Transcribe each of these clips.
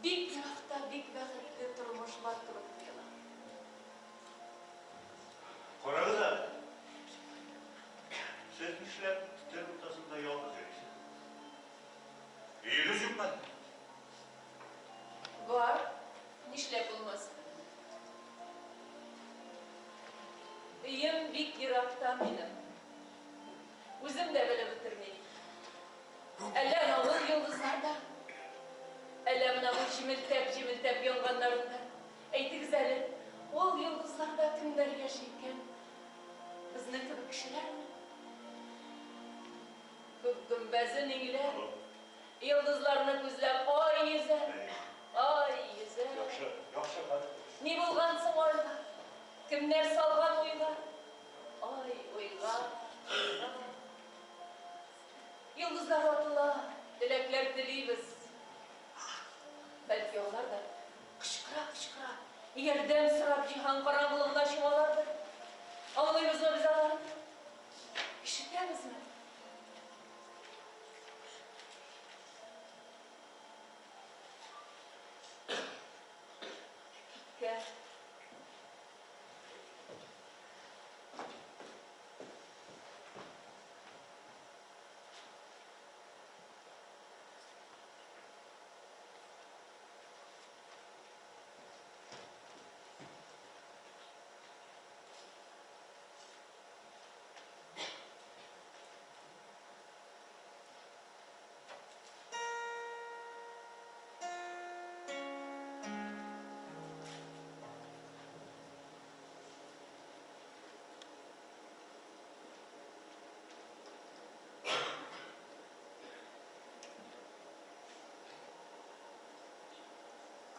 Бик еракта бик бәхетле тормыш бар кебек тоела. Карагыз әле, сез нишләп төн уртасында ялгыз йөрисез? Өегез юкмы әллә? Бар, нишләп булмасын. Өем бик еракта минем. Үзем дә белеп бетермим. Әллә анавы йолдызларда, әллә менә бу җемелтәп-җемелтәп янганнарында. Әйтегез әле, ул йолдызларда кемнәр яши икән? Безнең кебек кешеләрме? Күк гөмбәзен иңләп, йолдызларны күзләп ай йөзә, ай йөзә. Яхшы, яхшы, хәзер. Ни булган соң айга? Кемнәр салган уйга? Ай, уйга, уйга. Йолдызлар атыла, теләкләр телибез. Бәлки алар да кычкыра-кычкыра, ярдәм сорап җиһан караңгылыгына чумалардыр. Аңлыйбызмы без аларны? Ишетәбезме? Киткән.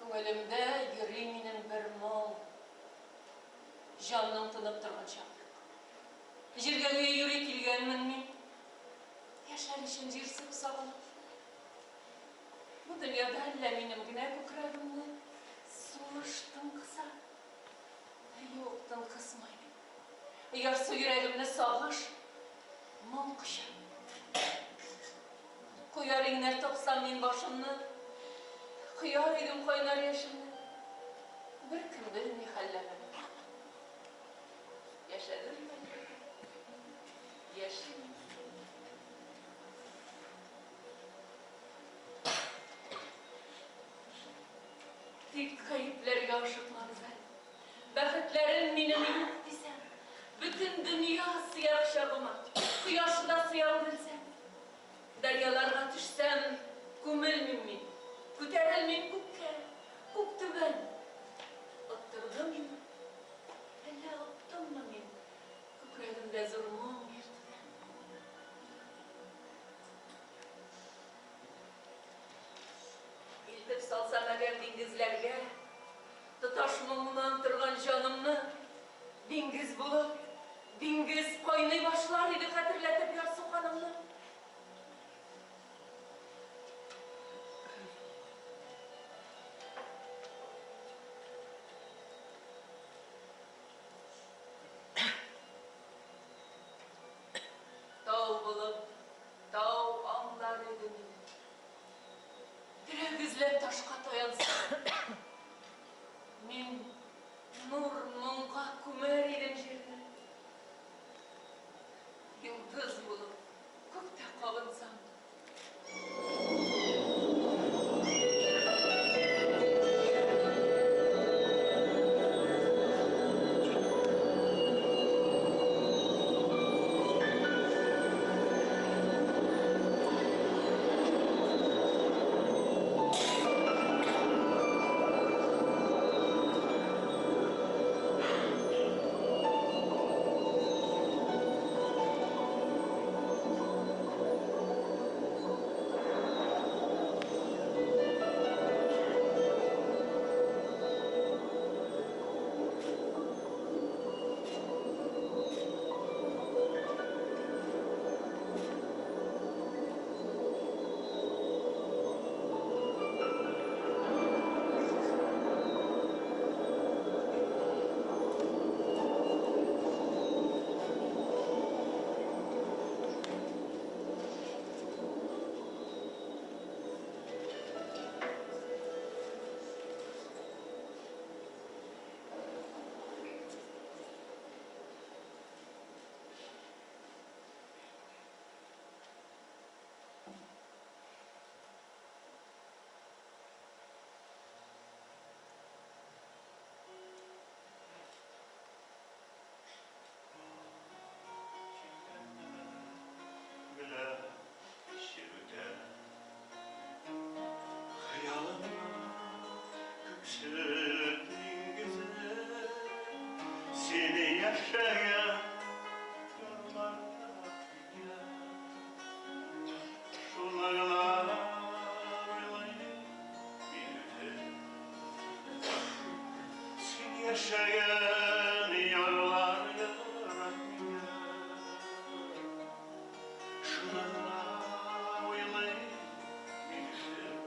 Күңелемдә йөри минем бер моң. Җанның тынып торган чагы юк. Җиргә гүя юри килгәнмен мин. Яшәр өчен җирсеп сагынып. Бу дөньяда әллә минем генә күкрәгемне сулыш тын кыса? Юк, тын кысмый. Ярсу йөрәгемне сагыш, моң коча. Куяр иңнәр тапсам мин башымны, Кояр идем кайнар яшемне. Беркем белми хәлләремне. Яшәдемме, яшим. Тик гаепләргә ашыкмагыз әле. Бәхетләрем минем юк дисәм, Бөтен дөнья сыя кочагыма, Кояшы да сыя үрелсәм. Дәрьяларга төшсәм, күмелмим мин, Күтәрелмим күккә, күк түбән. Оттырдым мин, әллә оттыммы мин Күкрәгемдә зур моң йөртүдән? Илтеп салсам әгәр диңгезләргә, Тоташ моңнан торган җанымны, Диңгез булып, диңгез кайный башлар иде Хәтерләтеп ярсу канымны. Тау булып, тау аңлар иде мине. Терәк эзләп ташка таянсам, Мин нур моңга күмәр идем җирне. Йолдыз булып күктә кабынсам. яшәгән ярлар ерак килә. Шуны гына уйлыйм мин үзем. Син яшәгән ярлар ерак килә. Шуны гына уйлыйм мин үзем.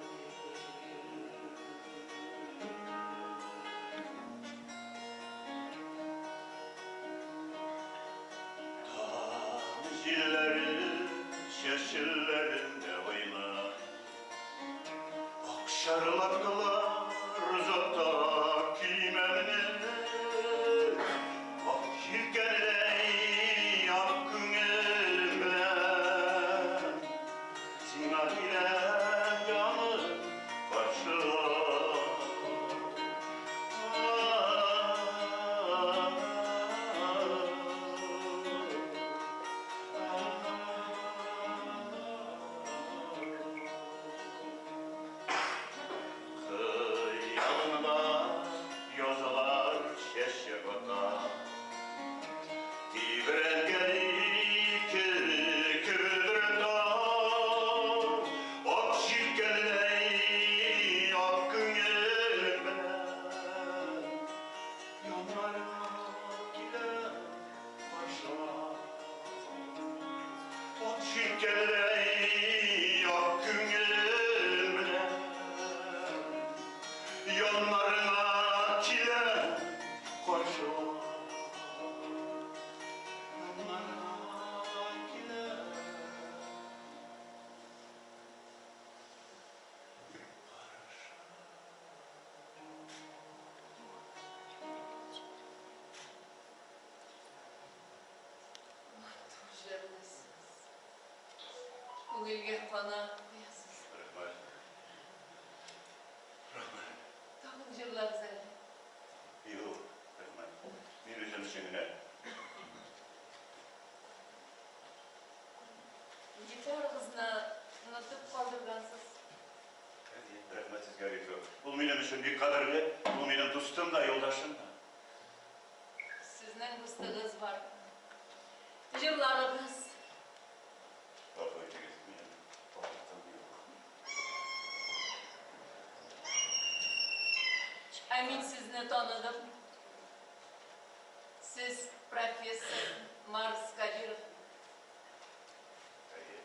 Таң җилләре чәчеләрендә уйнай. Акчарлаклар озата көймәмне. Ак җилкәнләй ак күңелем белән сиңа киләм янып каршыга. Хыялымда язлар чәчәк ата. Тибрәнгән ике көдрә таң, ак җилкәнләй ак күңелем белән яннарыңа киләм каршыга. Ак җилкәнләй ак күңелем белән яннарыңа киләм каршыга. Яннарыңа киләм. Матур җырлыйсыз. Күңелгә канат куясыз. Рәхмәт. Рәхмәт. Тагын җырлагыз әле. Юк, рәхмәт. Мин үзем өчен генә. Гитарагызны онытып калдыргансыз. Рәхмәт сезгә бик зур. Ул минем өчен бик кадерле. Ул минем дустым да, юлдашым да. Сезнең дустыгыз бар. Җырларыгыз. Гафу итегез, минем вакытым юк. Ә мин сезне таныдым. Сез профессор Марс Кадиров. Әйе.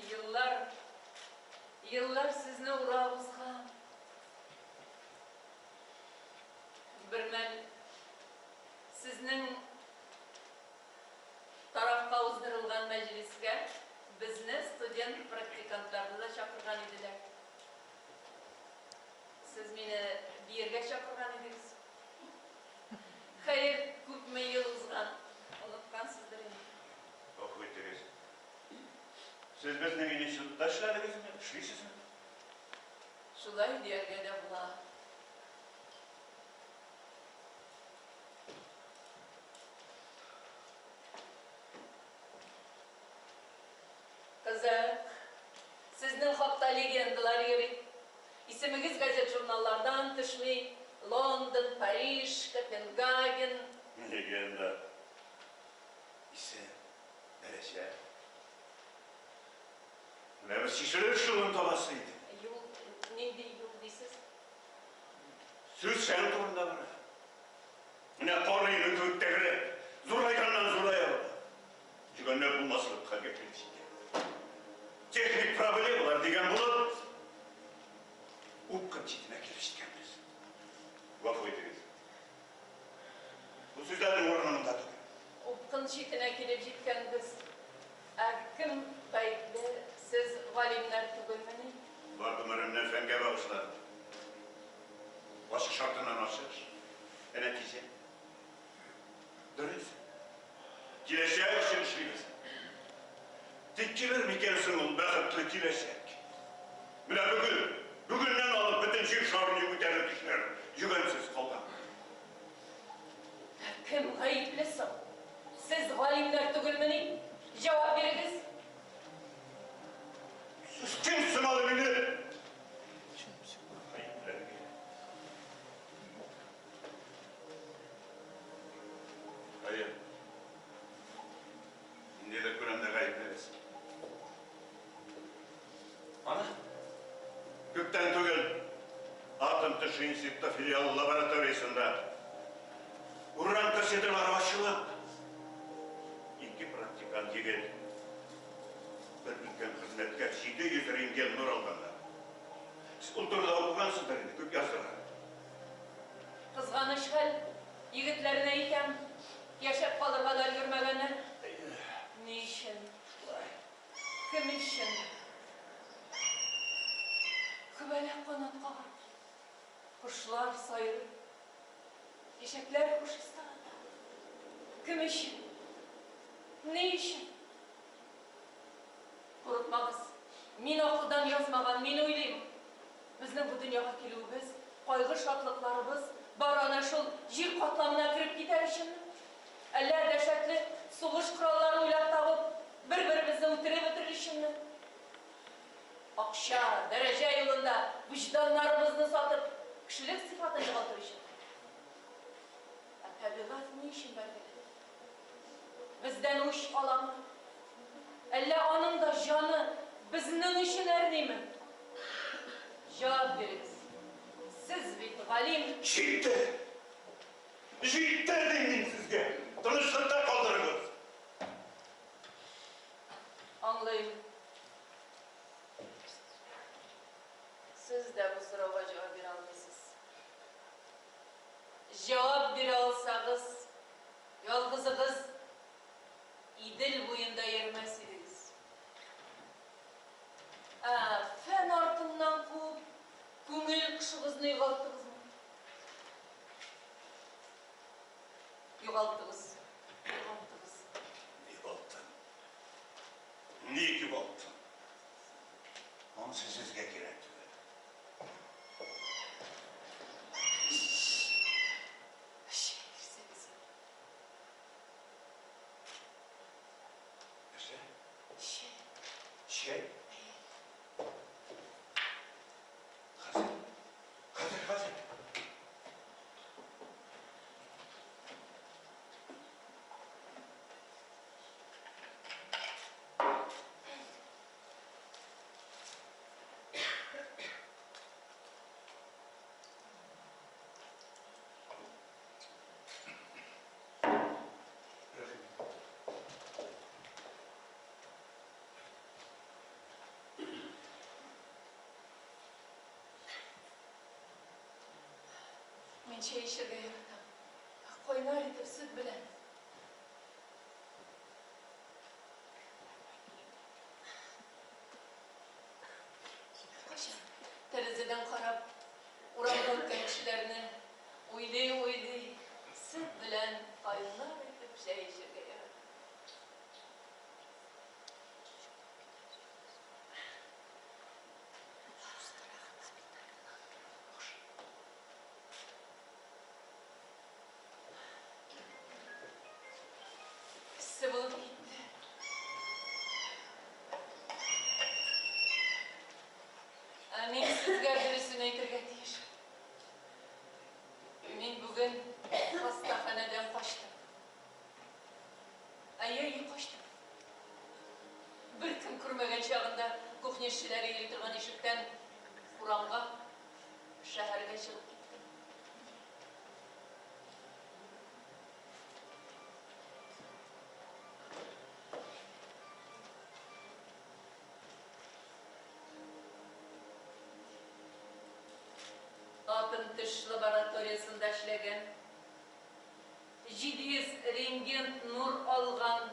Еллар, еллар сезне урап узган. Бер мәл сезнең тарафка уздырылган мәҗлескә безне студент практикантларны да чакырган иделәр. Сез мине биергә чакырган идегез. Хәер, күпме ел узган, оныткансыздыр инде. Гафу итегез. Сез безнең институтта эшләдегезме? Эшлисезме? Шулай дияргә дә була. Кызык. Сезнең хакта легендалар йөри. Исемегез газет-журналлардан төшми. Лондон, Париж, Копенгаген. Легенда. Исем, дәрәҗә. Менә без чишелеш юлын табасы иде. Юл, нинди юл дисез? Сүз фән турында бара. Менә кар өеме кебек тәгәрәп, зурайганнан зурая бара. Йөгәнләп булмаслык хәлгә килеп җиткән. Техник проблемалар дигән булып, упкын читенә килеп җиткәнбез. Гафу итегез. Бу сүзләрнең урыны монда түгел. Упкын читенә килеп җиткәнбез. Ә кем гаепле? Сез галимнәр түгелмени? Бар гомеремне фәнгә багышладым. Ачыш артыннан ачыш. Ә нәтиҗә? Дөрес. Киләчәк өчен эшлибез. Тик килер микән соң ул бәхетле киләчәк? Менә бүген, бүгеннән алып бөтен җир шарын юк итәрлек эшләр йөгәнсез калган. Ә Кем гаепле соң? Сез галимнәр түгелмени? Җавап бирегез. Сез кем сынады мине? Гаепләргә. Хәер. Ниндидер күләмдә гаеплебез. Ана, күптән түгел Атом төше институты филиалы лабораториясендә уран кассеталары ачылып, ике практикант егет, бер өлкән хезмәткәр 700 рентген нур алганнар. Сез ул турыда укыгансыздыр инде, күп яздылар. Кызганыч хәл, егетләрне әйтәм, яшәп калырга да өлгермәгәннәр. Ни өчен? Кем өчен? Күбәләк канат кага, кошлар сайрый, чәчәкләр хуш ис тарата. Кем өчен? Ни өчен? Курыкмагыз, мин акылдан язмаган, мин уйлыйм. Безнең бу дөньяга килүебез, кайгы-шатлыкларыбыз бары әнә шул җир катламына кереп китәр өченме? Әллә дәһшәтле сугыш кораллары уйлап табып, бер-беребезне үтереп бетерер өченме? Акча, дәрәҗә юлында вөҗданнарыбызны сатып, кешелек сыйфатын югалтыр өченме? Ә табигать ни өчен бәргәләнә? Бездән үч аламы? Әллә аның да җаны безнең өчен әрниме? Җавап бирегез. Сез бит галим. Җитте! Җитте, дим мин сезгә! Тынычлыкта калдырыгыз! Аңлыйм. Сез дә бу сорауга җавап бирә алмыйсыз. Җавап бирә алсагыз, ялгызыгыз Идел буенда йөрмәс идегез. Ә фән артыннан куып, күңел кошыгызны югалттыгызмы? Югалттыгыз. Югалттыгыз. Югалттым. Ник югалттым? Монысы сезгә кирәк түгел. Чәй бирсәгез. Нәрсә? Чәй. Чәй? Хәзер. Хәзер, хәзер. Рәхим ит. Мин чәй эчәргә яратам. Кайнар итеп сөт белән. Кайчан тәрәзәдән карап, урамда үткән кешеләрне уйлый-уйлый, сөт белән кайнар итеп чәй эчәргә яратам. Эссе булып китте. Ә мин сезгә дөресен әйтергә тиеш. Мин бүген хастаханәдән качтым. Әйе, әйе, качтым. Беркем күрмәгән чагында кухня эшчеләре йөри торган ишектән урамга, шәһәргә чыгып киттем. Атом төш лабораториясендә эшләгән, 700 рентген нур алган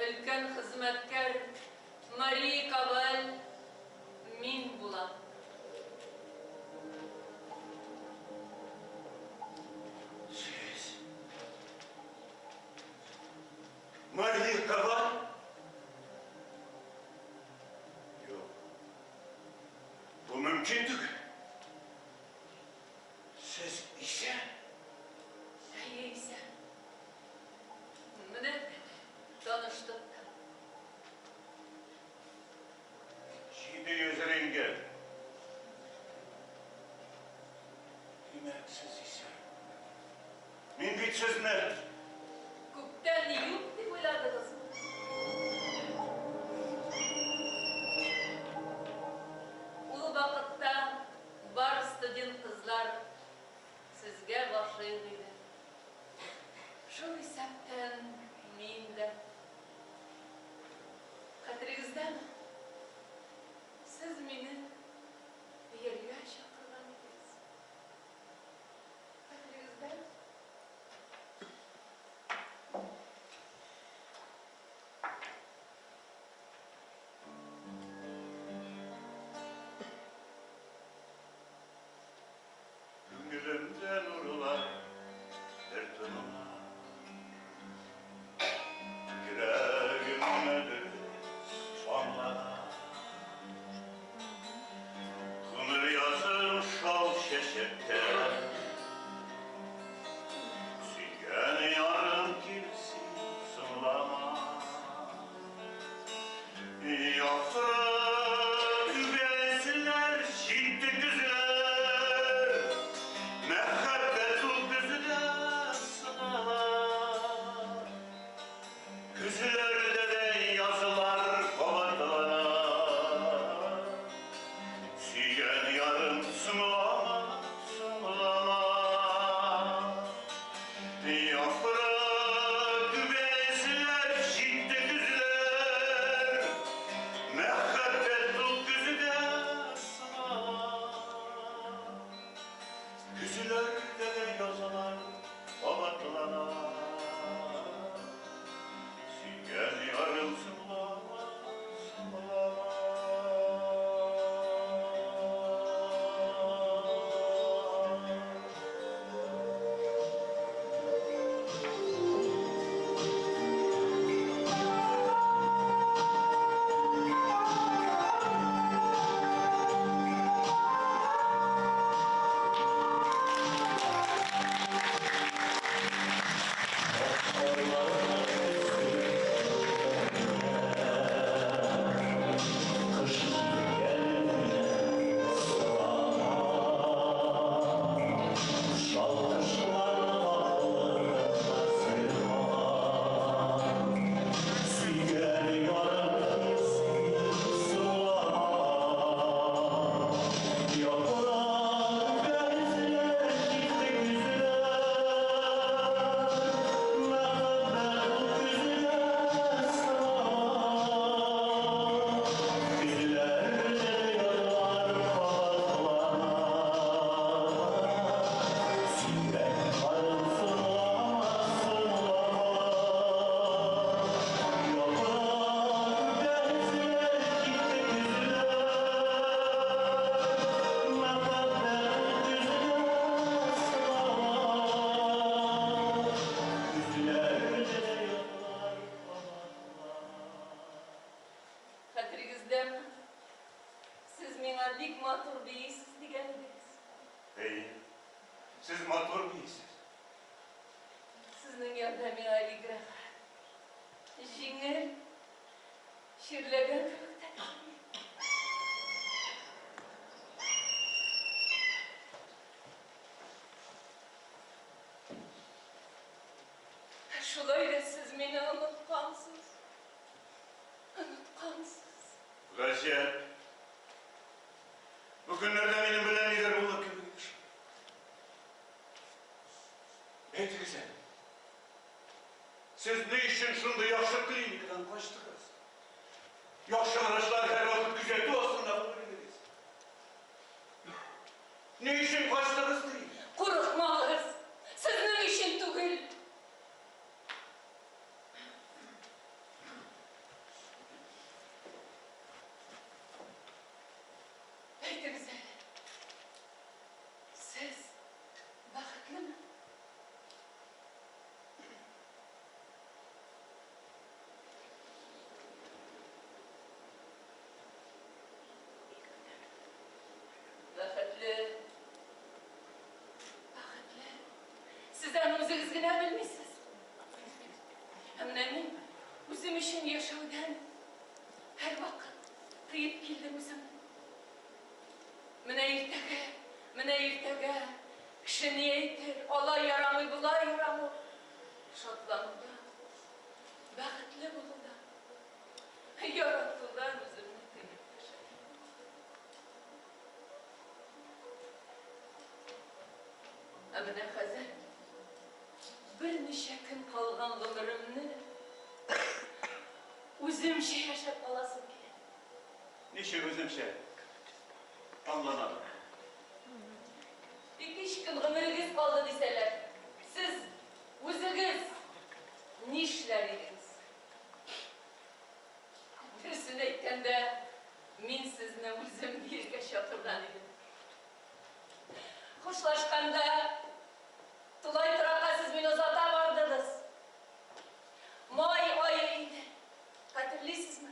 өлкән хезмәткәр Мария Коваль мин булам. Сез Мария Коваль? Юк. Бу мөмкин түгел. Сез исән? Әйе, исән. бит сезне. Күптән юк дип уйладыгызмы? Ул вакытта бар студент кызлар сезгә гашыйк иде. Шул исәптән мин дә. Хәтерегездәме? Сез мине биергә чакырган идегез. Хәтерегездәме? Күңелемдә нурлар бер тынына. Йөрәгемне дөрес аңлана. Күңел язым шау чәчәктә. Сөйгән ярым килсен, соңлама. Яфрак үбәселәр, җитте көзләр. Мәхәббәт ул көздә сынала. Көзләрдә дә язлар кабатлана. Сөйгән ярым соңлама, соңлама. Яфрак үбәселәр, җитте көзләр. Мәхәббәт ул көздә сынала. Көзләрдә дә язлар кабатлана. Сөйгән ярым соңлама, соңлама. Хәтерегездәме? Сез миңа бик матур биисез дигән идегез. Әйе, сез матур биисез. Сезнең янда миңа бик рәхәт. Җиңел, чирләгән кебек тә түгел. Шулай да сез мине оныткансыз. Оныткансыз. Гаҗәп. Бу көннәрдә минем белән нидер булды кебек. Әйтегез әле. Сез ни өчен шундый яхшы клиникадан качтыгыз? Яхшы врачлар һәрвакыт күзәтү астында булыр идегез. Ни өчен качтыгыз дим? Курыкмагыз. Сезнең өчен түгел. Әйтегез әле. Сез бәхетлеме? Бәхетле. Бәхетле. Сез аны үзегез генә белмисез. Ә менә мин үзем өчен яшәүдән һәрвакыт тыеп килдем үземне. Менә иртәгә, менә иртәгә кеше ни әйтер, алай ярамый, болай ярамый. Шатланудан, бәхетле булудан, яратудан үземне тыеп яшәдем. Ә менә хәзер берничә көн калган гомеремне үземчә яшәп каласым килә. Ничек үземчә? Аңламадым. Ике-өч көн гомерегез калды дисәләр, сез үзегез нишләр идегез? Дөресен әйткәндә, мин сезне үзем биергә чакырган идем. Хушлашканда, тулай торакка сез мине озата бардыгыз. Май ае иде. Хәтерлисезме?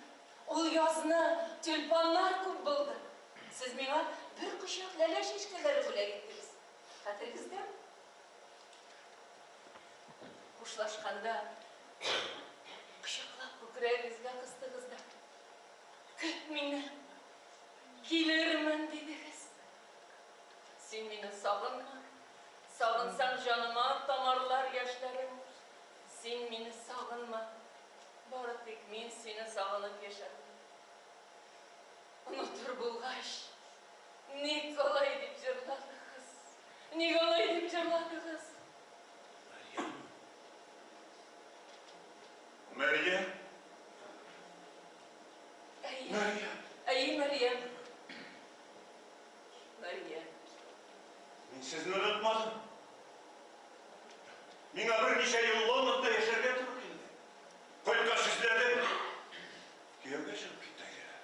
Ул язны тюльпаннар күп булды. Сез миңа бер кочак ләлә чәчкәләре бүләк иттегез. Хәтерегездәме? Хушлашканда, кочаклап күкрәгегезгә кыстыгыз да, Көт мине, килермен, дидегез. Син мине сагынма, сагынсаң җаныма тамарлар яшьләрең. Син мине сагынма, бары тик мин сине сагынып яшәрмен. Онытыр булгач, ник алай дип җырладыгыз? Ник алай дип җырладыгыз? Мәрьям. Мәрьям. Әйе. Мәрьям. Әйе, Мәрьям. Мәрьям. Мин сезне онытмадым. Миңа берничә ел Лондонда яшәргә туры килде. Кайткач эзләдем. Кияүгә чыгып китте Айзилә.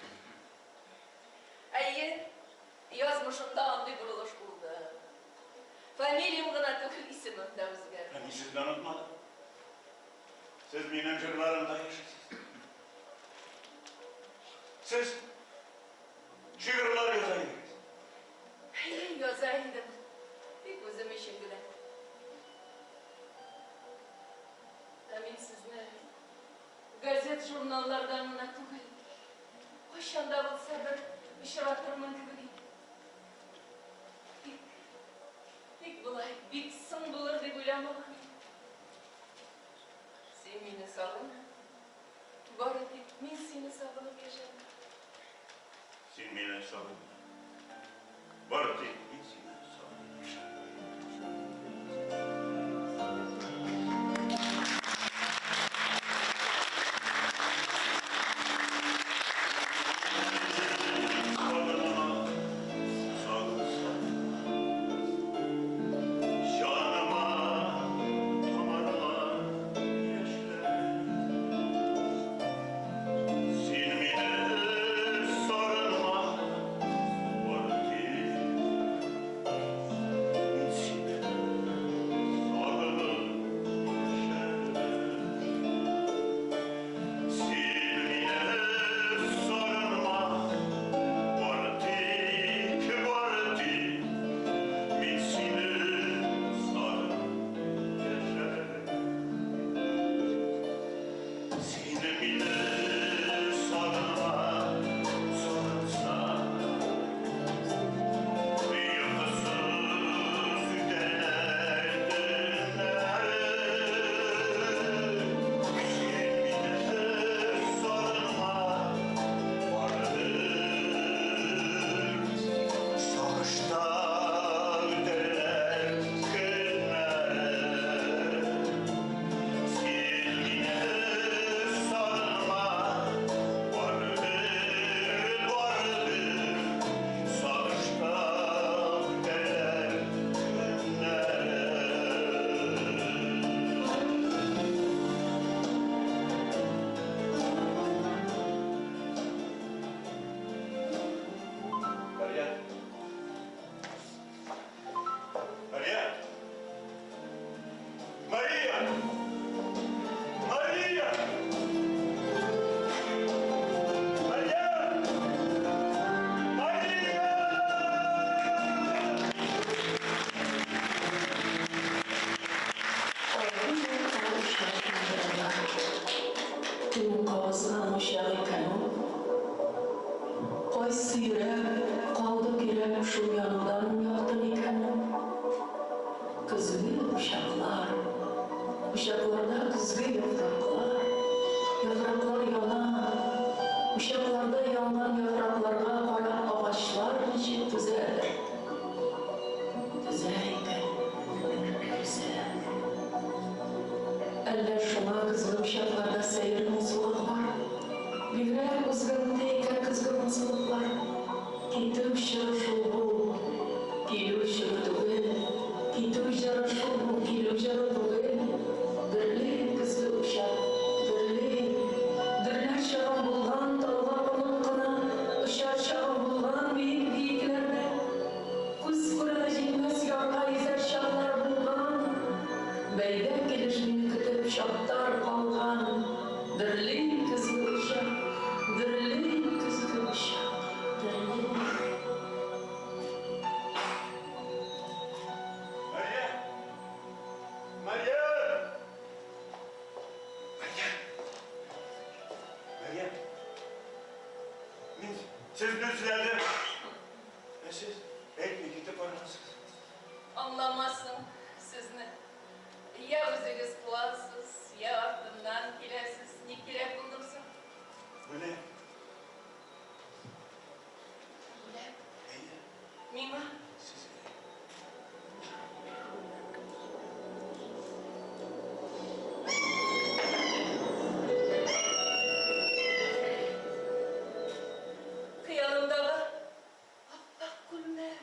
Әйе, язмышымда андый борылыш булды. Фамилиям гына түгел, исемем дә үзгәрде. Ә мин сезне онытмадым. Сез минем җырларымда яшисез. Сез шигырьләр яза идегез. Әйе, яза идем. Тик үзем өчен генә. Ә мин сезне газет-журналлардан гына түгел, кайчан да булса бер очратырмын кебек идем. Тик, тик болай бик соң булыр дип уйламаган идем. Син мине сагынма. Бары тик мин сине сагынып яшәрмен. Син мине сагынма. Бары тик мин сине сагынып яшәрмен. Сагынма, сагынсам. Җаныма тамарлар яшьләр. Син мине сагынма, бары тик мин сине сагынып яшәрмен. Син мине сагынма, бары тик, бары тик мин сине сагынып яшәрмен. Син мине сагынма, сагынсаң, Йокысыз үтәрләр төннәрем. Син мине сагынма, барыбер Сагышта үтәрләр көннәрем. Син мине сагынма, барыбер, барыбер Сагышта үтәрләр көннәрем. Мария. Мария. Мария! Мария! Мария! Мария! Авыл учак яндыралар. Кем кабызган учак икән ул? Кайсы йөрәк калды көйрәп, шул янудан якты микән ул? Көзге учаклар, учакларда. Таулар ничек түзәдер? Түзә икән, түзә. Әллә шуңа көзге учакларда сәер моңсулык бар? Бигрәк үзгәртә икән көзге моңсулыклар. Китү чоры шул бу, килү чоры түгел. Китү җыры шул бу, килү җыры түгел. Дөрли көзге учак, дөрли. Дөрләр чагым булган, тауга кунып кына, очар чагым булган биек биекләрдә. Күз күреме җитмәс ярга йөзәр чаклар булган. Бәйдә килеш мине көтеп чаптар калган. Дөрли көзге учак, дөрли көзге учак, дөрли. Мәрьям! Мәрьям! Мәрьям! Мәрьям! Мин сезне эзләдем. Ә сез әйтми китеп баргансыз. Аңламассың сезне. Я үзегез куасыз, я артымнан киләсез. Ни кирәк булдым соң? Бүләк. Бүләк? Әйе. Миңа? Сезгә. Хыялымдагы ап-ак күлмәк.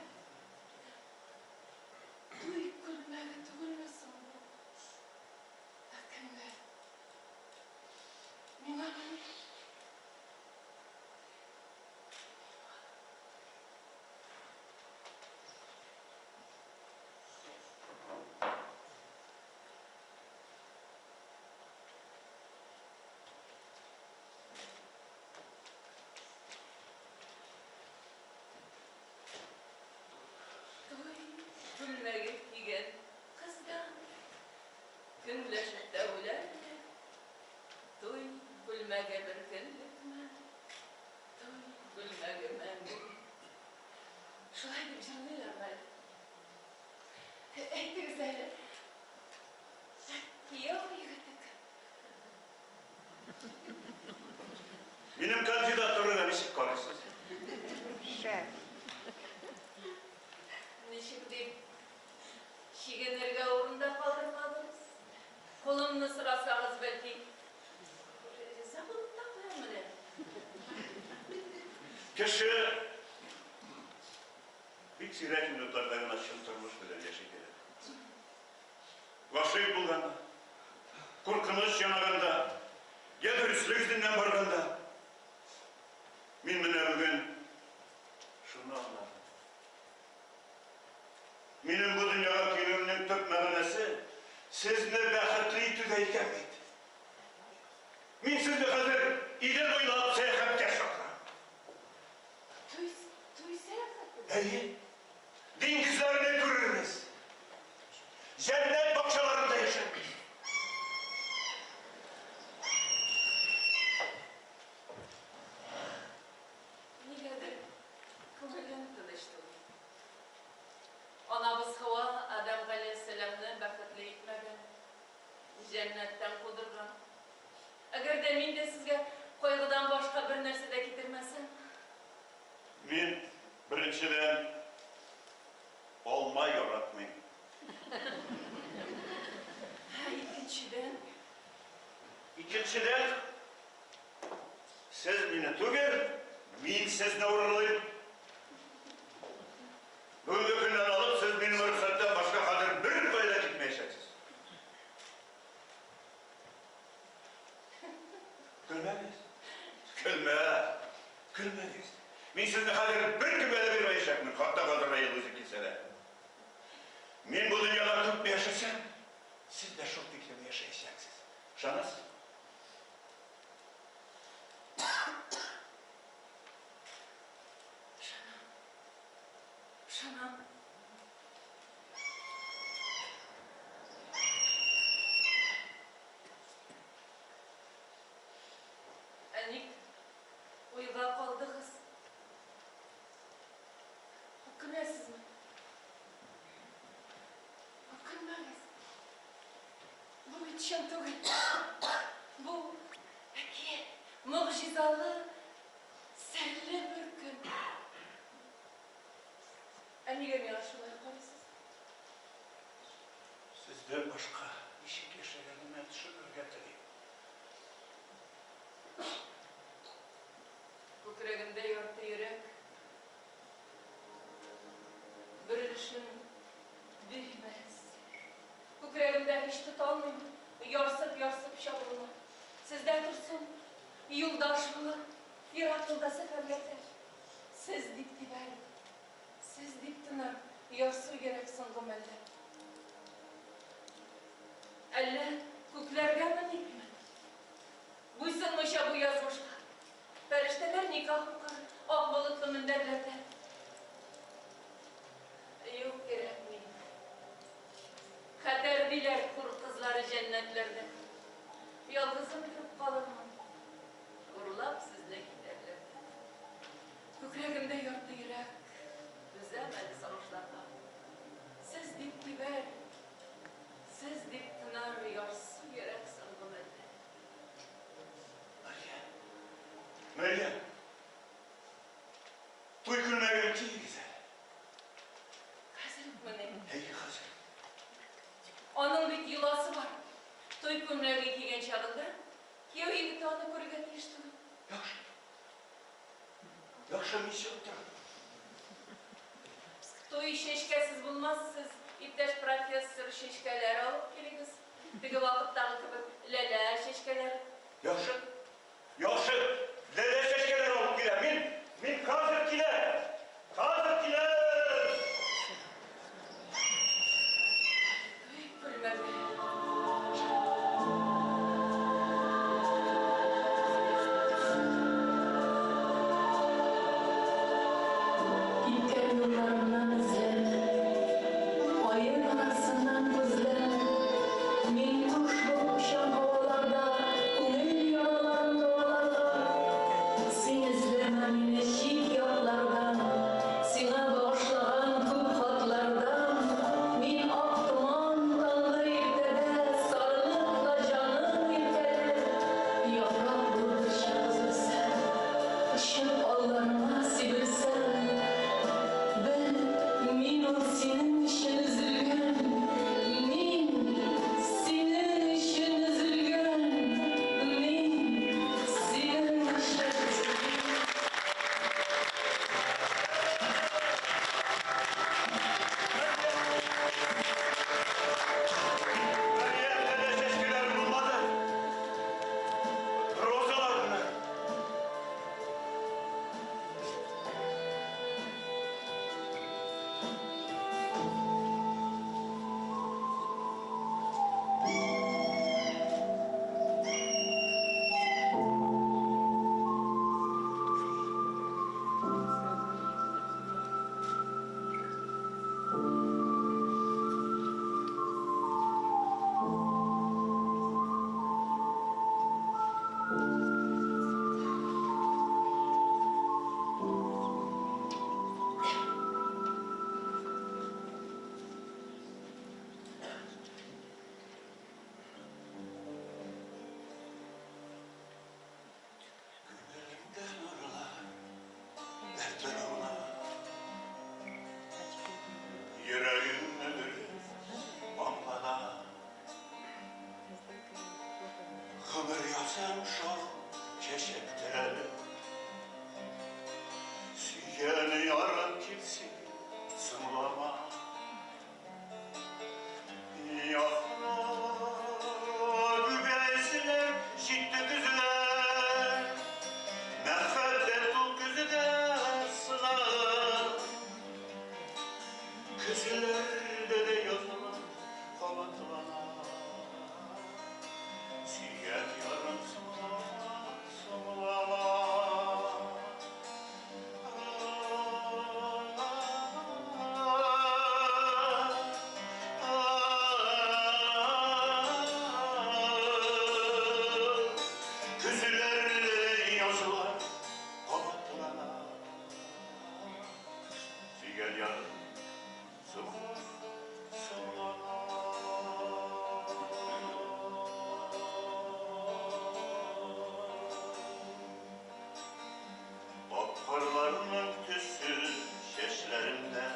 Туй күлмәге түгелме соң бу? Ә кемгә? Миңамыни? Туй күлмәге кигән кыздан көнләшеп тә үләр идек. Туй күлмәге бер көнлекме, туй күлмәге мәңгелек. Шулай дип җырлыйлармы әле? Әйтегез әле, кияү егете кем? Минем кандидатурага ничек карыйсыз? Шәп. Ничек дип чигенергә урын да калдырмадыгыз. Кулымны сорасагыз, бәлки, риза булып та куям менә. Кеше бик сирәк минутларда гына чын тормыш белән яши кирәк. Гашыйк булганда, куркыныч янаганда, я дөреслек эзеннән барганда. Мин менә бүген шуны аңладым. Минем бу дөньяга килүемнең төп мәгънәсе сезне бәхетле итүдә икән бит. Мин сезне хәзер Идел буйлап сәяхәткә чакырам. Туй, туй сәяхәте? Әйе. Диңгезләрне күрербез. Җәннәт бакчаларында яшәрбез. Нигәдер күңелем тыныч түгел. Анабыз Һава Адәм галәйһиссәламне бәхетле итмәгән, җәннәттән кудырган. Әгәр дә мин дә сезгә кайгыдан башка бер нәрсә дә китермәсәм? Мин, беренчедән, алма яратмыйм. Ә икенчедән? Икенчедән, сез мине түгел, мин сезне урлыйм. Бүгенге көннән алып сез минем рөхсәттән башка хәзер беркая да китмәячәксез. Көлмәгез. Көлмә. Көлмәгез. Мин сезне хәзер беркемгә дә бирмәячәкмен, хатта Газраил үзе килсә дә. Мин бу дөньяда күпме яшәсәм, сез дә шул тиклем яшәячәксез. Ышанасызмы? Ышанам. Ышанам. Ә ник уйга калдыгыз? Үкенәсезме? Үкенмәгез. Бу бит чын түгел. Бу әкият, могҗизалы, серле бер көн. Ә нигә миңа шулай карыйсыз? Сездән башка ничек яшәгәнемә төшенергә телим. Күкрәгемдә ярты йөрәк. Бер өлешен бирим әле сезгә. Күкрәгемдә һич тота алмыйм, ярсып-ярсып чабуны. Сездә торсын, юлдаш булыр, ерак юлда сәфәрләрдә. Сез дип тибәр, сез дип тынар ярсу йөрәк соңгы мәлдә. Әллә күкләргә меникме? Буйсынмыйча бу язмышка. Фәрештәләр никах укыр ак болытлы мендәрләрдә. Юк, кирәкми. Хәтәр диләр хур кызлары җәннәтләрдә. Ялгызым торып калырмын. Урлап сезне китәрләр дә. Күкрәгемдә ярты йөрәк. Түзәм әле сагышларга. Сез дип тибәр, сез дип тынар ярсу йөрәк соңгы мәлдә. Мәрьям! Мәрьям! Туй күлмәген киегез әле. Хәзер үкмени? Әйе, хәзер. Аның бит йоласы бар. Туй күлмәге кигән чагында кияү егете аны күрергә тиеш түгел. Яхшы. Яхшы, мин чыгып торам. Туй чәчкәсез булмас, сез, иптәш профессор, чәчкәләр алып килегез. Теге вакыттагы кебек ләлә чәчкәләре. Яхшы. Яхшы. Ләлә чәчкәләре алып киләм. Мин, мин хәзер киләм. Хәзер киләм. Туй күлмәге. Киткән юлларымнан эзләп, Каен арасыннан күзләп, Мин кош булып очам һаваларда, Күңел яраларын дәваларга. Син эзләмә мине чит яклардан, Сиңа багышлаган күп хатлардан. Мин ак томан таңгы иртәдә, Сарылып та җаным иркәләр. Яфрак булып берчак өзелсәм, Очып алларыңа сибелсәм, Бел, мин ул синең өчен өзелгән, Мин синең өчен өзелгән, Мин синең өчен өзелгән. Мәрьям, ләлә чәчкәләре булмады. Розалар гына. Күңелемдә нурлар, дәртләр уйна. Йөрәгемне дөрес аңлана. Гомер язым шау чәчәктә. Сөйгән ярым килсен, соңлама. Яфрак үбәселәр, җитте көзләр. Мәхәббәт ул көзгедә сынала. Көзләрдә дә языла, кабатлана. Сөйгән ярым соңлама, соңлама. Көзләрдә языла, кабатлана. Сөйгән ярым соңлама, соңлана. Ак карларның төсе чәчләрендә.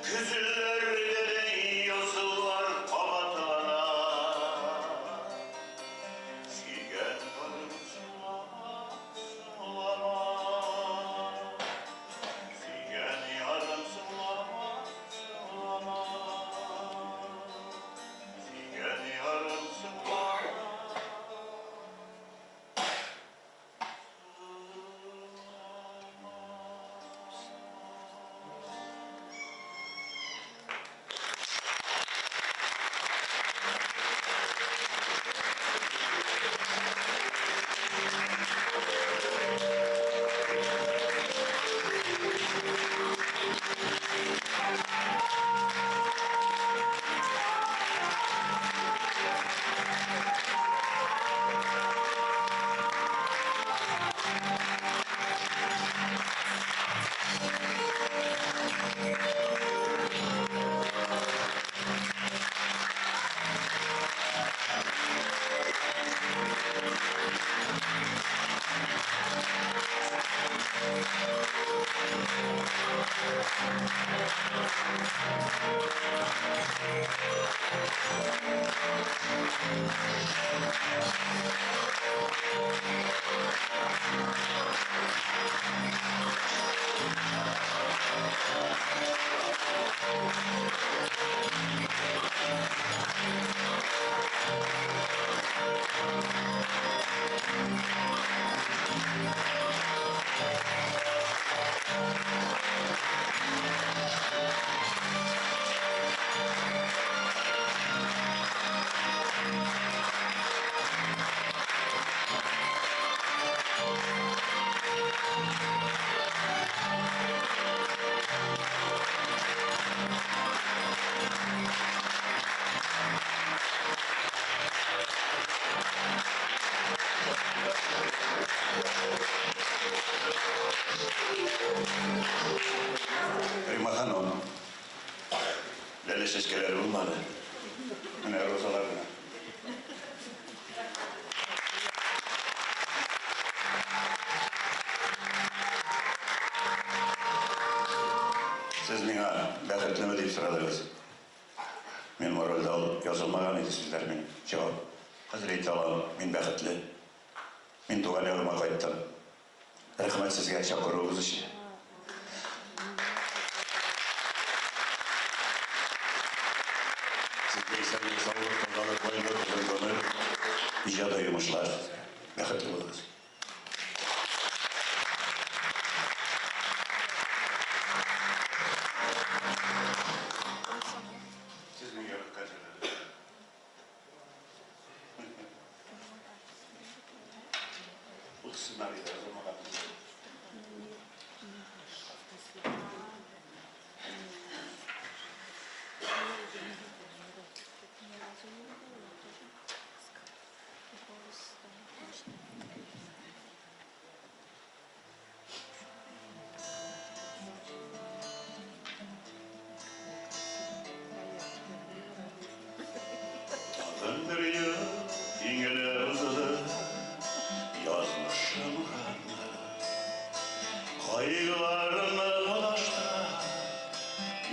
Көзләрдә дә язлар кабатлана. Сөйгән ярым, соңлама, соңлама. Сөйгән ярым, соңлама, соңлама. Сөйгән ярым, соңлама. Римма ханым, ләлә чәчкәләре булмады. Менә розалар гына. Сез миңа бәхетлеме дип сорадыгыз. Мин рольдә ул язылмаган иде сүзләр мин җавап. Хәзер әйтә алам, мин бәхетле. Мин туган ягыма кайттым. Рәхмәт сезгә чакыруыгыз өчен. Сезгә исәнлек, саулык, тазалык, байлык, озын гомер, иҗади уңышлар. Бәхетле булыгыз. Сезнең якка җырладыгыз. Ул сценарийда язылмаган. Тагын бер ел иңеләп узды, язмышым урамнары. Кайгыларымны алыштыра,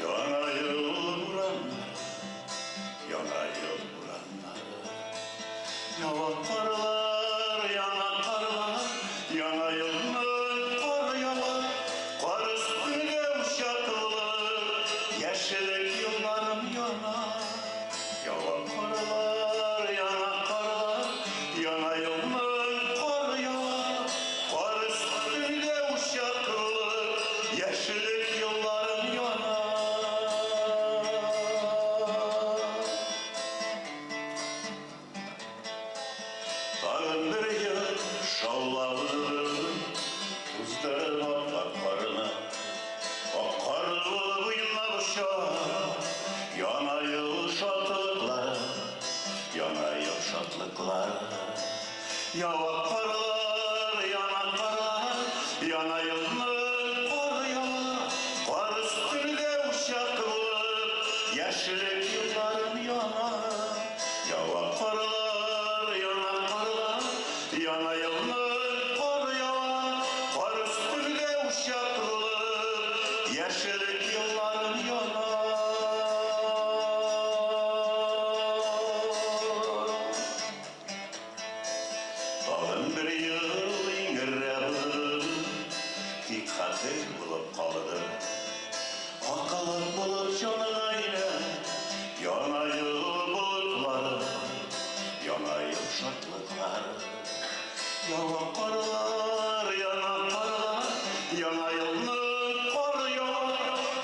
Яңа ел бураннары, Яңа ел бураннары. Ява карлар, яна карлар, Яңа елны кар ява, кар өстендә учак булып, яшьлек елларым яна. Ява карлар, яна карлар, Яңа елны кар ява, кар өстендә учак булып, яшьлек елларым яна. Тагын бер ел шаулап узды, туздырып ап-ак карны. Ак кар булып уйнап оча, Яңа ел шатлыклары, Яңа ел шатлыклары. Ява карлар, яна карлар, Яңа елны кар ява, кар өстендә учак булып, яшьлек елларым яна. Ява карлар, яна карлар, Яңа елны кар ява, кар өстендә учак булып, яшьлек елларым яна. Ява карлар, яна карлар, яңа елны кар ява,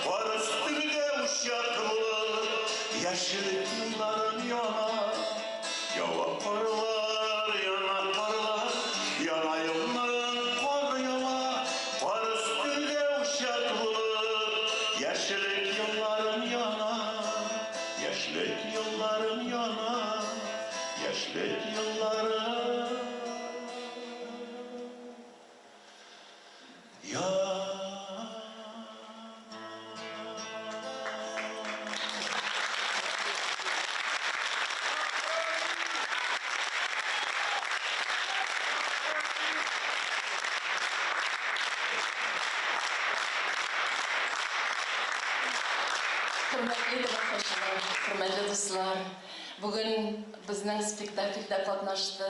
кар өстендә учак булып, яшьлек елларым яна. Ява карлар, яна карлар, яңа елны кар ява, кар өстендә учак булып, яшьлек елларым яна. Яшьлек елларым яна, яшьлек елларым яна. Хөрмәтле тамашачылар, хөрмәтле дуслар, бүген безнең спектакльдә катнашты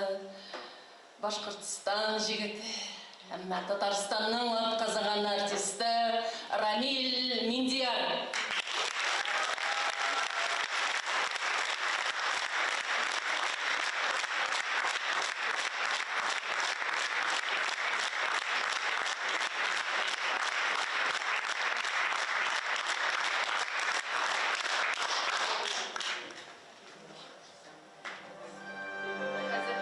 Башкортстан җегете, әмма Татарстанның атказанган артисты Рамил Миндияр. Хәзер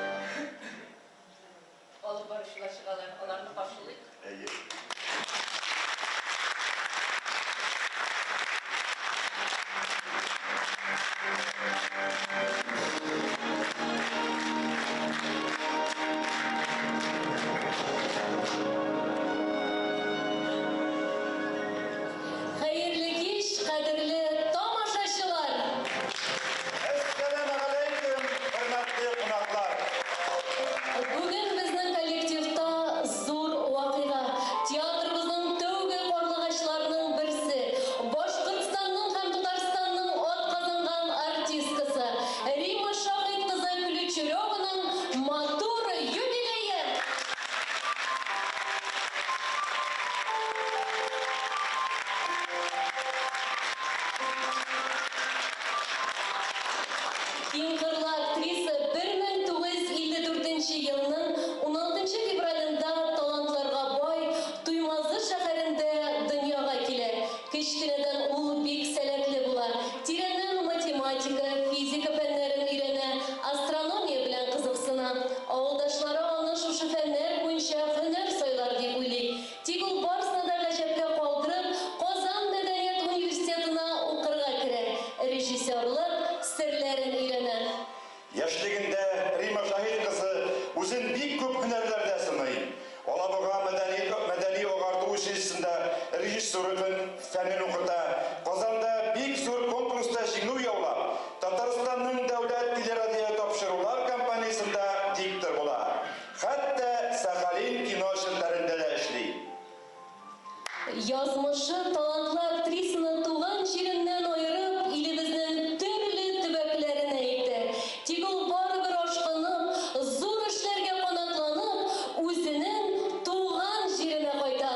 алып баручылар чыгалар, аларны каршылыйк. Әйе. Хәерле кич, кадерле тамашачылар! Әссәламегаләйкем, хөрмәтле кунаклар. Бүген безнең коллективта зур вакыйга. Театрыбызның тәүге карлыгачларының берсе, Башкортстанның һәм Татарстанның атказанган артисткасы Римма Шаһит кызы Ключереваның матур юбилее. Киңкырлы актриса 1954 елның 16 февралендә талантларга бай Туймазы шәһәрендә дөньяга килә. Кечкенәдән ул бик сәләтле була. Тирәннән математика, физика фәннәрен өйрәнә, астрономия белән кызыксына. Авылдашлары аны шушы фәннәр буенча һөнәр сайлар дип уйлый. Тик ул барысына да гаҗәпкә калдырып, Казан мәдәният университетына укырга керә. Режиссерлык серләрен өйрәнә. Яшьлегендә Римма Шаһит кызы үзен бик күп һөнәрләрдә сыный. Алабуга мәдәни агарту училищесында режиссура фәнен укыта. Казанда бик зур конкурста җиңү яулап, Татарстанның дәүләт телерадио тапшырулар компаниясендә диктор була. Хәтта Сахалин кино челтәрендә дә эшли. Язмышы талантлы актрисаны туган җиреннән аерып, илебезнең төрле төбәкләренә илтә. Тик ул барыбер ашкынып, зур эшләргә канатланып, үзенең туган җиренә кайта.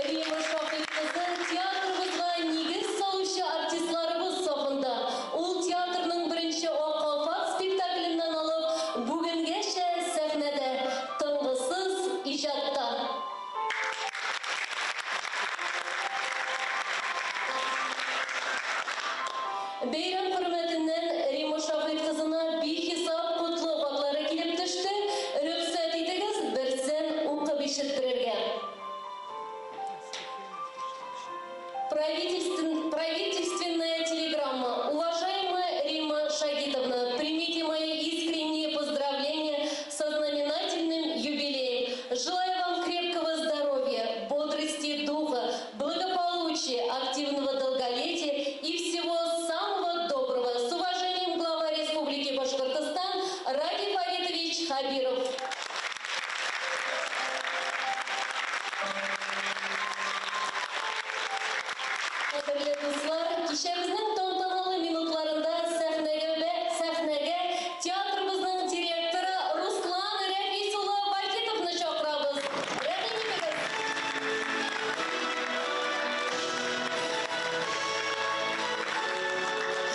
Римма Шаһит кызы театрыбызга нигез салучы артистларыбыз сафында. Ул театрның беренче Ак калфак спектакленнән алып, бүгенгәчә сәхнәдә, тынгысыз иҗатта. Бәйрәм хөрмәтеннән Римма Шаһит кызына бихисап котлау хатлары килеп төште. Рөхсәт итегез, берсен укып ишеттерергә. Правительственная телеграмма. Уважаемая Римма Шагитовна, примите мои искренние поздравления со знаменательным юбилеем. Желаю вам крепкого здоровья, бодрости духа, благополучия, активного долголетия и всего самого доброго. С уважением, глава Республики Башкортостан Радий Фаритович Хабиров. Кадерле дуслар, кичәбезнең тантаналы минутларында сәхнәгә театрыбызның директоры Руслан Рәфис улы Вахитовны чакырабыз. Рәхим итегез.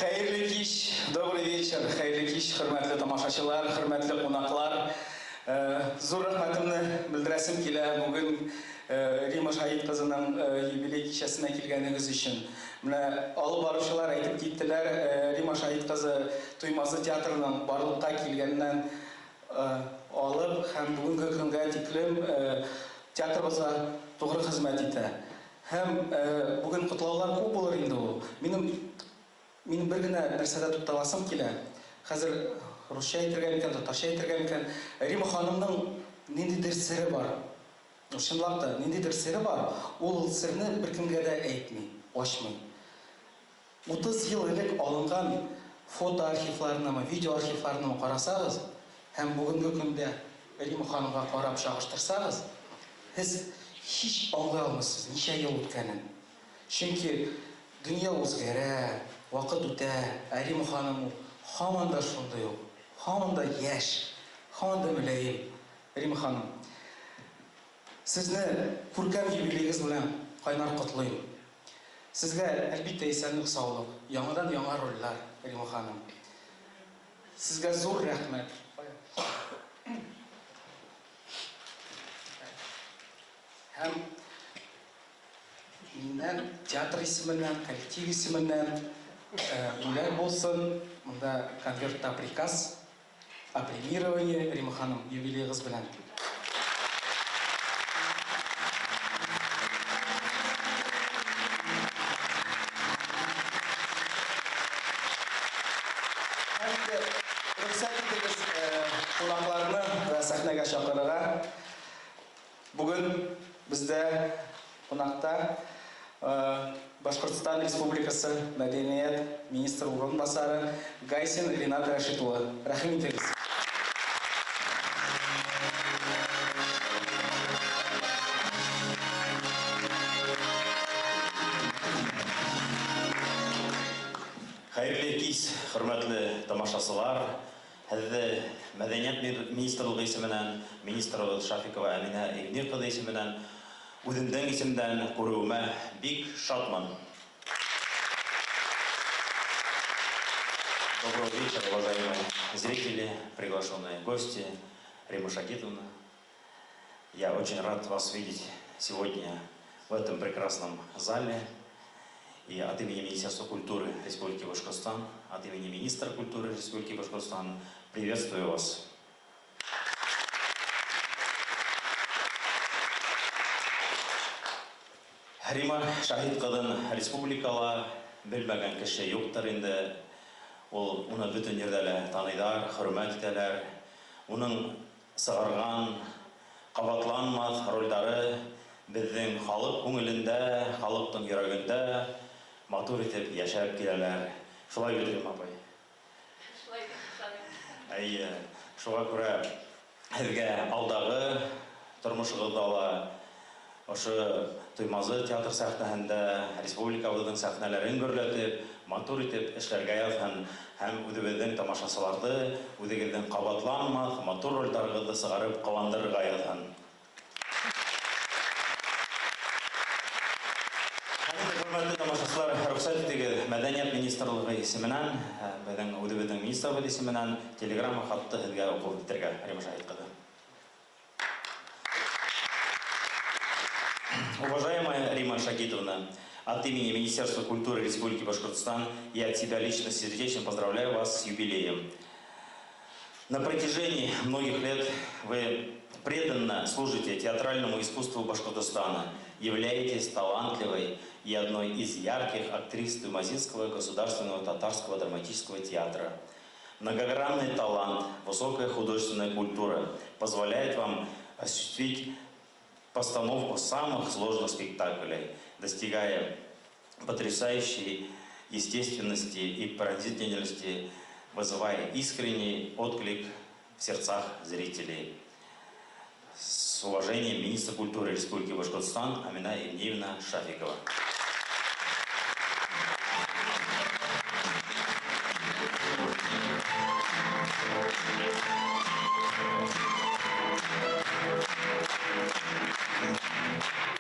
Хәерле кич, добрый вечер. вечер, хәерле кич, хөрмәтле тамашачылар, хөрмәтле кунаклар. Зур рәхмәтемне белдерәсем килә бүген Рима Шаһит кызының юбилей кичәсенә килгәнегез өчен. Менә алып баручылар әйтеп киттеләр, Рима Шаһит кызы Туймазы театрының барлыкка килгәннән алып һәм бүгенге көнгә тиклем театрыбызга тугры хезмәт итә. Һәм бүген котлаулар күп булыр инде ул. Минем бер генә нәрсәдә тукталасым килә. Хәзер русча әйтергә микән, татарча әйтергә микән? Рима ханымның ниндидер сере бар. Чынлап та, ниндидер сере бар. Ул серне беркемгә дә әйтми, ачмый. 30 ел элек алынган фото архивларынымы, видео архивларынымы карасагыз һәм бүгенге көндә Рима ханымга карап чагыштырсагыз, сез һич аңлый алмыйсыз ничә ел үткәнен. Чөнки дөнья үзгәрә, вакыт үтә, ә Рима ханым ул һаман да шундый ук, һаман да яшь, һаман да мөлаем. Рима ханым, сезне күркәм юбилеегыз белән кайнар котлыйм. Сезгә, әлбиттә, исәнлек-саулык, яңадан-яңа рольләр, Рима ханым. Сезгә зур рәхмәт. Һәм миннән, театр исеменнән, коллектив исеменнән бүләк булсын. Монда конвертта приказ о премировании, Рима ханым, юбилеегыз белән. Һәм инде рөхсәт итегез кунакларны да сәхнәгә чакырырга. Бүген бездә кунакта Башкортстан Республикасы мәдәният министры урынбасары Гайсин Ринат Рәшит улы. Рәхим итегез. Хәерле кич, хөрмәтле тамашачылар! Һеҙҙе Мәҙәниәт министрлығы исеменән, министрыбыҙ Шафикова Әминә Ильмир ҡыҙы исеменән, үҙемдең исемдән күреүемә бик шатмын. Доброго вечера, уважаемые зрители, приглашенные гости, Рима Шагитовна. Я очень рад вас видеть сегодня в этом прекрасном зале. И от имени Министерства культуры Республики Башкортостан, от имени министра культуры Республики Башкортостан приветствую вас. Рима Шаһит ҡыҙын республикала белмәгән кеше юҡтыр инде. Ул уны бөтөн ерҙә лә таныйҙар, хөрмәт итәләр. Уның сығарған ҡабатланмаҫ ролдары беҙҙең халыҡ күңелендә, халыҡтың йөрәгендә матур итеп йәшәп киләләр. Шулай бит, Рима апай? Шулай дип ышаныйм. Әйе, шуға күрә һеҙгә алдағы тормошоғоҙҙа ла ошо Туймазы театр сәхнәһендә республикабыҙҙың сәхнәләрен гөрләтеп, матур итеп эшләргә яҙһын һәм үҙебеҙҙең тамашасыларҙы үҙегеҙҙең ҡабатланмаҫ матур ролдәрығыҙҙы сығарып ҡыуандырырға яҙһын. Һәм инде, хөрмәтле тамашасылар, рөхсәт итегеҙ, Мәҙәниәт министрлығы исеменән, беҙҙең үҙебеҙҙең министрыбыҙ исеменән телеграмма хатты һеҙгә уҡып үтергә, Рима Шаһит ҡыҙы. Уважаемая Рима Шагитовна, от имени Министерства культуры Республики Башкортостан я от себя лично сердечно поздравляю вас с юбилеем. На протяжении многих лет вы преданно служите театральному искусству Башкортостана, являетесь талантливой и одной из ярких актрис Туймазинского государственного татарского драматического театра. Многогранный талант, высокая художественная культура позволяет вам осуществить постановку самых сложных спектаклей, достигая потрясающей естественности и пронзительности, вызывая искренний отклик в сердцах зрителей. С уважением, министр культуры Республики Башкортостан Амина Евнеевна Шафикова.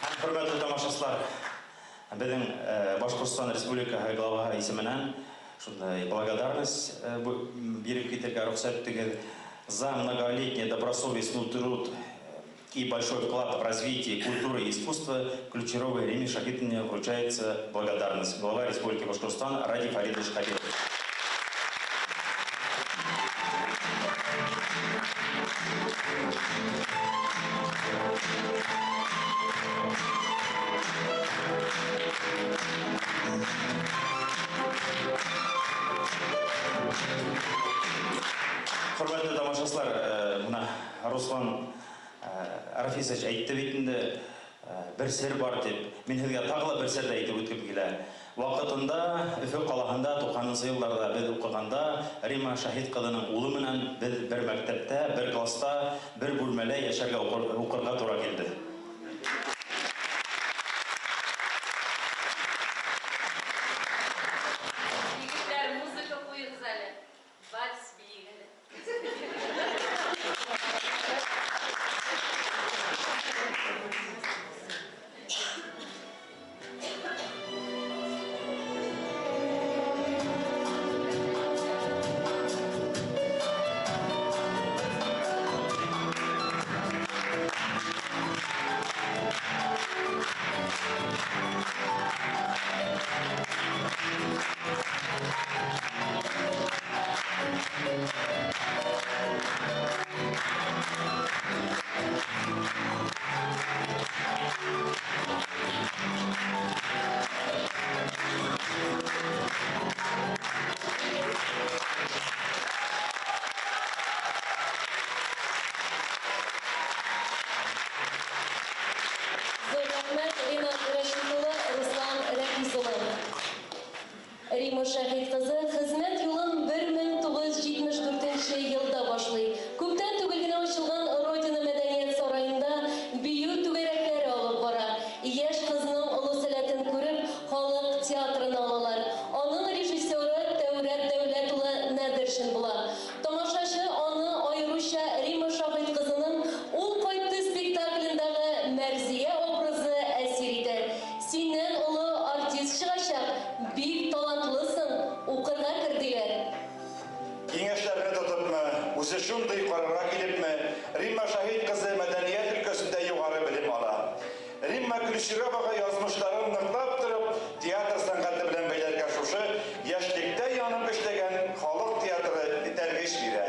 Һәм, хөрмәтле тамашасылар, беҙҙең Башҡортостан Республикаһы главаһы исеменән Шундай благодарность биреп китәргә рөхсәт итегез. За многолетний добросовестный труд и большой вклад в развитие культуры и искусства Ключеревой Риме Шагитовне вручается благодарность. Глава Республики Башкортостан Радий Фаридович Хабиров. Хөрмәтле тамашачылар, менә Руслан Рафисович әйтте бит инде, бер сер бар дип. Мин һеҙгә тағы ла бер сер ҙә әйтеп үткем килә. Ваҡытында Өфө ҡалаһында 90-нчы йылларҙа беҙ уҡығанда Рима Шаһит ҡыҙының улы менән беҙ бер мәктәптә, бер класста, бер бүлмәлә йәшәргә уҡырға тура килде. Егетләр, музыка куегыз әле. Вальс биик әле. Зур рәхмәт, Ринат Рәшит улы, Руслан Рәфис улы. Рима Шәһит кызы хезмәт юлын 1974 елда башлый. Күптән түгел генә ачылган Родина мәдәният сараенда бию түгәрәкләре алып бара. Яшь кызның олы сәләтен күреп, халык театрына алалар. Аның режиссеры Тәүрәт Дәүләт улы Нәдершин була. Тамашачы аны аеруча Рима Шаһит кызының Ул кайтты спектаклендәге Мәрзия образы әсир итә. Синнән олы артист чыгачак, бик талантлысың, укырга кер диләр. Киңәшләрне тотыпмы, үзе шундый карарга килепме, Римма Шаһит кызы мәдәният өлкәсендә югары белем ала. Римма Ключеревага язмышларын ныклап торып, театр сәнгате белән бәйләргә шушы яшьлектә янып эшләгән халык театры этәргеч бирә.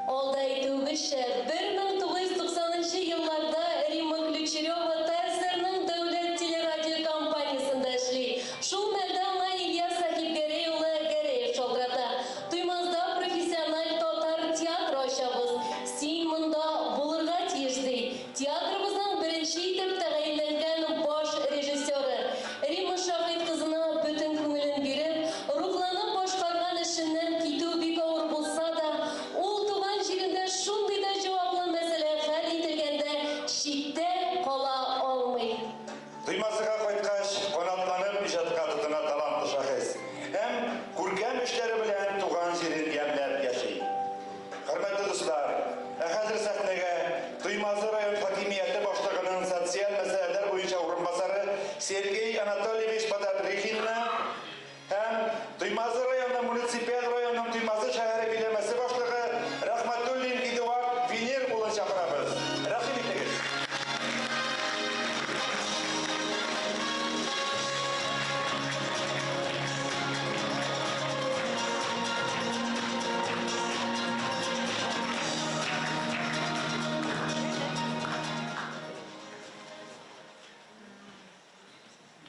Алда әйтүебезчә, 1990 елларда Римма Ключерева ТАССРның дәүләт телерадиокомпаниясендә эшли. Шул мәлдә аңа Ильяс Сәхибгәрәй улы Гәрәев шалтырата. Туймазда профессиональ татар театры ачабыз. Син монда булырга тиеш, ди. Театрыбызның беренче итеп тәгаенләнгән баш режиссеры. Римма Шаһит кызына бөтен күңелен биреп, рухланып башкарган эшеннән китү бик авыр булса да, ул туган җирендә шундый да җаваплы мәсьәлә хәл ителгәндә читтә кала алмый. Туймазыга кайткач, канатланып иҗатка тотына талантлы шәхес һәм күркәм эшләре белән туган җирен ямьләп яши. Хөрмәтле дуслар, ә хәзер сәхнәгә Туймазы район хакимияте башлыгының социаль мәсьәләләр буенча урынбасары Сергей Анатольевич Подотрихинны һәм Туймазы районы муниципаль районының Туймазы шәһәре биләмәсе башлыгы Рахматуллин Эдуард Венер улын чакырабыз. Рәхим итегез.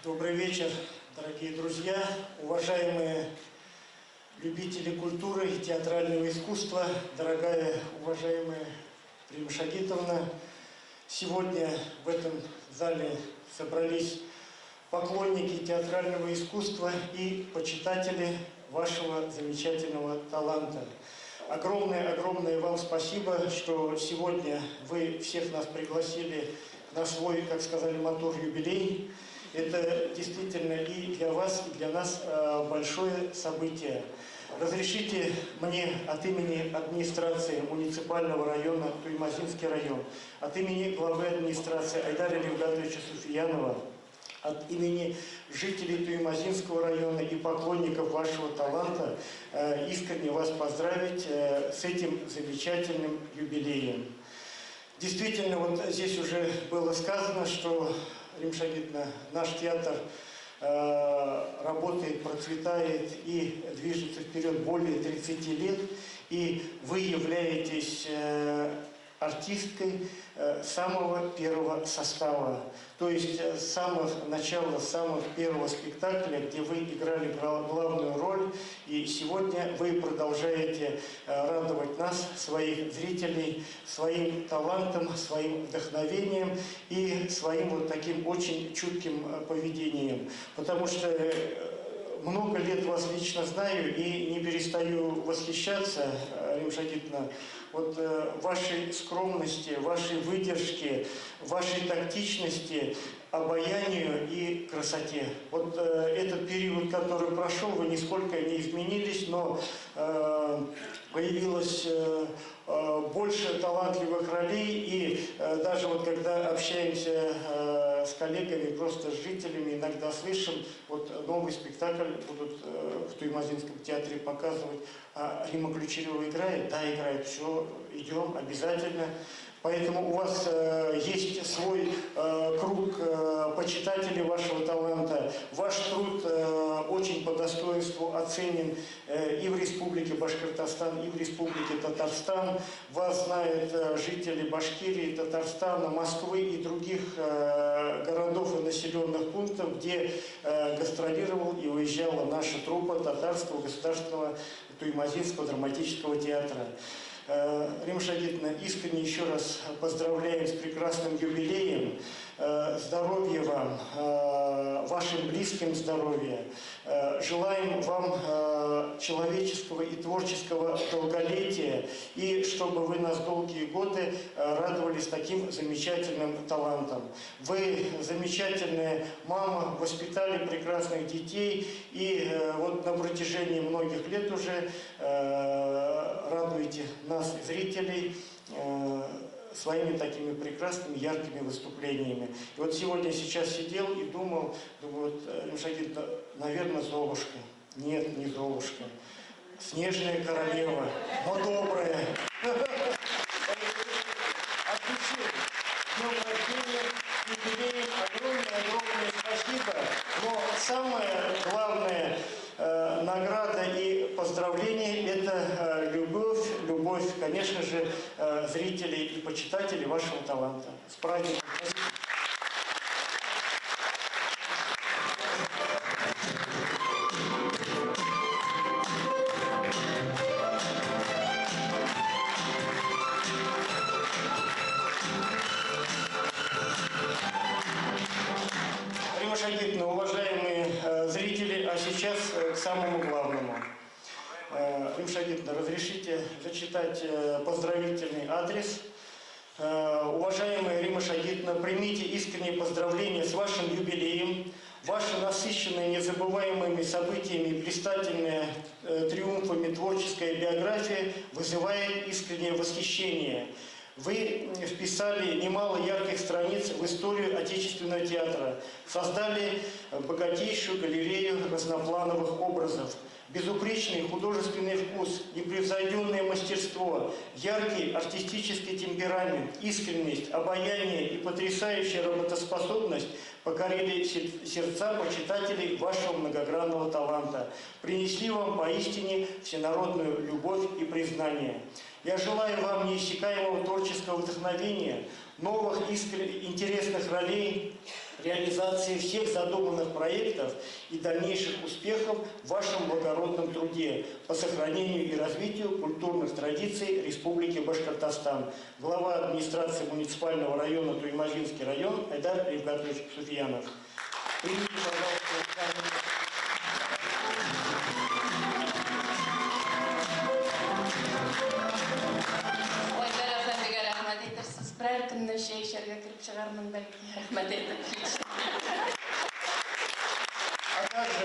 Добрый вечер, дорогие друзья, уважаемые любители культуры и театрального искусства, дорогая, уважаемая Римма Шагитовна. Сегодня в этом зале собрались поклонники театрального искусства и почитатели вашего замечательного таланта. Огромное-огромное вам спасибо, что сегодня вы всех нас пригласили на свой, как сказали, мотор юбилей. Это действительно и для вас, и для нас большое событие. Разрешите мне от имени администрации муниципального района Туймазинский район, от имени главы администрации Айдара Левгатовича Суфиянова от имени жителей Туймазинского района и поклонников вашего таланта искренне вас поздравить с этим замечательным юбилеем. Действительно, вот здесь уже было сказано, что, Римма Шагитовна, наш театр работает, процветает и движется вперед более 30 лет, и вы являетесь артисткой самого первого состава. То есть с самого начала, с самого первого спектакля, где вы играли главную роль, и сегодня вы продолжаете радовать нас, своих зрителей, своим талантом, своим вдохновением и своим вот таким очень чутким поведением. Потому что много лет вас лично знаю и не перестаю восхищаться, Римма Шагитовна, вот вашей скромности, вашей выдержке, вашей тактичности, обаянию и красоте. Вот этот период, который прошел, вы нисколько не изменились, но появилось больше талантливых ролей, и даже вот когда общаемся с коллегами, просто с жителями, иногда слышим, вот новый спектакль будут в Туймазинском театре показывать, а Римма Ключарева играет? Да, играет, все, идем, обязательно. Поэтому у вас есть свой круг почитателей вашего таланта. Ваш труд очень по достоинству оценен и в Республике Башкортостан, и в Республике Татарстан. Вас знают жители Башкирии, Татарстана, Москвы и других городов и населенных пунктов, где гастролировал и уезжала наша труппа Татарского государственного Туймазинского драматического театра. Римма Шагитовна, искренне еще раз поздравляем с прекрасным юбилеем. Здоровья вам, вашим близким здоровья. Желаем вам человеческого и творческого долголетия, и чтобы вы нас долгие годы радовались таким замечательным талантом. Вы замечательная мама, воспитали прекрасных детей, и вот на протяжении многих лет уже радуете нас, зрителей, своими такими прекрасными, яркими выступлениями. И вот сегодня сейчас сидел и думал, думаю, вот, Римма Шагитовна, наверное, Золушка. Нет, не Золушка. Снежная королева, но добрая. От души, днем рождения, юбилеем, огромное-огромное спасибо. Но самое главное, награда и поздравление – это любовь, любовь, конечно же, зрителей и почитателей вашего таланта. С праздником! Римма Шагитовна, уважаемые зрители, а сейчас к самому главному. Римма Шагитовна, разрешите зачитать поздравительный адрес. Уважаемая Римма Шагитовна, примите искренние поздравления с вашим юбилеем. Ваша насыщенная незабываемыми событиями и блистательная триумфами творческая биография вызывает искреннее восхищение. Вы вписали немало ярких страниц в историю отечественного театра, создали богатейшую галерею разноплановых образов. Безупречный художественный вкус, непревзойденное мастерство, яркий артистический темперамент, искренность, обаяние и потрясающая работоспособность покорили сердца почитателей вашего многогранного таланта, принесли вам поистине всенародную любовь и признание. Я желаю вам неиссякаемого творческого вдохновения, новых интересных ролей, реализации всех задуманных проектов и дальнейших успехов в вашем благородном труде по сохранению и развитию культурных традиций Республики Башкортостан. Глава администрации муниципального района Туймазинский район Айдар Рифгатович Суфиянов. Примите, пожалуйста, Берәр көнне чәй эчәргә кереп чыгармын, бәлки, рәхмәт әйтеп. А также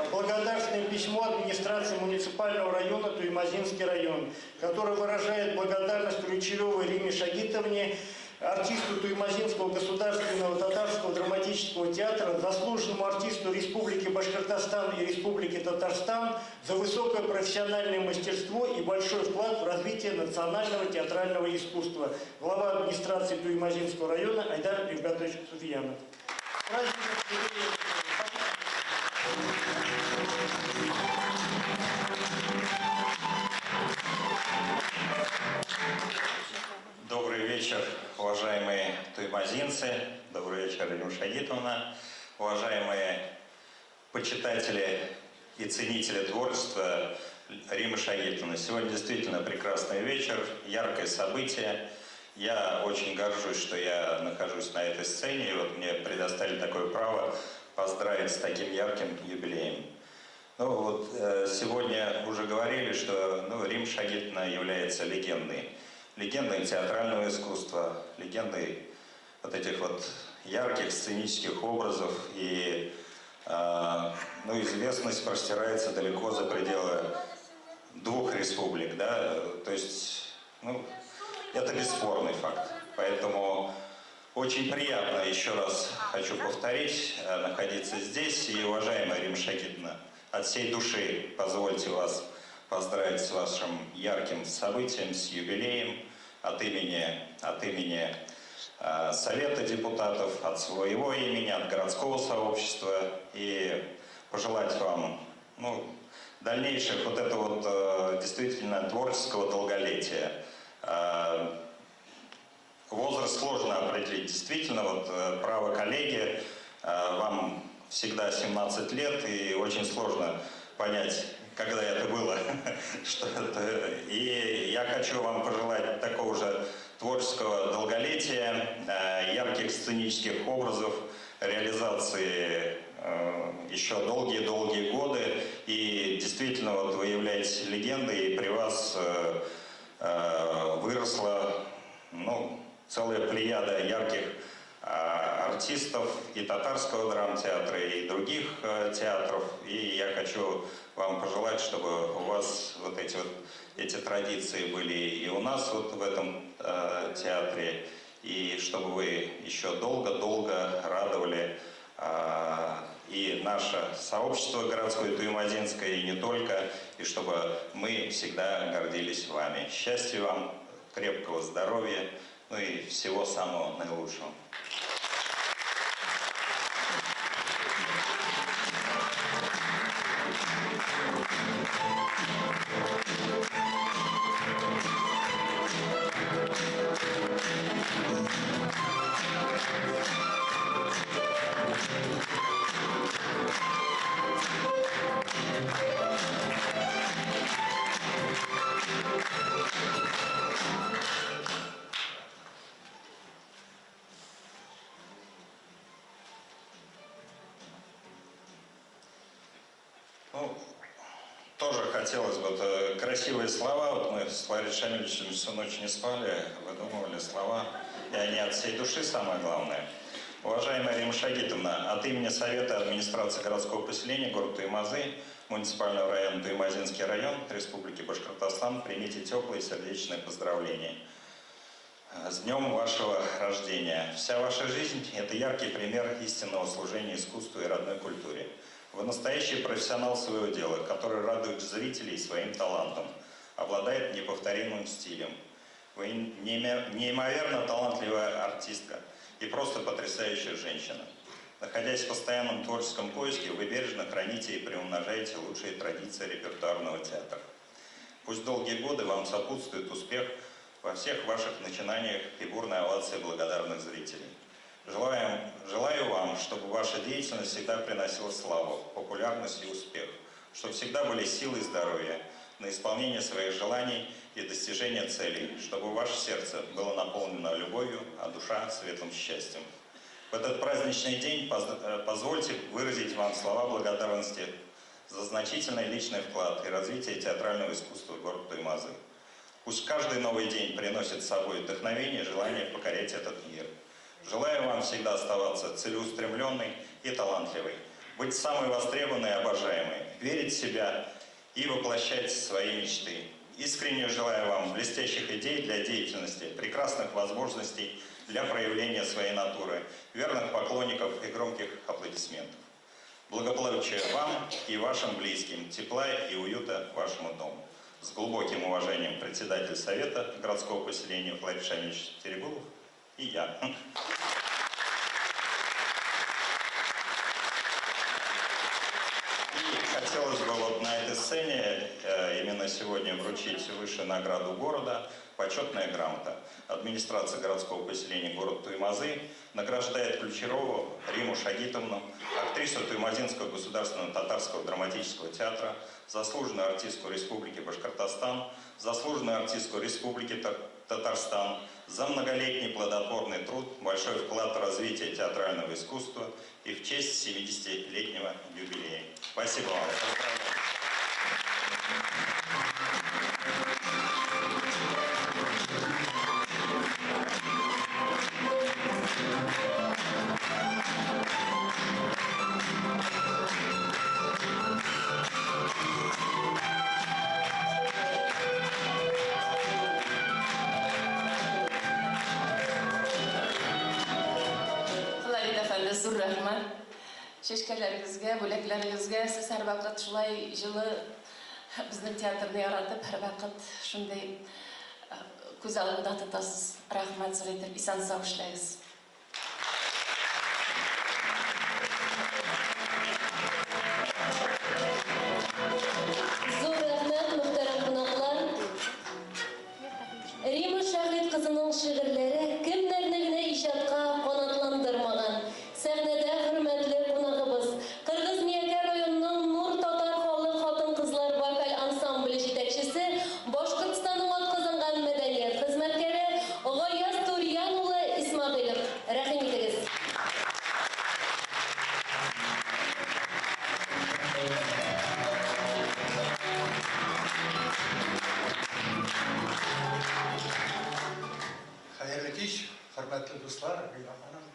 благодарственное письмо администрации муниципального района Туймазинский район, которое выражает благодарность Ключаревой Римме Шагитовне Артисту Туймазинского государственного татарского драматического театра, заслуженному артисту Республики Башкортостан и Республики Татарстан за высокое профессиональное мастерство и большой вклад в развитие национального театрального искусства. Глава администрации Туймазинского района Айдар Рифгатович Суфиянов. Добрый вечер, уважаемые туймазинцы. Добрый вечер, Рима Шагитовна. Уважаемые почитатели и ценители творчества Римы Шагитовны. Сегодня действительно прекрасный вечер, яркое событие. Я очень горжусь, что я нахожусь на этой сцене, и вот мне предоставили такое право поздравить с таким ярким юбилеем. Ну вот сегодня уже говорили, что Рима Шагитовна является легендой. Легендой театрального искусства, легендой вот этих вот ярких сценических образов. И известность простирается далеко за пределы двух республик, да, то есть, это бесспорный факт. Поэтому очень приятно, еще раз хочу повторить, находиться здесь. И, уважаемая Рима Шагитовна, от всей души позвольте вас поздравить с вашим ярким событием, с юбилеем от имени Совета депутатов, от своего имени, от городского сообщества, и пожелать вам дальнейших вот этого вот действительно творческого долголетия. Возраст сложно определить. Действительно, вот право коллеги, вам всегда 17 лет, и очень сложно понять, когда это было. И я хочу вам пожелать такого же творческого долголетия, ярких сценических образов, реализации еще долгие-долгие годы. И действительно, вот вы являетесь легендой, и при вас выросла целая плеяда ярких артистов и татарского драмтеатра, и других театров. И я хочу вам пожелать, чтобы у вас вот эти традиции были и у нас вот в этом театре, и чтобы вы еще долго-долго радовали и наше сообщество городское туймазинское, и не только, и чтобы мы всегда гордились вами. Счастья вам, крепкого здоровья, ну и всего самого наилучшего. Тоже хотелось бы красивые слова. Вот мы с Флорид Шамильевичем всю ночь не спали, выдумывали слова, и они от всей души, самое главное. Уважаемая Рима Шагитовна, от имени Совета администрации городского поселения города Туймазы, муниципального района Туймазинский район Республики Башкортостан, примите теплые сердечные поздравления. С днем вашего рождения! Вся ваша жизнь – это яркий пример истинного служения искусству и родной культуре. Вы настоящий профессионал своего дела, который радует зрителей своим талантом, обладает неповторимым стилем. Вы неимоверно талантливая артистка и просто потрясающая женщина. Находясь в постоянном творческом поиске, вы бережно храните и приумножаете лучшие традиции репертуарного театра. Пусть долгие годы вам сопутствует успех во всех ваших начинаниях и бурной овации благодарных зрителей. Желаю вам, чтобы ваша деятельность всегда приносила славу, популярность и успех, чтобы всегда были силы и здоровье на исполнение своих желаний и достижение целей, чтобы ваше сердце было наполнено любовью, а душа светлым счастьем. В этот праздничный день позвольте выразить вам слова благодарности за значительный личный вклад и развитие театрального искусства города Туймазы. Пусть каждый новый день приносит с собой вдохновение и желание покорять этот мир. Желаю вам всегда оставаться целеустремленной и талантливой, быть самой востребованной и обожаемой, верить в себя и воплощать свои мечты. Искренне желаю вам блестящих идей для деятельности, прекрасных возможностей для проявления своей натуры, верных поклонников и громких аплодисментов. Благополучия вам и вашим близким, тепла и уюта вашему дому. С глубоким уважением председатель Совета городского поселения Фларид Шамильевич Терегулов и я. И хотелось бы вот на этой сцене именно сегодня вручить высшую награду города «Почетная грамота». Администрация городского поселения город Туймазы награждает Ключерову Риму Шагитовну, актрису Туймазинского государственного татарского драматического театра, заслуженную артистку Республики Башкортостан, заслуженную артистку Республики Татарстан за многолетний плодотворный труд, большой вклад в развитие театрального искусства и в честь 70-летнего юбилея. Спасибо вам. Поздравляю. Флорид әфәнде, зур рәхмәт. Чәчкәләрегезгә, бүләкләрегезгә сез һәрвакыт шулай җылы безнең театрны яратып, һәрвакыт шундый күз алдында тотасыз. Рәхмәт зур итеп, исән-сау эшләгез. Зур рәхмәт, мөхтәрәм кунаклар. Рима Шәһит кызының шигырьләре кемнәрне генә иҗатка канатландырмаган. Сәхнәдә хөрмәтле кунагыбыз, Кыргыз Миякә районының Нур татар халык хатын-кызлар вокаль ансамбле җитәкчесе, Башкортстанның атказанган мәдәният хезмәткәре Гаяз Турьян улы Исмәгыйлев. Рәхим итегез. Хәерле кич, хөрмәтле дуслар, Рима ханым.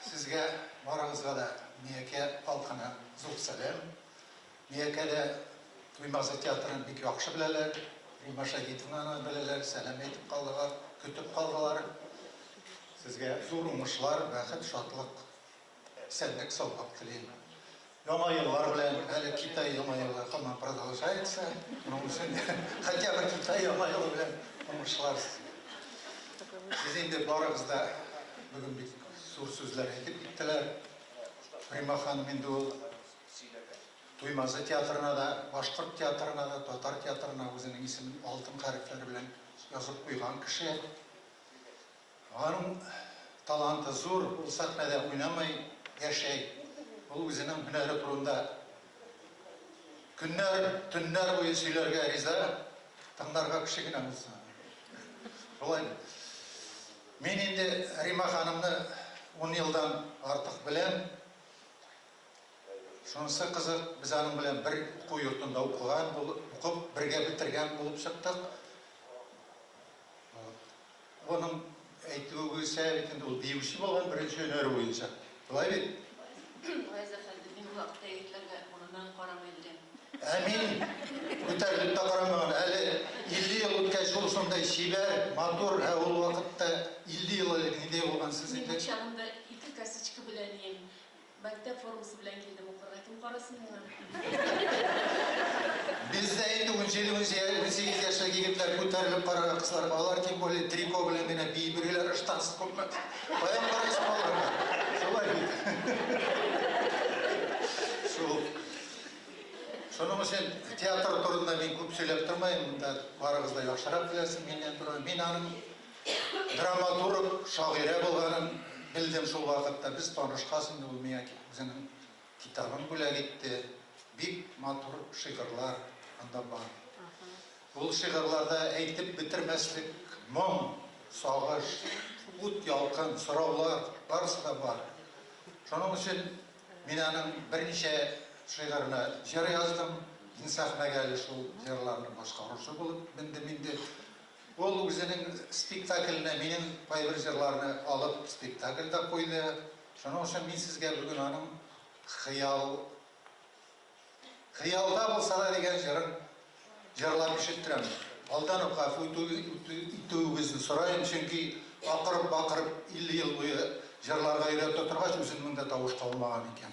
Сезгә барыгызга да Миякә халкына зур сәлам. Миякәдә Туймазы театрын бик яхшы беләләр, Рима Шагитовнаны беләләр, сәлам әйтеп калдылар, көтеп калдылар. Сезгә зур уңышлар, бәхет, шатлык, исәнлек, саулык телим. Яңа еллар белән, әле Китай яңа елы һаман продолжается. Моның өчен хотя бы Китай яңа елы белән уңышлар. Сез инде барыгыз да бүген бик зур сүзләр әйтеп киттеләр. Рима ханым инде ул Туймазы театрына да, башкорт театрына да, татар театрына үзенең исемен алтын хәрефләре белән язып куйган кеше. Аның таланты зур, ул сәхнәдә уйнамый, яшәй. Ул үзенең һөнәре турында көннәр, төннәр буе сөйләргә риза, тыңларга кеше генә булса. Шулай бит. Мин инде Рима ханымны 10 елдан артык беләм. Шунысы кызык, без аның белән бер уку йортында укыган, укып, бергә бетергән булып чыктык. Оның әйтүе буенча бит инде ул биюче булган беренче һөнәре буенча. Шулай бит? Гаяз әфәнде, мин ул вакытта егетләргә гомумән карамый идем. Ә мин күтәрелеп тә карамаган. Әле 50 ел үткәч ул шундай чибәр, матур, ә ул вакытта 50 ел элек нинди булган сез Мин инде? чагында ике косичка белән ием. Мәктәп формасы белән килдем укырга. Кем карасын миңа? Бездә инде 17, 18 яшьлек егетләр күтәрелеп карарга кызларга, алар тем более трико белән генә бии йөриләр, ыштансыз күпме. Каян карыйсың аларга? Шулай бит. Шул. Шуның өчен театр турында мин күп сөйләп тормыйм, монда барыгыз да яхшырак беләсез миннән турында. Мин аның драматург, шагыйрә булганын белдем шул вакытта. Без танышкач инде ул миңа үзенең китабын бүләк итте. Бик матур шигырьләр анда бар. Ул шигырьләрдә әйтеп бетермәслек моң, сагыш, ут, ялкын, сораулар барысы да бар. Шуның өчен мин аның берничә шигыренә җыр яздым. Мин сәхнәгә әле шул җырларны башкаручы булып мендем инде. Ул үзенең спектакленә минем кайбер җырларны алып спектакльдә куйды. Шуның өчен мин сезгә бүген аның Хыял Хыялда булса да дигән җырын җырлап ишеттерәм. Алдан ук гафу итүегезне сорыйм, чөнки акырып-бакырып 50 ел буе җырларга өйрәтә торгач, үземнең дә тавыш калмаган икән.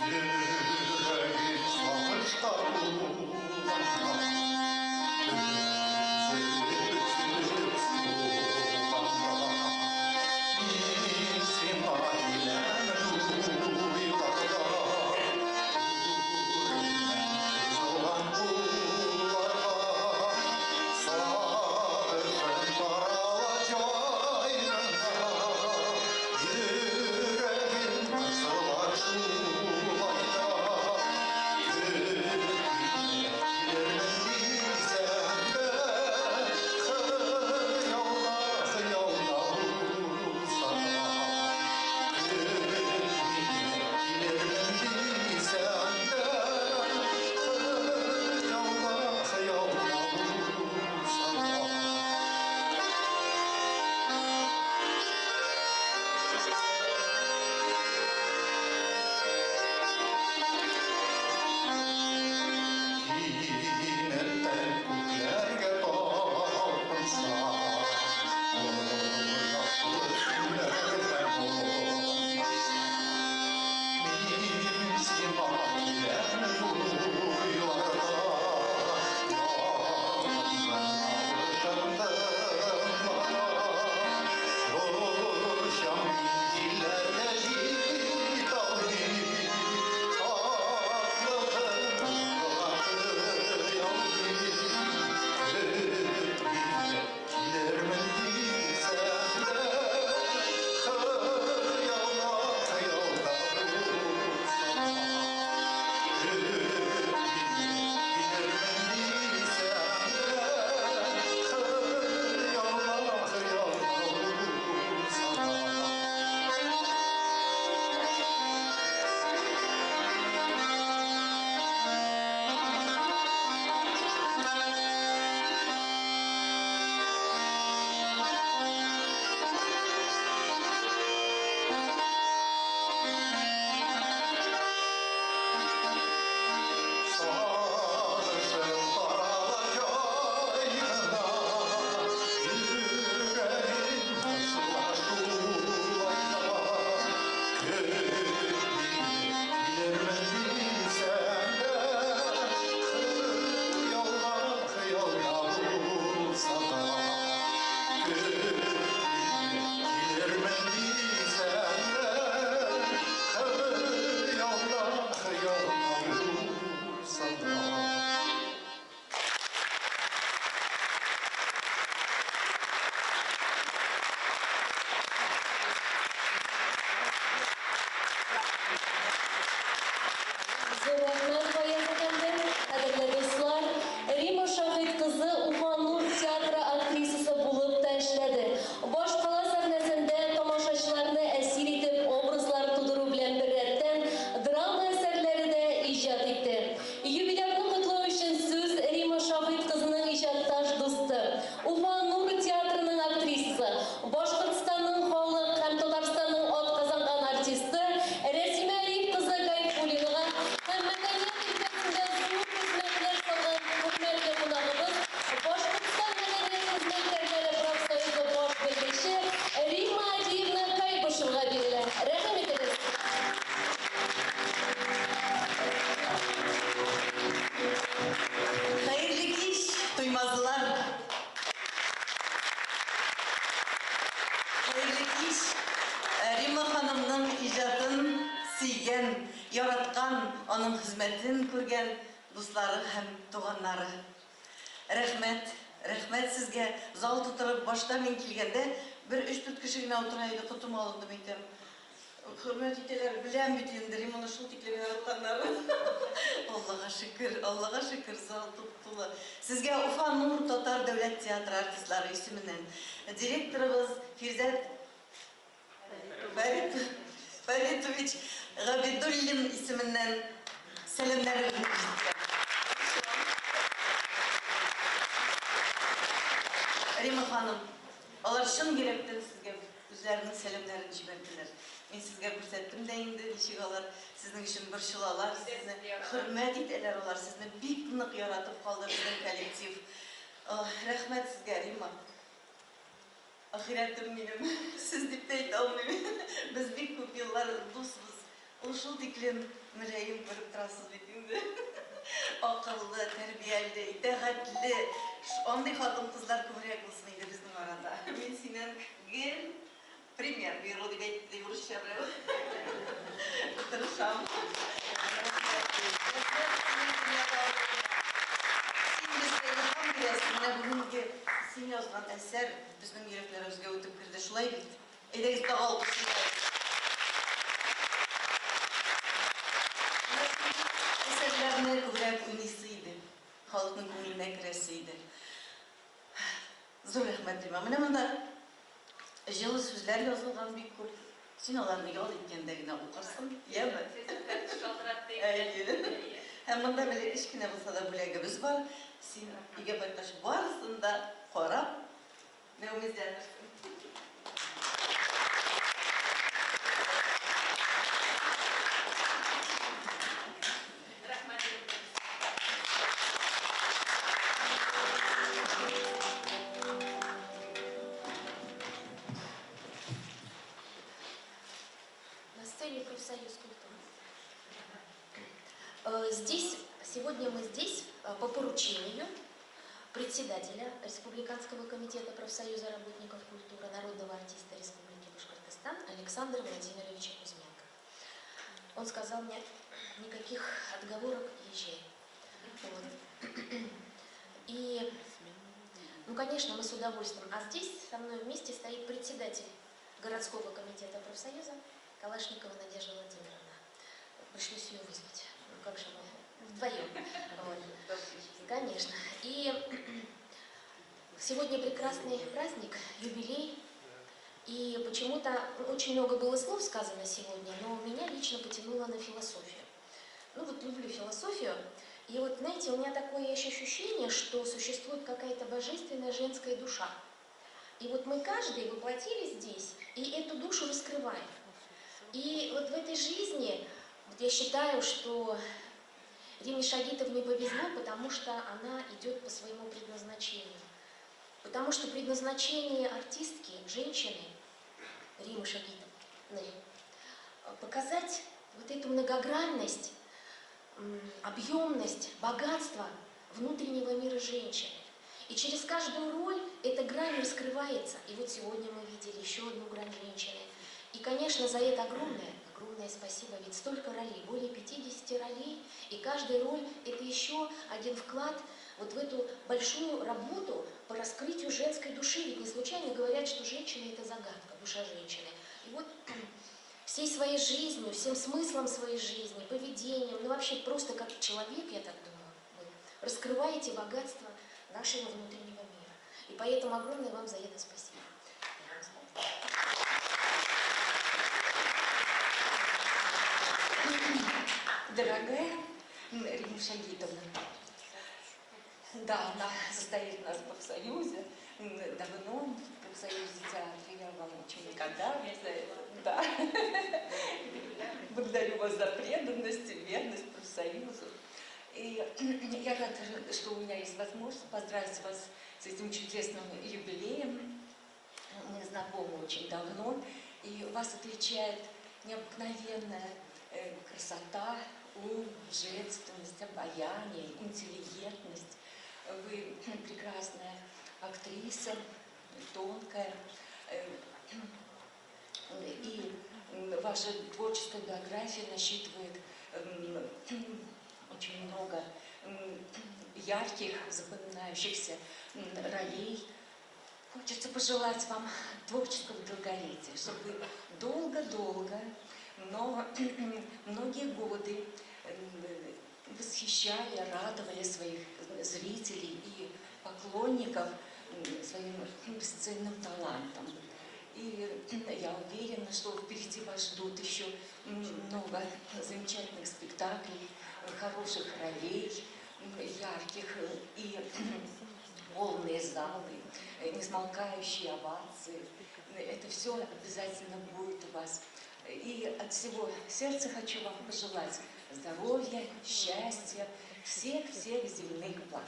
Йөрәгем сагышка тулганда, Өзелеп сулганда, Мин сиңа киләм туйларда, Түреннән сузылган кулларга, Сагышым тарала җай гына, Йөрәгем кысыла шулай да. Көт мине, килермен дисәң дә, Хыялда, хыялда булса да. Көт мине, килермен дисәң дә, Хыялда, хыялда булса да. Кинәттән күкләргә талпынсам, Кояшлы төннәрдә моңайсам, Мин сиңа киләм туйларда, Ягымнан тавышым тыңлата. Очам мин җилләргә җиталмый, Шатлыгым кыялмый. Көт мине, килермен дисәң дә, Хыялда, хыялда булса да. Көт мине, килермен дисәң дә, Хыялда, хыялда булса да. Сагышым тарала җай гына, Йөрәгем кысыла шулай да. Көт мине, килермен дисәң дә, Хыялда, хыялда булса да. Көт мине, килермен дисәң дә, Хыялда, хыялда булса да. Зур рәхмәт, Фаяз әфәндем. Кадерле дуслар, Рима Шаһит кызы Уфа Нур театры актрисасы булып та эшләде. Башкала сәхнәсендә тамашачыларны әсир итеп образлар тудыру белән беррәттән драма әсәрләре дә иҗат итте. Юбилярны котлау өчен сүз Рима Шаһит кызының иҗатташ дусты, Уфа Нур театрының актрисасы, Башкортстанның халык һәм Татарстанның атказанган артисты Рәсимә Риф кызы Гайфуллинага һәм мәдәният өлкәсендә зур хезмәтләр салган хөрмәтле кунагыбыз, Башкортстан мәдәният хезмәткәрләре профсоюзы баш белгече Римма Адиевна Кайбышевага бирелә. Рәхим итегез. Хәерле кич, туймазылар! Хәерле кич, Римма ханымның иҗатын сөйгән, яраткан, аның хезмәтен күргән дуслары һәм туганнары. Рәхмәт, рәхмәт сезгә, зал тутырып, башта мин килгәндә бер өч-дүрт кеше генә утыра иде, котым алынды, әйтәм. Хөрмәт итәләр, беләм бит инде, Риманы шул тиклем яратканнарын. Аллага шөкер, Аллага шөкер, зал туп-тулы. Сезгә Уфа Нур татар дәүләт театры артистлары исеменнән директорыбыз Фирзәт Фәрит Фәритович Габидуллин исеменнән сәламнәребезне җиткерәм. Рима ханым, алар чын йөрәктән сезгә үзләренең сәламнәрен җибәрделәр. Мин сезгә күрсәттем дә инде, ничек алар сезнең өчен борчылалар, сезне хөрмәт итәләр алар, сезне бик нык яратып калды безнең коллектив. Рәхмәт сезгә, Рима. Ахирәтем минем, сез дип тә әйтә алмыйм. Без бик күп еллар дусбыз. Ул шул тиклем мөлаем күреп торасыз бит инде. Акыллы, тәрбияле, итагатьле. Андый хатын-кызлар күбрәк булсын иде безнең арада. Мин синнән гел пример беру дип әйтте урысча берәү. Тырышам. Син безгә илһам бирәсең. Менә бүгенге син язган әсәр безнең йөрәкләребезгә үтеп керде. Шулай бит? Әйдәгез тагы алкышлыйк. Әсәрләрне күбрәк уйныйсы иде. Халыкның күңеленә керәсе иде. Зур рәхмәт, Рима. Менә монда җылы сүзләр язылган бик күп. Син аларны ял иткәндә генә укырсың, яме? Әйе. Һәм монда бәләкәч кенә булса да бүләгебез бар. Син өйгә кайткач барысын да карап, нәүмизләнерсең. На сцене профсоюз культуры. Здесь, сегодня мы здесь по поручению председателя Республиканского комитета профсоюза работников культуры, народного артиста Республики Башкортостан Александра Владимировича Кузьменко. Он сказал мне, никаких отговорок, езжай. Вот. И, ну, конечно, мы с удовольствием. А здесь со мной вместе стоит председатель городского комитета профсоюза Калашникова Надежда Владимировна. Пришлось ее вызвать. Ну, как же мы вдвоем. Вот. Конечно. И сегодня прекрасный праздник, юбилей. И почему-то очень много было слов сказано сегодня, но меня лично потянуло на философию. Ну вот люблю философию. И вот, знаете, у меня такое еще ощущение, что существует какая-то божественная женская душа. И вот мы каждый воплотили здесь, и эту душу раскрываем. И вот в этой жизни, вот я считаю, что Риме Шагитовне повезло, потому что она идет по своему предназначению. Потому что предназначение артистки, женщины, Римы Шагитовны, показать вот эту многогранность, объемность, богатство внутреннего мира женщины. И через каждую роль эта грань раскрывается. И вот сегодня мы видели еще одну грань женщины. И, конечно, за это огромное, огромное спасибо, ведь столько ролей, более 50 ролей, и каждая роль – это еще один вклад вот в эту большую работу по раскрытию женской души. Ведь не случайно говорят, что женщина – это загадка, душа женщины. И вот всей своей жизнью, всем смыслом своей жизни, поведением, ну вообще просто как человек, я так думаю, вы раскрываете богатство нашего внутреннего мира. И поэтому огромное вам за это спасибо. Дорогая Рима Шагитовна, да, она состоит у нас в профсоюзе, давно в профсоюзе театра, я вам очень благодарна за это. Да. Благодарю вас за преданность и верность профсоюзу. И я рада, что у меня есть возможность поздравить вас с этим чудесным юбилеем. Мы знакомы очень давно, и вас отличает необыкновенная красота, ум, женственность, обаяние, интеллигентность. Вы прекрасная актриса, тонкая. И ваша творческая биография насчитывает очень много ярких, запоминающихся ролей. Хочется пожелать вам творческого долголетия, чтобы вы долго-долго Но многие годы восхищали, радовали своих зрителей и поклонников своим бесценным талантом. И я уверена, что впереди вас ждут еще много замечательных спектаклей, хороших ролей, ярких и полные залы, несмолкающие овации. Это все обязательно будет у вас. И от всего сердца хочу вам пожелать здоровья, счастья, всех-всех земных благ.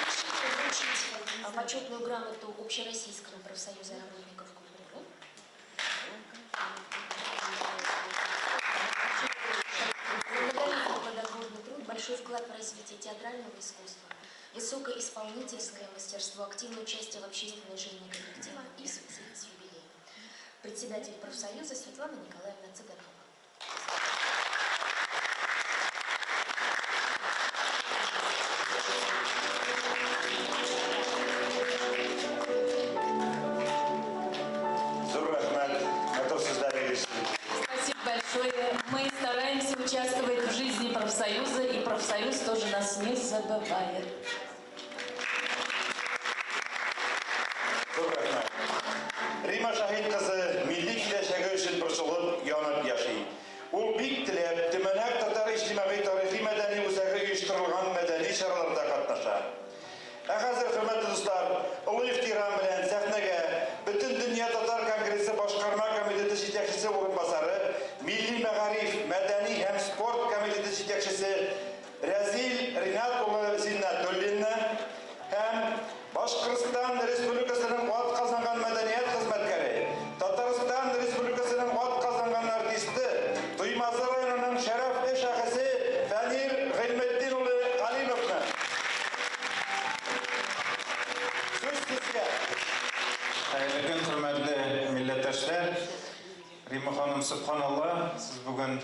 Разрешите вручить почетную грамоту Общероссийского профсоюза работников культуры. Благодарю плодотворный труд, большой вклад в развитие театрального искусства, высокое исполнительское мастерство, активное участие в общественной жизни коллектива и в связи с юбилеем. Председатель профсоюза Светлана Николаевна Цыганова. Зур рәхмәт, матур сүзләрегез өчен. Спасибо большое. Мы стараемся участвовать в жизни профсоюза, и профсоюз тоже нас не забывает. Зур рәхмәт. Рима Шаһит кызы милли киләчәге өчен борчылып, янып яши. Ул бик теләп Төмәнәк татар иҗтимагый тарихи мәдәни үзәге оештырылган мәдәни чараларда катнаша. Ә хәзер, хөрмәтле дуслар, олы ихтирам белән сәхнәгә Бөтендөнья татар конгрессы башкарма комитеты җитәкчесе урынбасары, милли мәгариф, мәдәни һәм спорт комитеты җитәкчесе Рәзил Ринат улы Зиннәтуллинны һәм Башкортстан Республикасының атказанган мәдәният хезмәткәре, Татарстан Республикасының атказанган артисты, Туймазы районының шәрәфле шәхесе Фәнир Гыйльметдин улы Галимовны. Сүз сезгә. Хәерле көн, хөрмәтле милләттәшләр. Рима ханым, сөбханалла, сез бүген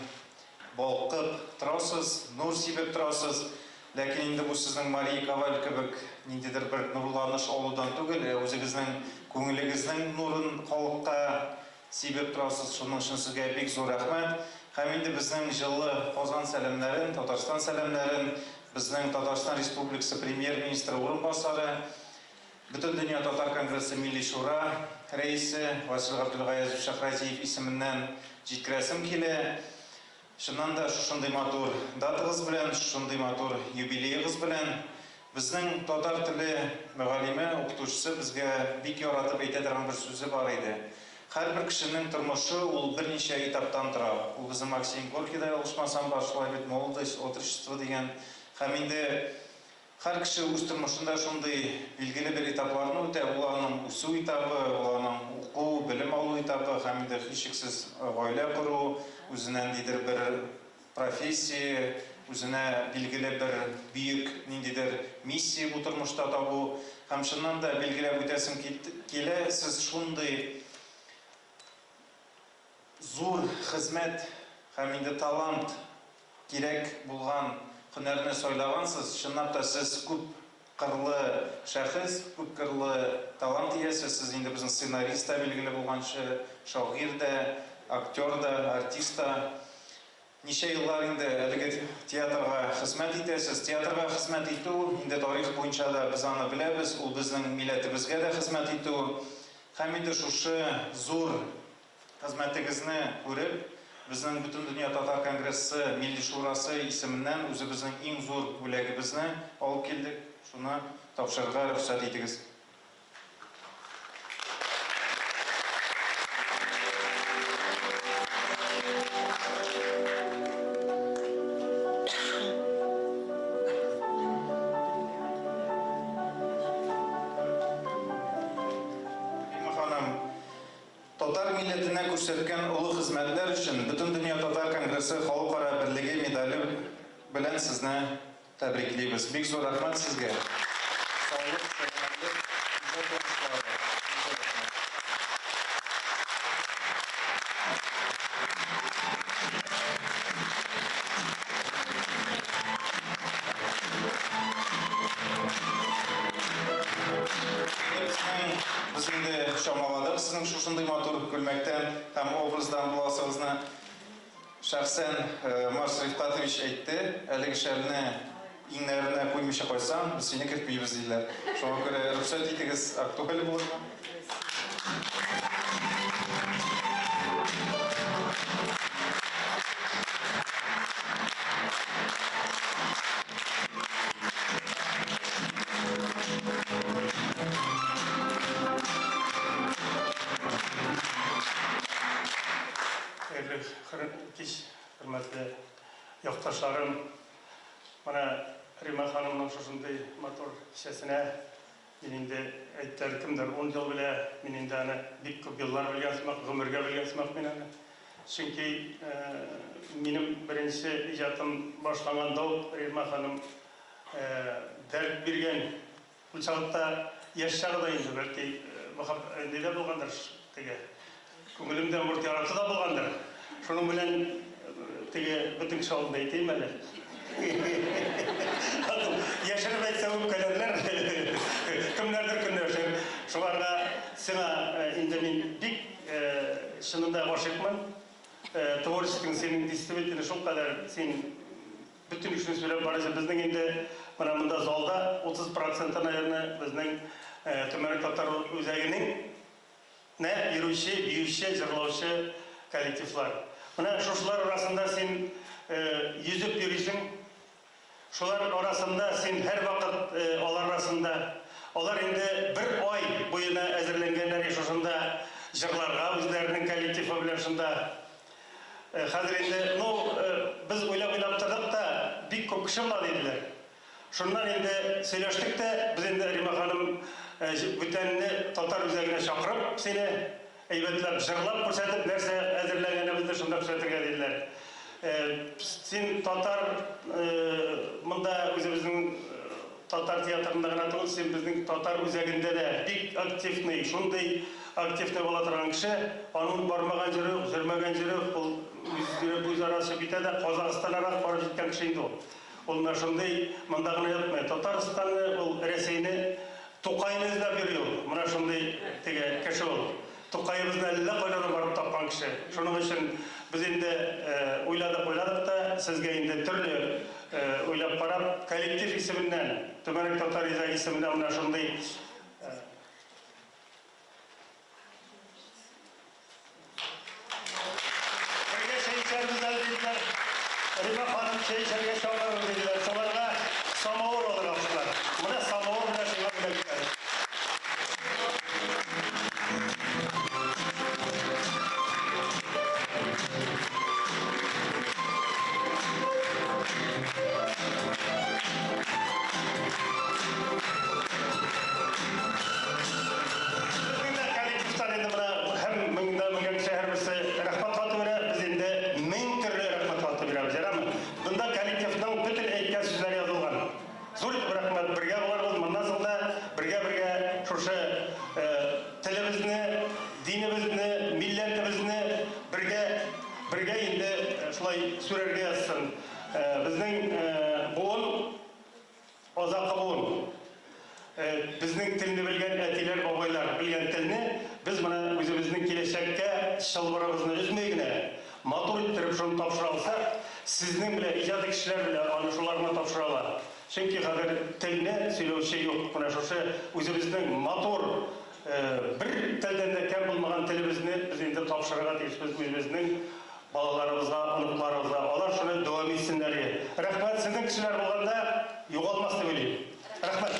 балкып торасыз, нур сибеп торасыз. Ләкин инде бу сезнең Мария Коваль кебек ниндидер бер нурланыш алудан түгел, ә үзегезнең күңелегезнең нурын халыкка сибеп торасыз. Шуның өчен сезгә бик зур рәхмәт. Һәм инде безнең җылы Казан сәламнәрен, Татарстан сәламнәрен безнең Татарстан Республикасы премьер-министры урынбасары, Бөтендөнья татар конгрессы Милли Шура рәисе Васил Габделгаязов Шәхразиев исеменнән җиткерәсем килә. Чыннан да шушындый матур датагыз белән, шушындый матур юбилеегыз белән безнең татар теле мөгаллиме, укытучысы безгә бик яратып әйтә торган бер сүзе бар иде. Һәрбер кешенең тормышы ул берничә этаптан тора. Ул безнең Максим Горькийда ялгышмасам бар, шулай бит, молодость, отрочество дигән. Һәм инде һәр кеше үз тормышында шундый билгеле бер этапларны үтә. Ул аның үсү этабы, ул аның уку, белем алу этабы һәм инде һичшиксез гаилә кору, үзенә ниндидер бер профессия, үзенә билгеле бер бөек ниндидер миссия бу тормышта табу. Һәм чыннан да билгеләп үтәсем килә, сез шундый зур хезмәт һәм инде талант кирәк булган һөнәрне сайлагансыз. Чынлап та сез күп кырлы шәхес, күп кырлы талант иясе. Сез инде безнең сценарист та билгеле булганчы, шагыйрь дә, актер да, артист та. Ничә еллар инде әлеге театрга хезмәт итәсез. Театрга хезмәт итү инде тарих буенча да без аны беләбез, ул безнең милләтебезгә дә хезмәт итү. Һәм инде шушы зур хезмәтегезне күреп, безнең Бөтендөнья татар конгрессы Милли Шурасы исеменнән үзебезнең иң зур бүләгебезне алып килдек. Шуны тапшырырга рөхсәт итегез. Рима ханым, татар милләтенә күрсәткән олы хезмәтләр өчен Бөтендөнья татар конгрессы Халыкара берлеге медале белән сезне тәбриклибез. Бик зур рәхмәт сезгә. Саулык, сәламәтлек, иҗат уңышлары. Бик зур рәхмәт. Безнең, без инде чамаладык сезнең Халкыбыздан буласыгызны шәхсән Марс Рифкатович әйтте. Әлеге шәлне иңнәренә куймыйча кайтсаң, без сине кертмибез, диделәр. Шуңа күрә рөхсәт итегез, актуаль булырга. Хәерле кич, хөрмәтле якташларым. Менә Рима ханымның шушындый матур кичәсенә мин инде әйттеләр, кемдер 10 ел белә, мин инде аны бик күп еллар белгән сымак, гомергә белгән сымак мин аны. Чөнки минем беренче иҗатым башланганда ук Рима ханым дәрт биргән. Ул чакта яшь чагы да инде, бәлки, нидә булгандыр, теге күңелемдә мурт яраты да булгандыр. Шуның белән теге бөтен кеше алдында әйтәйем әле. Яшереп әйтсә үпкәләрләр. Кемнәрдер көнләшер. Шуларга сиңа инде мин бик чынында гашыйкмын. Творчествоң синең действительно шулкадәр син бөтен кешене сөйләп барасың. Безнең инде менә монда залда 30%, наверное, безнең Төмән татар үзәгенең нә йөрүче, биюче, җырлаучы коллективлар. Менә шушылар арасында син йөзеп йөрисең. Шулар арасында син һәрвакыт алар арасында. Алар инде бер ай буена әзерләнгәннәр шушында җырларга үзләренең коллективы белән шунда. Хәзер инде, ну, без уйлап-уйлап тордык та, бик күп кеше була диделәр. Шуннан инде сөйләштек тә, без инде Рима ханым бүтәнне татар үзәгенә чакырып сине әйбәтләп җырлап күрсәтеп, нәрсә әзерләгәнебезне шунда күрсәтергә диделәр. Син татар монда үзебезнең татар театрында гына түгел, син безнең татар үзәгендә дә бик активный, шундый активный була торган кеше. Аның бармаган җире юк, йөрмәгән җире юк. Ул үз йөреп, үз арасы китә дә, Казахстаннарак барып җиткән кеше инде ул. Ул менә шундый монда гына ятмый. Татарстанны, ул Рәсәйне, Тукайны эзләп йөри ул. Менә шундый теге кеше ул. Тукаебызны әллә кайлардан барып тапкан кеше. Шуның өчен без инде уйладык, уйладык та, сезгә инде төрле уйлап карап, коллектив исеменнән, Түбәнәк татар үзәге исеменнән менә шундый бергә чәй эчәрбез әле, диделәр. Рима ханым чәй эчәргә чакырыр, диделәр. Шуларга самавыр алырга куштылар. Менә самавыр белән сиңа бүләк итәбез. Безнең дә коллективтан инде менә һәм меңдә меңгә кеше һәрберсе рәхмәт хаты бирә, без инде мең төрле рәхмәт хаты бирәбез, ярамы? Бында коллективның бөтен әйткән сүзләре язылган. Зур итеп рәхмәт, бергә буларбыз, моннан соң да бергә-бергә шушы телебезне, динебезне, милләтебезне бергә бергә инде шулай сүрәргә язсын. Безнең буын азакы буын. Безнең телне белгән әтиләр, бабайлар белгән телне без менә үзебезнең киләчәккә чылбырыбызны өзми генә, матур иттереп шуны тапшыра алсак, сезнең белән, иҗади кешеләр белән аны шулар гына тапшыра ала. Чөнки хәзер телне сөйләүче юк. Менә шушы үзебезнең матур, бер телдән дә ким булмаган телебезне без инде тапшырырга тиешбез үзебезнең балаларыбызга, оныкларыбызга. Алар шуны дәвам итсеннәр иде. Рәхмәт, сезнең кешеләр булганда югалмас дип уйлыйм. Рәхмәт.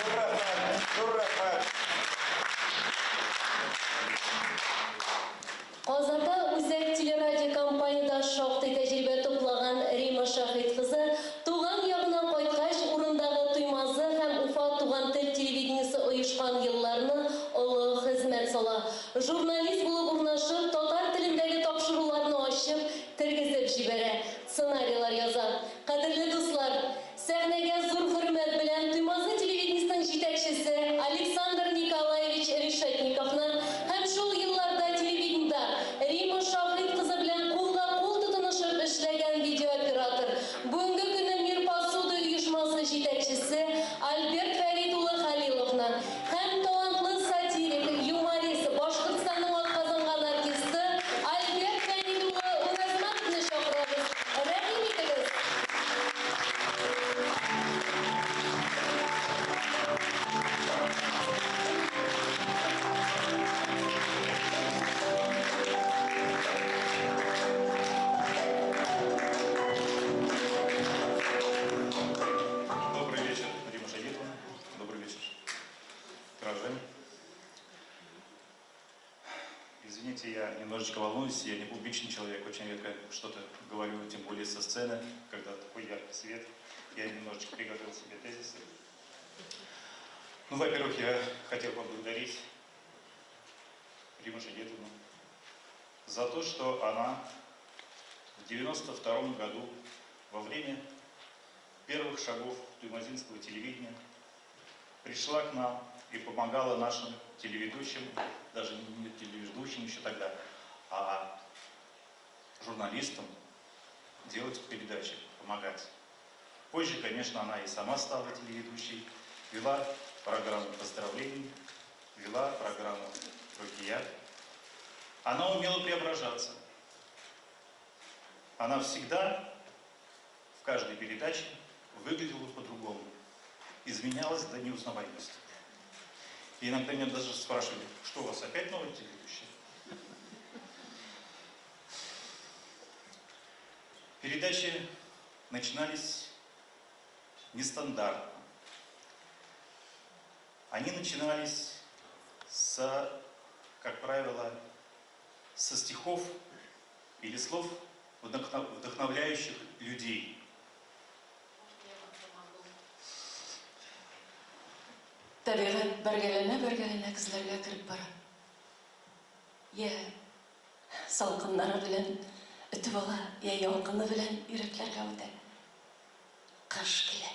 Зур рәхмәт, зур рәхмәт. Казанда Үзәк телерадиокомпаниядә шактый тәҗрибә туплаган Рима Шаһит кызы туган ягына кайткач, урындагы Туймазы һәм Уфа туган тел телевидениесе оешкан елларны олы хезмәт сала. Журналист булып урнашып, татар телендәге тапшыруларны ачып, тергезеп җибәрә, сценарийлар яза. Кадерле дуслар, сәхнәгә зур хөрмәт белән Туймазы телевидениесенең җитәкчесе Александр Николаевич Решетниковны һәм шул елларда телевидениедә Рима Шаһит кызы белән кулга-кул тотынышып эшләгән видео Граждане. Извините, я немножечко волнуюсь, я не публичный человек, очень редко что-то говорю, тем более со сцены, когда такой яркий свет. Я немножечко приготовил себе тезисы. Ну, во-первых, я хотел поблагодарить Риму Шагитовну за то, что она в 92 году во время первых шагов туймазинского телевидения пришла к нам и помогала нашим телеведущим, даже не телеведущим еще тогда, а журналистам делать передачи, помогать. Позже, конечно, она и сама стала телеведущей, вела программу поздравлений, вела программу «Рукият». Она умела преображаться. Она всегда в каждой передаче выглядела по-другому, изменялась до неузнаваемости. И иногда меня даже спрашивали, что у вас опять новый телеведущий? Передачи начинались нестандартно. Они начинались с, как правило, со стихов или слов, вдохновляющих людей. Табигать бәргәләнә-бәргәләнә көзләргә кереп бара. Я салкыннары белән өтеп ала, я ялкыны белән йөрәкләргә үтә. Кыш килә.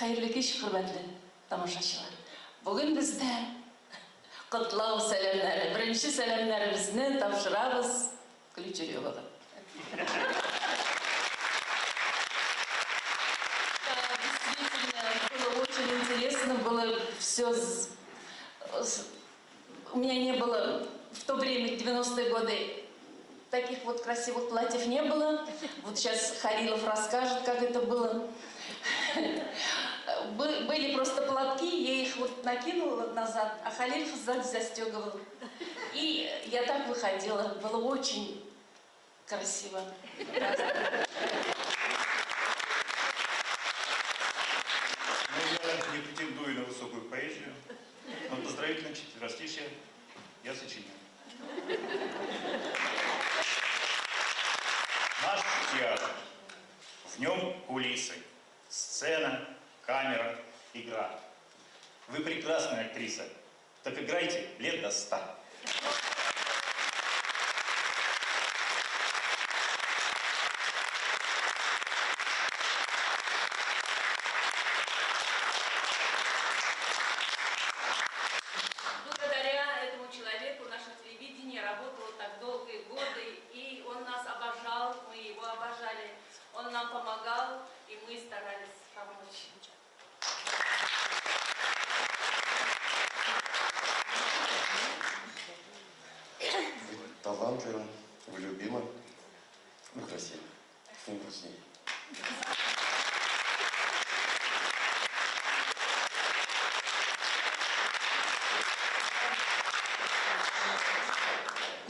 Хәерле кич, хөрмәтле тамашачылар. Бүген бездә котлау сәламнәре, беренче сәламнәребезне тапшырабыз Ключеревага. Да, действительно, было очень интересно, было все... У меня не было в то время, в 90-е годы, таких вот красивых платьев не было. Вот сейчас Халилов расскажет, как это было. Были просто платки, я их вот накинула назад, а Халилов сзади застегивал. И я так выходила, было очень красиво. Ну, я не претендую на высокую поэзию, но поздравительное четверостишье я сочинил. Наш театр, в нем кулисы, сцена, камера, игра. Вы прекрасная актриса, так играйте лет до 100. Благодаря этому человеку наше телевидение работало так долгие годы, и он нас обожал, мы его обожали, он нам помогал, и мы старались помочь. Вы талантливы, вы любимы, вы красивы. С ним красивее.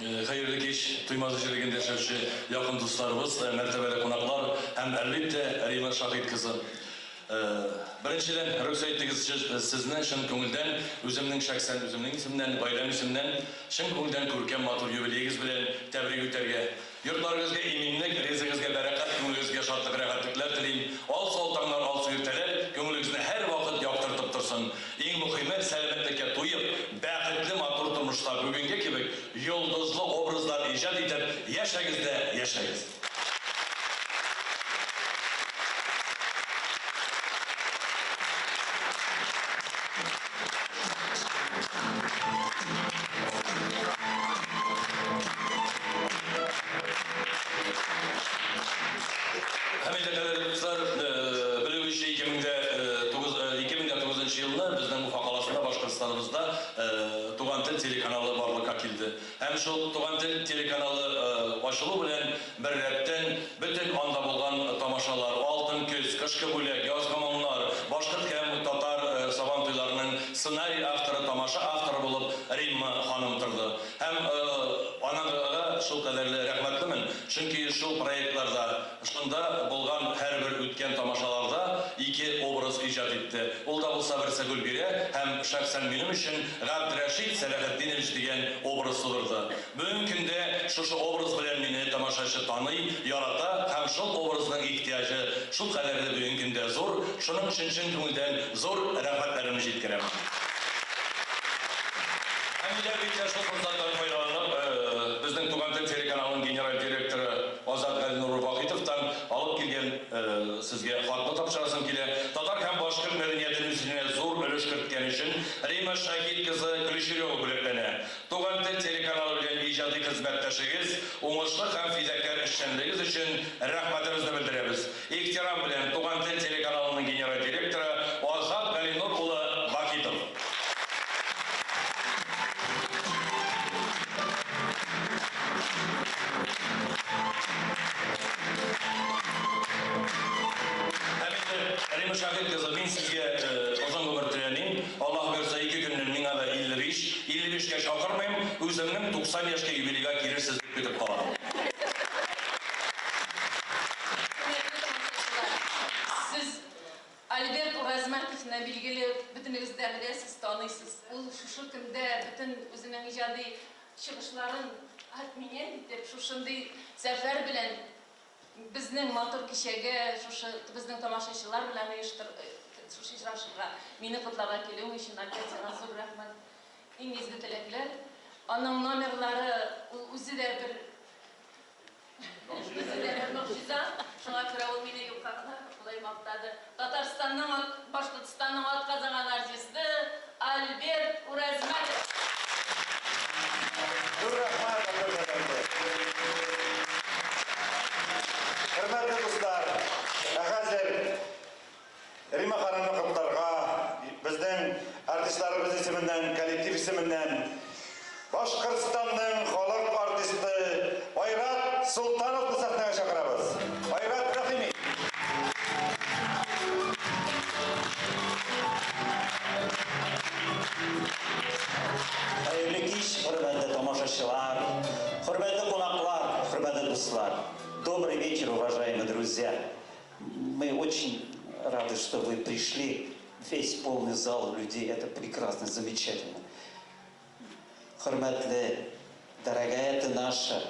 Хәерле кич, Туймазы җирлегендә яшәүче якын дусларыбыз, мәртәбәле кунаклар һәм әлбәттә Рима Шаһит кызы. Беренчедән, рөхсәт итегез сезне чын күңелдән, үземнең шәхсән үземнең исемнән, гаиләм исеменнән чын күңелдән күркәм матур юбилеегез белән тәбрик итәргә. Йортларыгызга иминлек, ризыгызга бәрәкәт, күңелегезгә шатлык, рәхәтлекләр телим. Алсу таңнар, алсу иртәләр күңелегезне һәрвакыт яктыртып торсын. Иң мөһиме, сәламәтлеккә туеп, бәхетле матур тормышта бүгенге кебек йолдызлы образлар иҗат итеп яшәгез дә яшәгез. Һәм инде, кадерле дуслар, белүебезчә, 2009 елны безнең Уфа каласында, Башкортстаныбызда Туган тел телеканалы барлыкка килде. Һәм шул Туган тел телеканалы ачылу белән бер рәттән бөтен анда булган тамашалар, Алтын көз, Кышкы бүләк, Язгы моңнар, башкорт һәм татар сабан туйларының сценарий авторы, тамаша авторы булып Римма ханым торды. Һәм анага шул кадәрле рәхмәтлемен, чөнки шул проектларда, шунда булган һәрбер үткән тамашаларда ике образ иҗат итте. инде. Ул да булса берсе Гөлбирә һәм шәхсән минем өчен Габдрәшит Сәләхетдинович дигән образ тудырды. Бүгенге көндә шушы образ белән мине тамашачы таный, ярата һәм шул образның ихтыяҗы шул кадәрле бүгенге көндә зур, шуның өчен чын күңелдән зур рәхмәтләремне җиткерәм. Һәм инде, әлбәттә, шул форсаттан файдаланып, безнең Туган тел телеканалының генераль директоры Азат Галинур Вахитовтан алып килгән сезгә хатны тапшырасым килә. Татар һәм башкорт мәдәниятен үсешенә зур өлеш керткән өчен Римма Шаһит кызы Ключерева бүләкләнә. Туган тел телеканалы белән иҗади хезмәттәшегез, уңышлы һәм фидакарь эшчәнлегегез өчен рәхмәтебезне белдерәбез. Ихтирам белән, Туган тел телеканалының генераль директоры Азат Галинур улы Вахитов. Һәм инде, Римма Шаһит кызы, мин сезгә озын гомер теләмим. Аллаһ боерса, ике көннән миңа да 55. 55 кә чакырмыйм, үземнең 90 яшькә юбилейга килерсез дип көтеп калам. Хөрмәтле тамашачылар, сез Альберт Уразмәтовны, билгеле, бөтенегез дә беләсез, таныйсыз. Ул шушы көндә бөтен үзенең иҗади чыгышларын отменять итеп, шушындый сәфәр белән безнең матур кичәгә, шушы безнең тамашачылар белән оештыр, шушы очрашуга мине котларга килүең өчен, Альберт, сиңа зур рәхмәт. Иң изге теләкләр. Аның номерлары, ул үзе дә бер Үзе дә бер могҗиза. Шуңа күрә ул мине юкка гына болай мактады. Татарстанның, Башкортстанның атказанган артисты Альберт Уразмәтов. Зур рәхмәт, Альберт әфәнде. Хөрмәтле дуслар, ә хәзер Рима ханымны котларга безнең артистларыбыз исеменнән, коллектив исеменнән Башкортстанның халык артисты Айрат Солтановны сәхнәгә чакырабыз. Айрат, рәхим ит. Хәерле кич, хөрмәтле тамашачылар, хөрмәтле кунаклар, хөрмәтле дуслар. Добрый вечер, уважаемые друзья. Мы очень рады, что вы пришли. Весь полный зал людей. Это прекрасно, замечательно. Хөрмәтле, дорогая ты наша,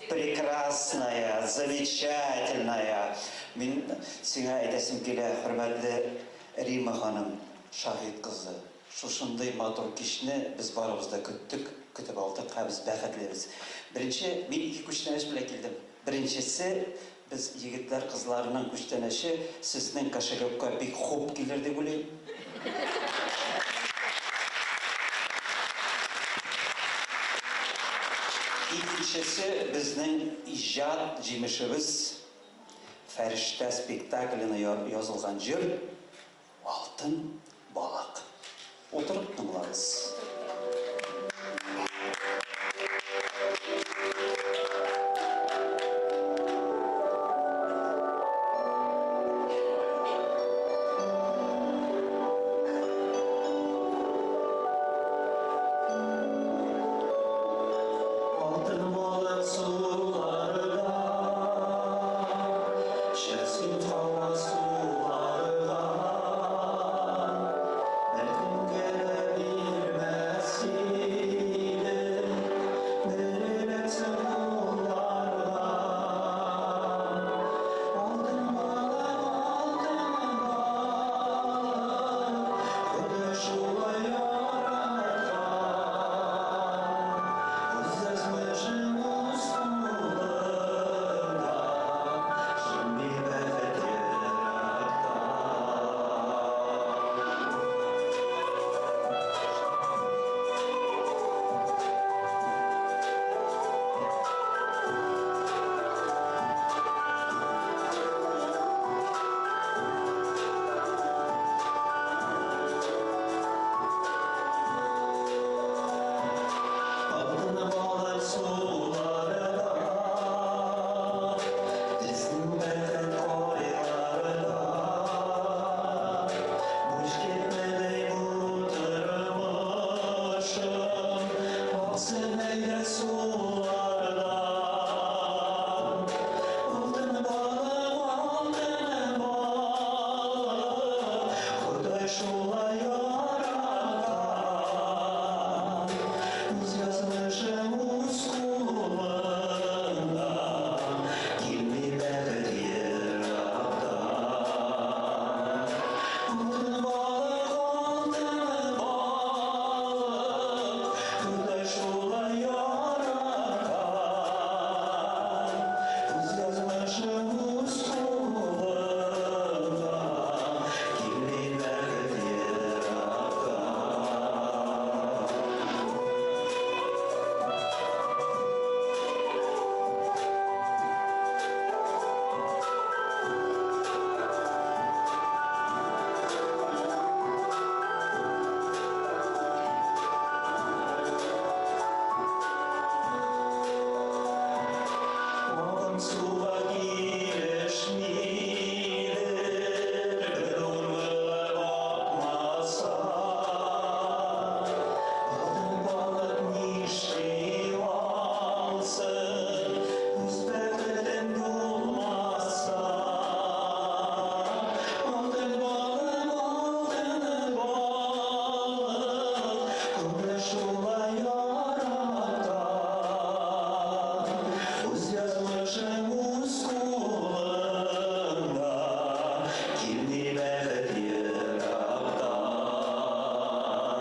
прекрасная, замечательная. Мин сиңа әйтәсем килә, хөрмәтле Рима ханым, Шаһит кызы. Шушындый матур кичне без барыбыз да көттек, көтеп алдык һәм без бәхетлебез. Беренче, мин ике күчтәнәч белән килдем. Беренчесе, без егетләр кызларының күчтәнәче сезнең кошелекка бик хуп килер дип уйлыйм. Икенчесе, безнең иҗат җимешебез, Фәрештә спектакленә язылган җыр, Алтын балык. Утырып тыңлагыз. Алтын балык суларда, Чык син кара суларга, Беркемгә дә бирмәгән.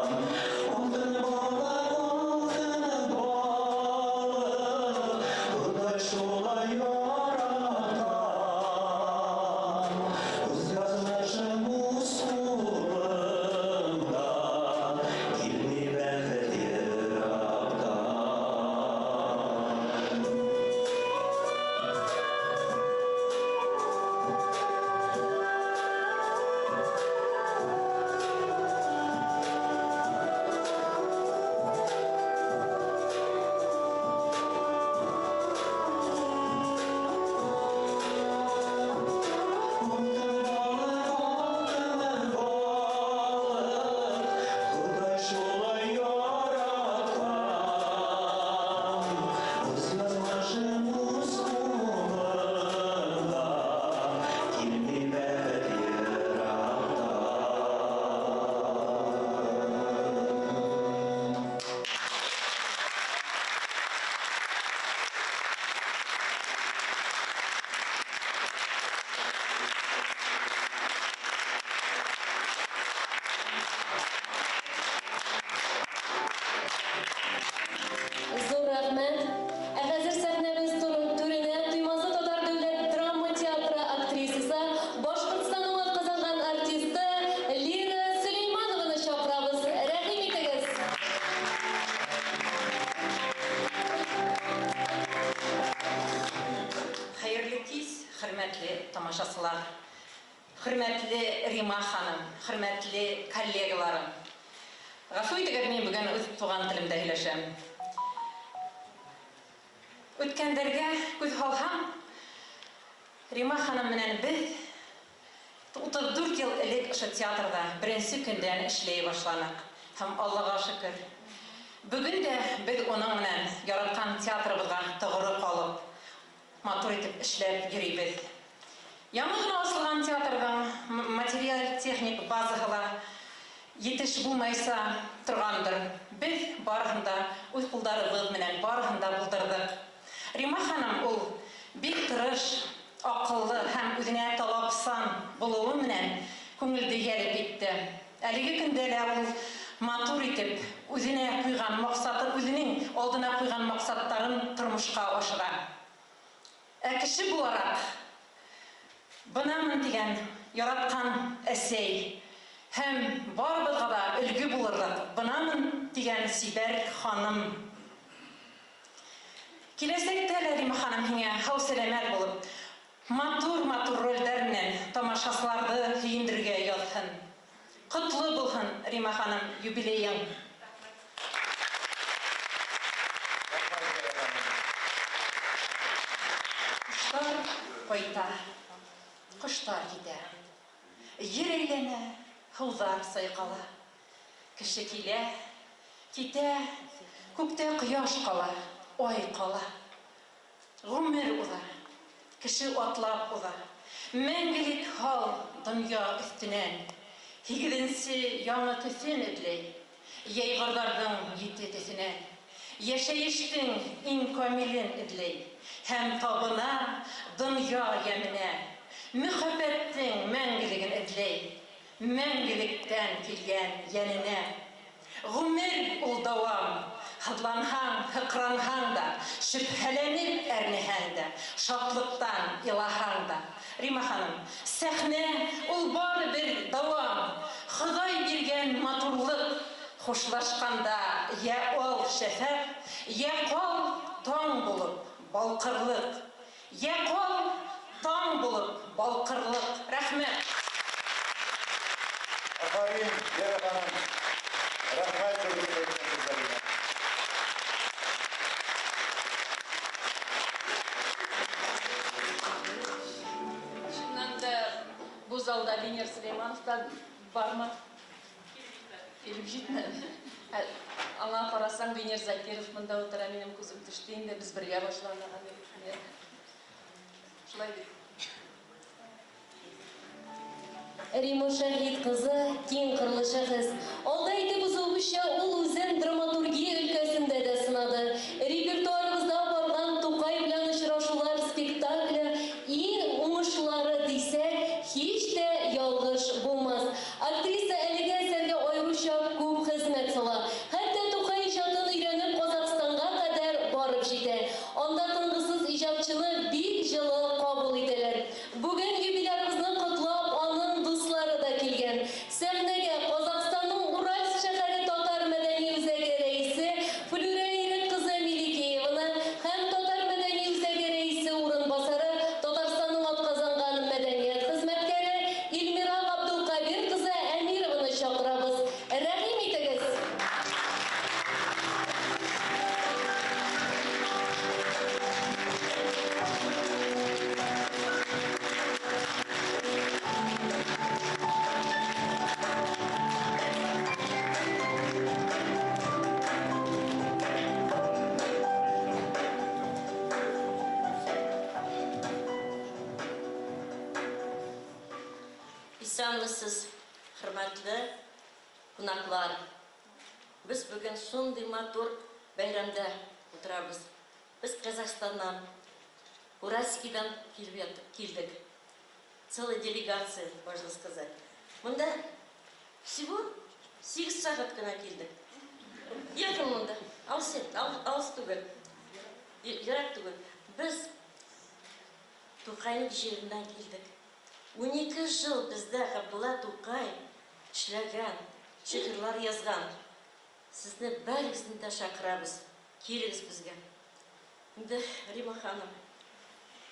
Алтын балык, алтын балык, Ходай шулай яраткан. Үз язмышым үз кулымда, килми бәхет ерактан. Алтын балык, алтын балык, Ходай шулай яраткан. Үз язмышым үз кулымда, килми бәхет ерактан. Зур рәхмәт. Ә хәзер сәхнәбез түренә Туймазы татар дәүләт драма театры актрисасы, Башкортстанның атказанган артисты Лира Сөләйманованы чакырабыз. Рәхим итегез. Хәерле кич, хөрмәтле тамашачылар. Хөрмәтле Рима ханым, хөрмәтле коллегаларым. Гафу итегез, мин бүген үз туган телемдә һөйләшәм. Үткәннәргә күз салһам, Рима ханым белән без 34 ел элек ошо театрда беренче көндән эшләй башладык. Һәм Аллага шөкер. Бүген дә без аның белән яраткан театрыбызга тугры калып, матур итеп эшләп йөрибез. Яңа гына ачылган театрның материаль техник базасы да җитеш булмайса торгандыр. Без барысын да үз кулларыбыз белән барысын да булдырдык. Рима ханым ул бик тырыш, акыллы һәм үзенә талапсан булуы белән күңелде җәлеп итте. Әлеге көндә дә ул матур итеп үзенә куйган максатын, үзенең алдына куйган максатларын тормышка ашыра. Ә кеше буларак бынамын дигән яраткан әсәй һәм барыбызга да өлге булырлык бынамын дигән сибәр ханым. Киләчәктә лә Рима ханым һиңә һау сәламәт булып, матур-матур рольләр белән тамашачыларны сөендерергә язсын. Котлы булсын, Рима ханым, юбилеең. Кошлар кайта, кошлар китә. Ер әйләнә, һулар сайкала. Кеше килә, китә, күктә кояш кала, ай кала. Гомер уза, кеше атлап уза. Мәңгелек хал дөнья өстеннән. Һигезенче яңа төсен эзли. Йәйгырларның ете төсеннән. Яшәештең иң камилен эзли. Һәм табына дөнья яменә. Мәхәббәттең мәңгелеген эзли. Мәңгелектән килгән яненә. Гомер ул дәвам. Һыдланһаң, һыкранһаң да, шөбһәләнеп әрнеһәң дә, шатлыктан илаһаң да. Рима ханым, сәхнә ул бары бер дәвам. Ходай биргән матурлык хушлашканда я ал шәфәкъ, я кал таң булып балкырлык. Я кал таң булып балкырлык. Рәхмәт. Афәрин, Вера ханым. Рәхмәт сезгә әйткән сүзләрегә. Чыннан да бу залда Венер Сөләйманов та бармы? Килеп җитмәде. Ә, Аңа карасаң, Венер Закиров монда утыра, минем күзем төште инде, без бергә башладык. Шулай бит. Рима Шәһит кызы киң кырлы шәхес. Алда әйтеп узуыбызча, ул үзен драматургия өлкәсендә дә сынады. Репертуарыбызда барган Тукай белән очрашулар спектакле иң уңышлары дисәк, һич тә ялгыш булмас. Актриса әлеге әсәргә аеруча күп хезмәт кунаклар! Без бүген шундый матур бәйрәмдә утырабыз. Без Казахстаннан, Уральскийдан килеп килдек. Целая делегация, можно сказать. Монда всего 8 сәгать кенә килдек. Якын монда, алыс, алыс түгел. Ерак түгел. Без Тукайның җиреннән килдек. 12 жыл бездә Габдулла Тукай эшләгән, шигырьләр язган. Сезне барыгызны да чакырабыз. Килегез безгә. Инде Рима ханым,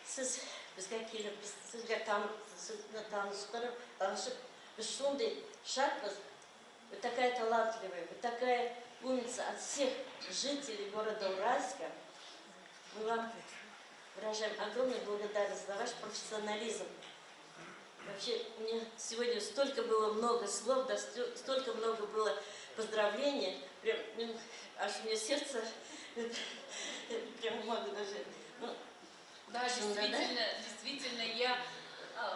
сез безгә килеп, без сезгә сезне таныштырып, танышып, без шундый шатбыз. Вы такая талантливая, вы такая умница от всех жителей города Уральска. Мы вам выражаем огромную благодарность за ваш профессионализм. Вообще, у меня сегодня столько было много слов, да, столько много было поздравлений. Прям, аж у меня сердце, прям могу даже. Ну, да, действительно, да? Действительно, я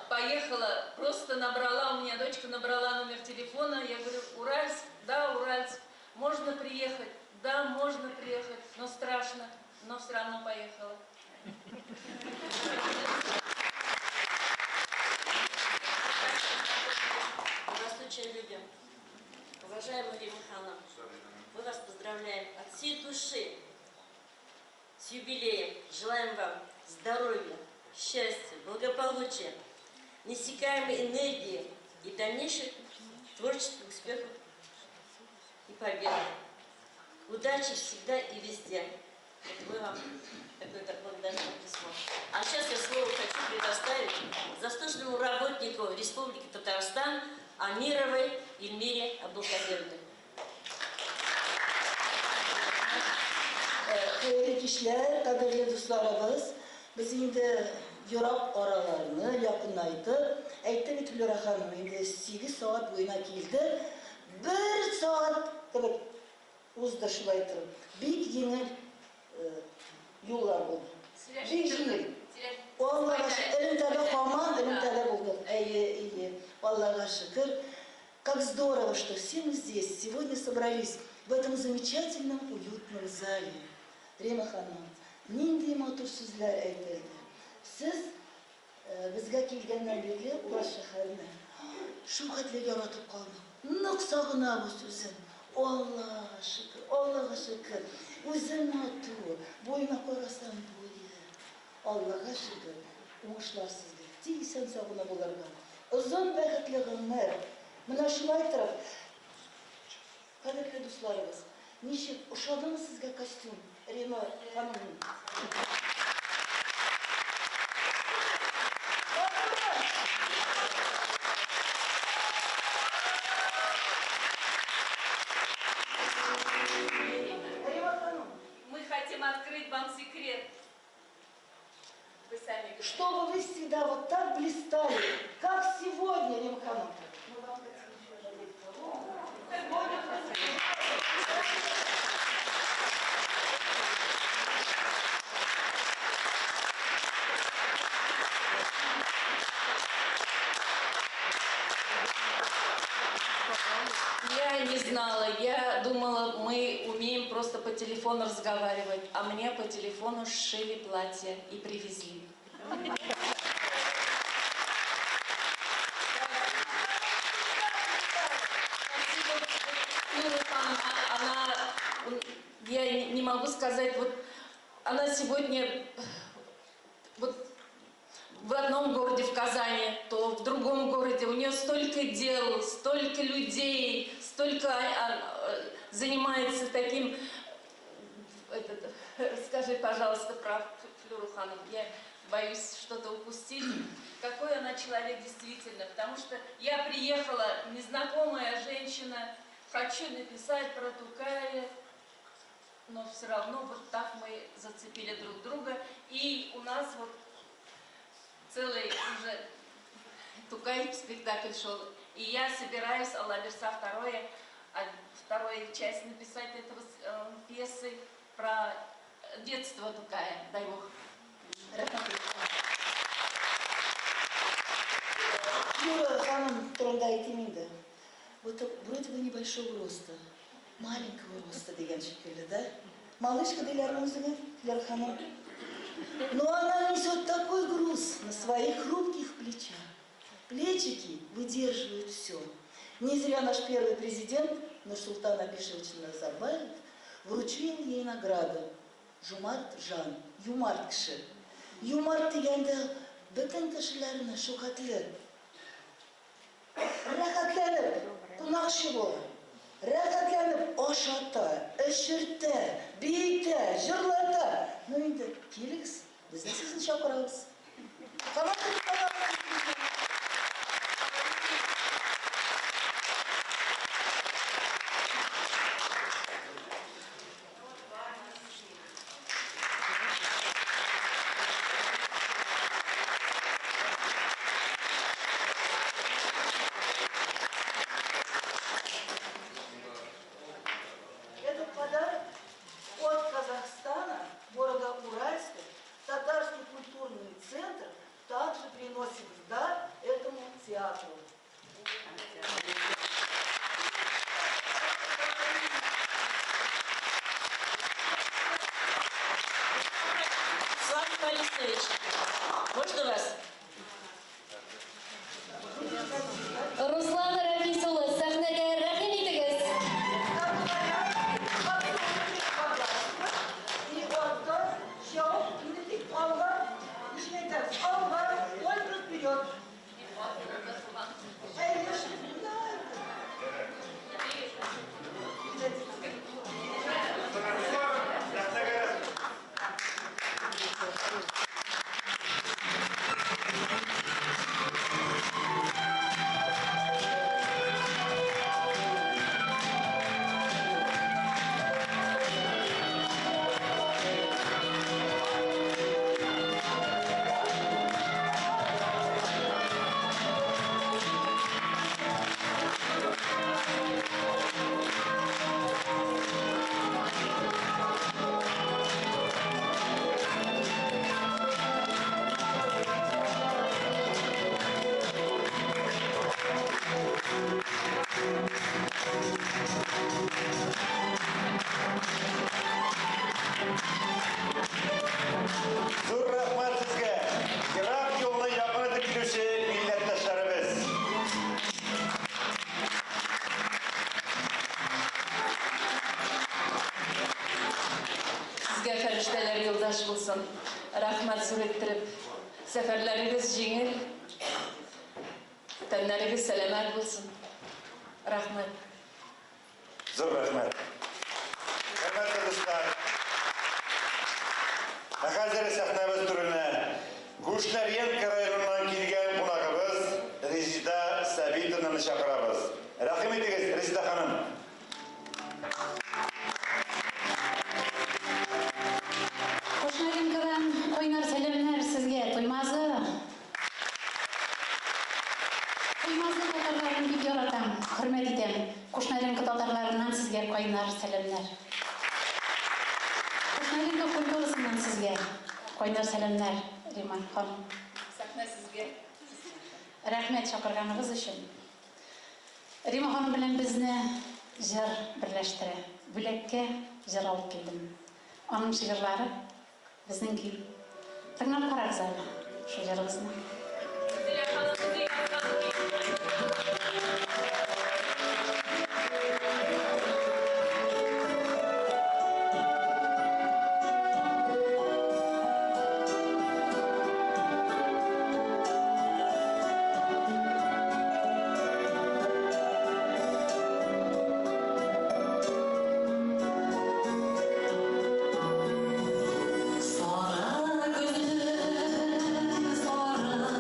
поехала, просто набрала, у меня дочка набрала номер телефона, я говорю, Уральск, да, Уральск, можно приехать, да, можно приехать, но страшно, но все равно поехала. Мы вас очень любим. Уважаемый Рима ханым, мы вас поздравляем от всей души с юбилеем. Желаем вам здоровья, счастья, благополучия, неиссякаемой энергии и дальнейших творческих успехов и побед. Удачи всегда и везде. Вот мы вам такое благодарное письмо. А сейчас я слово хочу предоставить заслуженному работнику Республики Татарстан Амировой Эльмире Абдулкадировне. Хәерле кичләр, кадерле дусларыбыз. Без инде ерак араларны якынайтып, әйтте бит Флюра ханым, инде 8 сәгать буена килде. Бер сәгать кебек узды шулай торып. Бик җиңел юллар булды. Бик җиңел. Аллага шөкер, элемтәдә һаман элемтәдә булдык. Әйе, әйе. Аллага шөкер. Как здорово, что все мы здесь сегодня собрались в этом замечательном уютном зале. Рима ханым, нинди матур сүзләр әйтелде. Сез безгә килгәннән бирле Урал шәһәренә шул хәтле яратып калдык. Нык сагынабыз үзен. Аллага шөкер, Аллага шөкер. Үзе матур, буена карасаң буе. Аллага шөкер, уңышлар сезгә. Тик исән сау гына булырга. Озын бәхетле гомер. Менә шулай торып, кадерле дусларыбыз, ничек ошадымы сезгә костюм Рима ханымның? Рима ханым. Мы хотим открыть вам секрет. Вы сами говорите. Чтобы вы всегда вот так блистали, как сегодня, Рима ханым. Мы вам хотим еще надеть корону. Сегодня Я не знала, я думала, мы умеем просто по телефону разговаривать, а мне по телефону сшили платье и привезли. Спасибо, Юлия Ивановна, она, я не могу сказать, вот она сегодня вот в одном городе, в Казани, то в другом городе. У нее столько дел, столько людей, столько занимается таким... Этот, расскажи, пожалуйста, про Флюру ханым. Я боюсь что-то упустить. Какой она человек действительно. Потому что я приехала, незнакомая женщина, хочу написать про Тукая, но все равно вот так мы зацепили друг друга. И у нас вот целый уже Тукай спектакль шел. И я собираюсь, Алла бирсә, вторую часть написать этого пьесы про детство Тукая. Дай Бог. Флюра ханым турында әйтим инде. Вот вроде бы небольшого роста, маленького роста дигән шикелле, да? Малышка диләрме үзеңә, Флера ханым? Но она несет такой груз на своих хрупких плечах. Плечики выдерживают все. Не зря наш первый президент Нурсултан Абишевич Назарбаев вручил ей награду Жомарт жан, юмарт кеше. Юмарт дигәндә бөтен кешеләрне шөкәтле. Рәхәтләнеп кунакчы була. Рәхәтләнеп ашата, эчертә, биетә, җырлата. Ну инде килегез, без дә сезне чакырабыз. Команда. Этот подарок от Казахстана, города Уральска, Татарский культурный центр также приносит в дар этому театру. Слава Борисович, можно вас? Руслан Рафис улы, сәхнәгә рәхим итегез. И артта, чабып, инде тик алга, ничек әйтәбез, алга, только вперед. Әйе, да. Зур рәхмәт сезгә. Ерак юлны якын итеп килүче милләттәшләребез. Сезгә фәрештәләр юлдаш булсын. Рәхмәт зур иттереп. Сәфәрләрегез җиңел. Тәннәрегез сәламәт булсын. Рәхмәт. Зур рәхмәт. Хөрмәтле дуслар. Ә хәзер сәхнәбез түренә Кушнаренко районыннан килгән кунагыбыз Резида Сабитовнаны чакырабыз. Рәхим итегез, Резида ханым. Кушнаренкодан кайнар сәламнәр сезгә, Туймазы. Туймазы татарларын бик яратам, хөрмәт итәм. Кушнаренко татарларыннан сезгә кайнар сәламнәр. Кушнаренко культурасыннан сезгә кайнар сәламнәр, Рима ханым. Сәхнә сезгә. Рәхмәт чакырганыгыз өчен. Рима ханым белән безне җыр берләштерә. Бүләккә җыр алып килдем. Аның шигырьләре безнең көй. Тыңлап карагыз әле шул җырыбызны. Зилә ханым үзе язган көй. Сары гөлем, сары.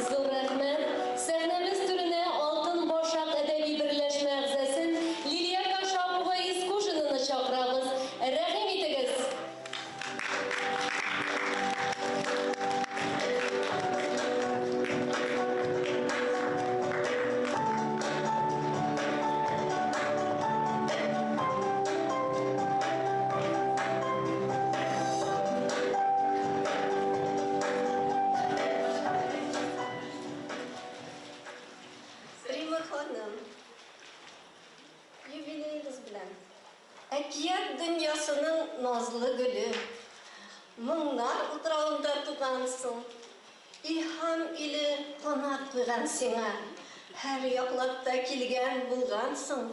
Зур рәхмәт. Сәхнәбез түренә Алтын башак әдәби берләшмә әгъзасын Лилия Кашапова Искужинаны чакырабыз. Рәхим итегез. Рима ханым, юбилеегыз белән. Әкият дөньясының назлы гөле. Моңнар утравында тугансың. Илһам иле канат куйган сиңа. Һәр яклап та килгән булгансың.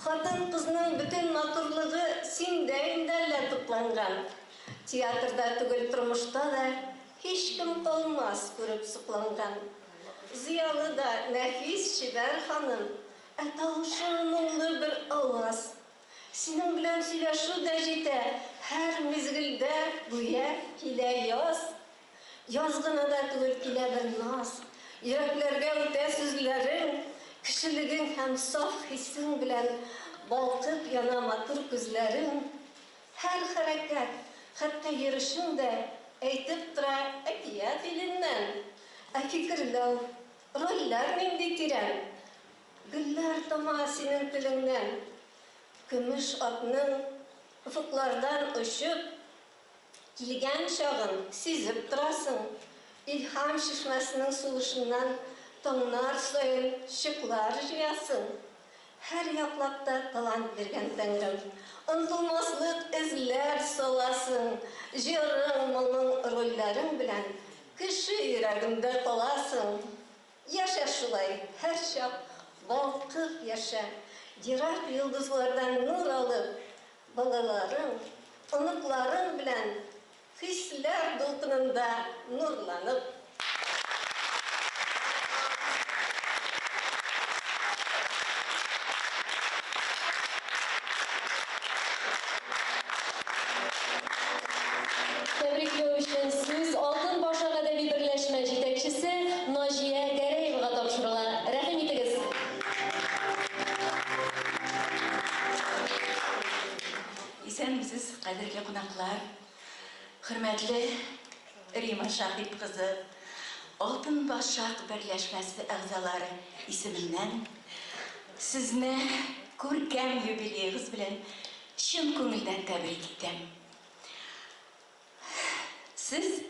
Хатын-кызның бөтен матурлыгы синдә инде әллә тупланган. Театрда түгел, тормышта да һичкем калмас күреп сокланган. Зыялы да, нәфис, чибәр ханым, ә тавышың моңлы бер аваз. Синең белән сөйләшү дә җитә, һәр мизгелдә гүя килә яз. Яз гына да түгел, килә бер наз. Йөрәкләргә үтә сүзләрең, кешелегең һәм саф хисең белән балкып яна матур күзләрең. Һәр хәрәкәт, хәтта йөрешең дә әйтеп тора әкият иленнән. Ә фикерләү, рольләр нинди тирән. Гөлләр тама синең телеңнән. Көмеш атның офыклардан очып килгән чагын сизеп торасың. Илһам чишмәсенең сулышыннан таңнар саен чыклар җыясың. Һәр яклап та талант биргән Тәңрем. Онытылмаслык эзләр саласың. Җырың, моңың, рольләрең белән кеше йөрәгендә каласың. Яшә шулай, һәрчак балкып яшә. Ерак йолдызлардан нур алып, балаларың, оныкларың белән хисләр дулкынында нурланып. Тәбрикләү өчен сүз Алтын башак әдәби берләшмә җитәкчесе Наҗия Гәрәевага тапшырыла. Рәхим итегез. Исәнмесез, кадерле кунаклар, хөрмәтле Рима Шаһит кызы, Алтын башак берләшмәсе әгъзалары исеменнән сезне күркәм юбилеегыз белән чын күңелдән тәбрик итәм. Сез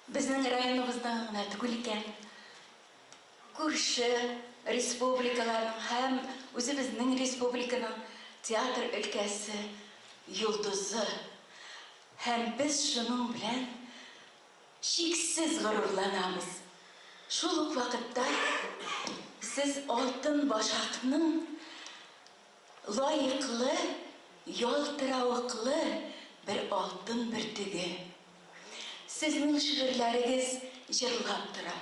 безнең районыбыздан гына түгел икән, күрше республикаларның һәм үзебезнең республиканың театр өлкәсе йолдызы. Һәм без шуның белән чиксез горурланабыз. Шул ук вакытта сез Алтын башакның лаеклы, ялтыравыклы бер алтын бөртеге. Сезнең шигырьләрегез җырлап тора.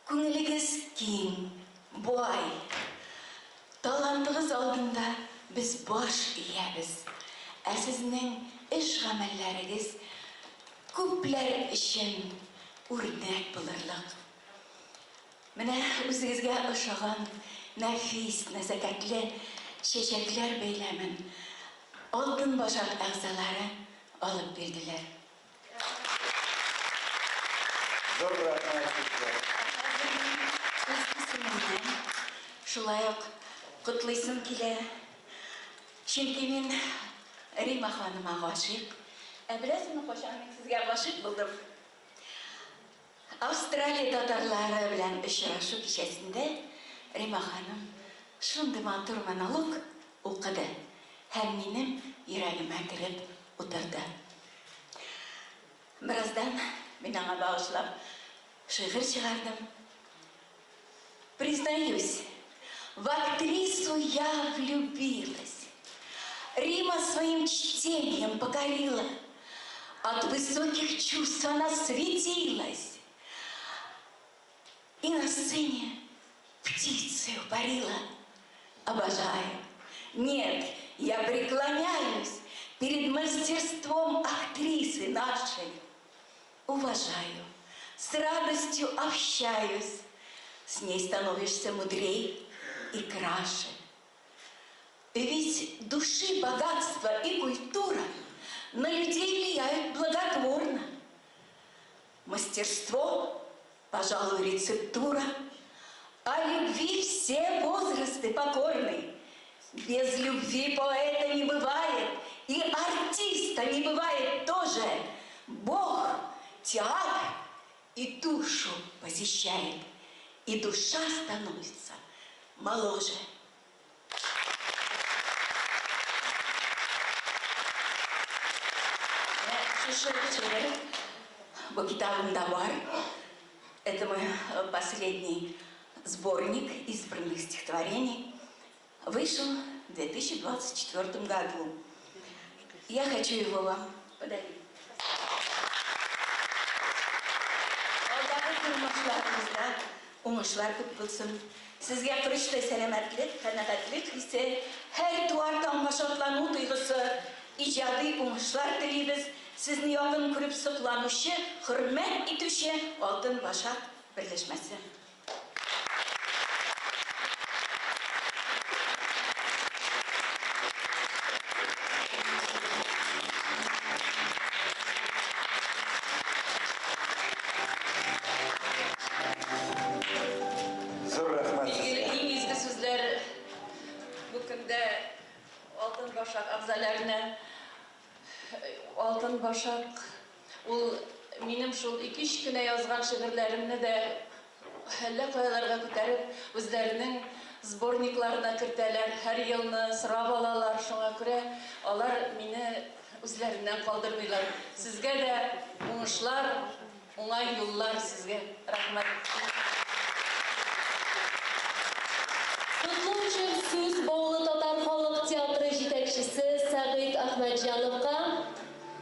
Күңелегез киң, бай. Талантыгыз алдында без баш иябез. Ә сезнең эш-гамәлләрегез күпләр өчен үрнәк булырлык. Менә үзегезгә ошаган нәфис, нәзакәтле чәчәкләр бәйләмен Алтын башак әгъзалары алып бирделәр. Зур рәхмәт сезгә. Үз исемемнән шулай ук котлыйсым килә. Чөнки мин Рима ханыма гашыйк. Ә беләсезме, кайчан мин сезгә гашыйк булдым? Австралия татарлары белән очрашу кичәсендә Рима ханым шундый матур монолог укыды һәм минем йөрәгемә кереп утырды. Бераздан мин аңа багышлап шигырь чыгардым. Признаюсь, в актрису я влюбилась. Рима своим чтением покорила. От высоких чувств она светилась. И на сцене птицей парила. Обожаю. Нет, я преклоняюсь перед мастерством актрисы нашей. Уважаю, с радостью общаюсь. С ней становишься мудрей и краше. Ведь души богатство и культура на людей влияют благотворно. Мастерство, пожалуй, рецептура, а любви все возрасты покорны. Без любви поэта не бывает, и артиста не бывает тоже. Бог театр и душу посещает, и душа становится моложе. Шушы шигырь бу китабымда бар. Это мой последний сборник избранных стихотворений. Вышел в 2024 году. Я хочу его вам подарить. Алдагы тормышларыгызда уңышлар күп булсын. Сезгә корычтай сәламәтлек, канәгатьлек хисе, һәр туар таңга шатлану тойгысы, иҗади уңышлар телибез. Сезне якын күреп сокланучы, хөрмәт итүче Алтын Башак берләшмәсе. Зур рәхмәт Билгеле, сезгә. иң изге сүзләр бу көндә Алтын Башак әгъзаларына. Алтын Башак ул минем шул ике-өч кенә язган шигырьләремне дә әллә каяларга күтәреп, үзләренең сборникларына кертәләр, һәр елны сорап алалар. Шуңа күрә алар мине үзләреннән калдырмыйлар. Сезгә дә уңышлар, уңай юллар сезгә. Рәхмәт. Котлау өчен сүз Баулы татар халык театры җитәкчесе Сәгыйть Әхмәтҗановка.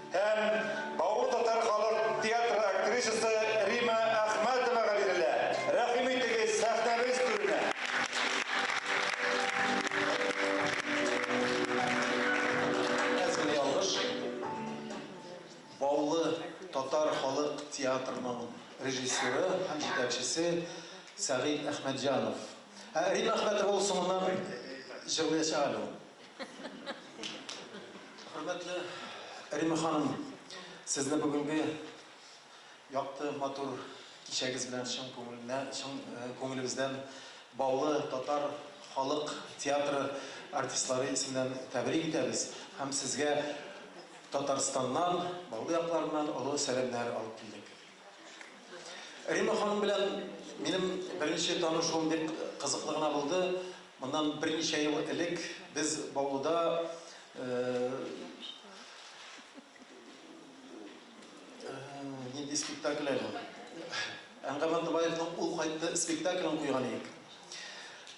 Һәм Баулы татар халык театры актрисасы Рима Әхмәтовага бирелә. Рәхим итегез, сәхнәбез түренә. Әз генә ялгыш. Баулы татар халык театрының режиссеры һәм җитәкчесе Сәгыйть Әхмәтҗанов. Ә Рима Әхмәтова ул соңыннан җырлаячак әле ул. Хөрмәтле Рима ханым, сезне бүгенге якты, матур кичәгез белән чын күңеленнән, чын күңелебездән Баулы татар халык театры артистлары исеменнән тәбрик итәбез һәм сезгә Татарстаннан, Баулы якларыннан олы сәламнәр алып килдек. Рима ханым белән минем беренче танышуым бик кызыклы гына булды. Моннан берничә ел элек без Баулыда нинди спектакль әле? Әнгам Атнабаевның Ул кайтты спектаклен куйган идек.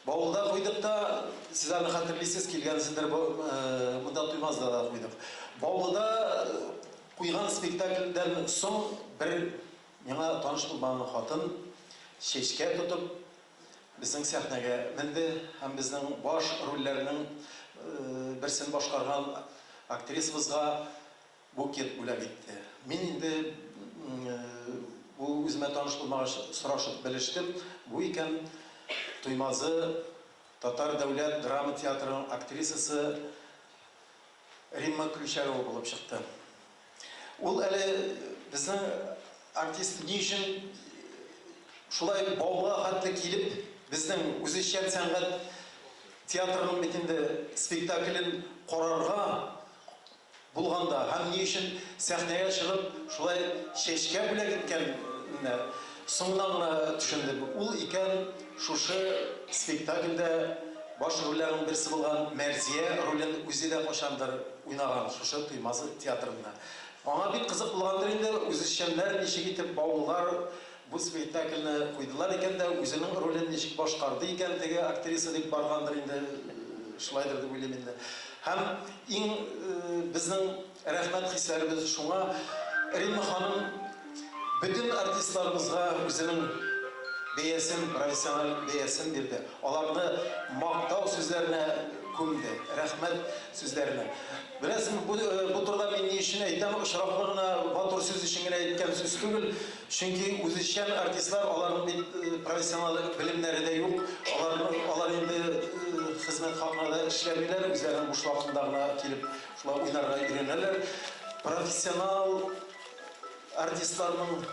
Баулыда куйдык та, сез аны хәтерлисез, килгәнсездер, монда Туймазда да куйдык. Баулыда куйган спектакльдән соң бер миңа таныш булмаган хатын чәчкә тотып безнең сәхнәгә менде һәм безнең баш рольләрнең берсен башкарган актрисабызга букет бүләк итте. Мин инде бу үземә таныш булмагач сорашып белештем. Бу икән Туймазы татар дәүләт драма театрының актрисасы Римма Ключарева булып чыкты. Ул әле безнең артист ни өчен шулай Баулыга хәтле килеп, безнең үзешчән сәнгать театрының бит инде спектаклен карарга булганда һәм ни өчен сәхнәгә чыгып шулай чәчкә бүләк иткәненә соңыннан гына төшендем. Ул икән шушы спектакльдә баш рольләрнең берсе булган Мәрзия ролен үзе дә кайчандыр уйнаган шушы Туймазы театрында. Аңа бик кызык булгандыр инде, үзешчәннәр ничек итеп Баулылар бу спектакльне куйдылар икән дә, үзенең ролен ничек башкарды икән теге актриса дип баргандыр инде, шулайдыр дип уйлыйм инде. Һәм иң безнең рәхмәт хисләребез шуңа. Римма ханым бөтен артистларыбызга үзенең бәясен, профессиональ бәясен бирде. Аларны мактау сүзләренә күмде, рәхмәт сүзләренә. Беләсеңме, бу, бу турыда мин ни өчен әйтәм, очраклы гына матур сүз өчен генә әйткән сүз түгел. Чөнки үзешчән артистлар, аларның бит профессиональ белемнәре дә юк. Аларның, алар инде хезмәт хакына да эшләмиләр, үзләренең буш вакытында гына килеп шулай уйнарга өйрәнәләр. Профессионал артистларның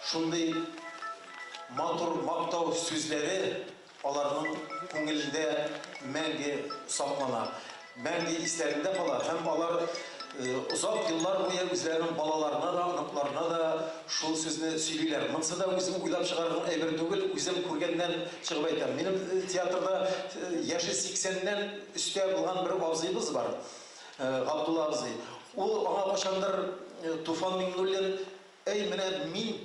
шундый матур мактау сүзләре аларның күңелендә мәңге саклана, мәңге исләрендә кала һәм алар озак еллар буе үзләренең балаларына да, оныкларына да шул сүзне сөйлиләр. Монысы да үзем уйлап чыгарган әйбер түгел, үзем күргәннән чыгып әйтәм. Минем театрда яше 80-нән өстә булган бер абзыебыз бар, Габдулла абзый. Ул аңа кайчандыр Туфан Миңнуллин, Әй, менә мин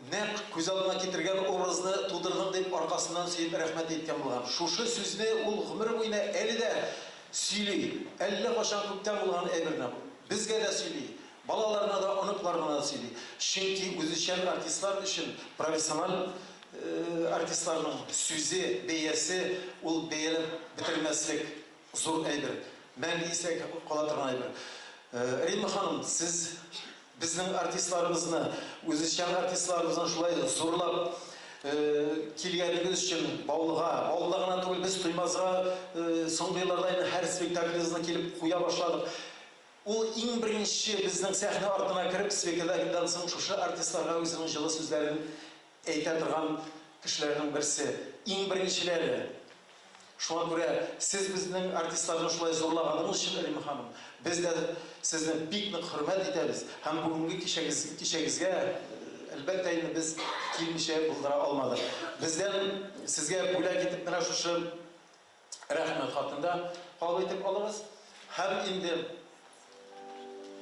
нәкъ күз алдына китергән образны тудырдың, дип аркасыннан сөеп рәхмәт әйткән булган. Шушы сүзне ул гомер буена әле дә сөйли. Әллә кайчан күптән булган әйберне. Безгә дә сөйли, балаларына да, оныкларына да сөйли. Чөнки үзешчән артистлар өчен профессиональ артистларның сүзе, бәясе ул бәяләп бетермәслек зур әйбер. Мәңге истә кала торган әйбер. Римма ханым, сез безнең артистларыбызны, үзешчән артистларыбызны шулай зурлап килгәнегез өчен Баулыга, Баулыда гына түгел, без Туймазга соңгы елларда инде һәр спектаклегезне килеп куя башладык. Ул иң беренче безнең сәхнә артына кереп, спектакльдән соң шушы артистларга үзенең җылы сүзләрен әйтә торган кешеләрнең берсе, иң беренчеләре. Шуңа күрә сез безнең артистларны шулай зурлаганыгыз өчен, Римма ханым, без дә сезне бик нык хөрмәт итәбез һәм бүгенге кичәгез, кичәгезгә, әлбәттә инде, без килмичә булдыра алмадык. Бездән сезгә бүләк итеп менә шушы рәхмәт хатын да кабул итеп алыгыз. Һәм инде,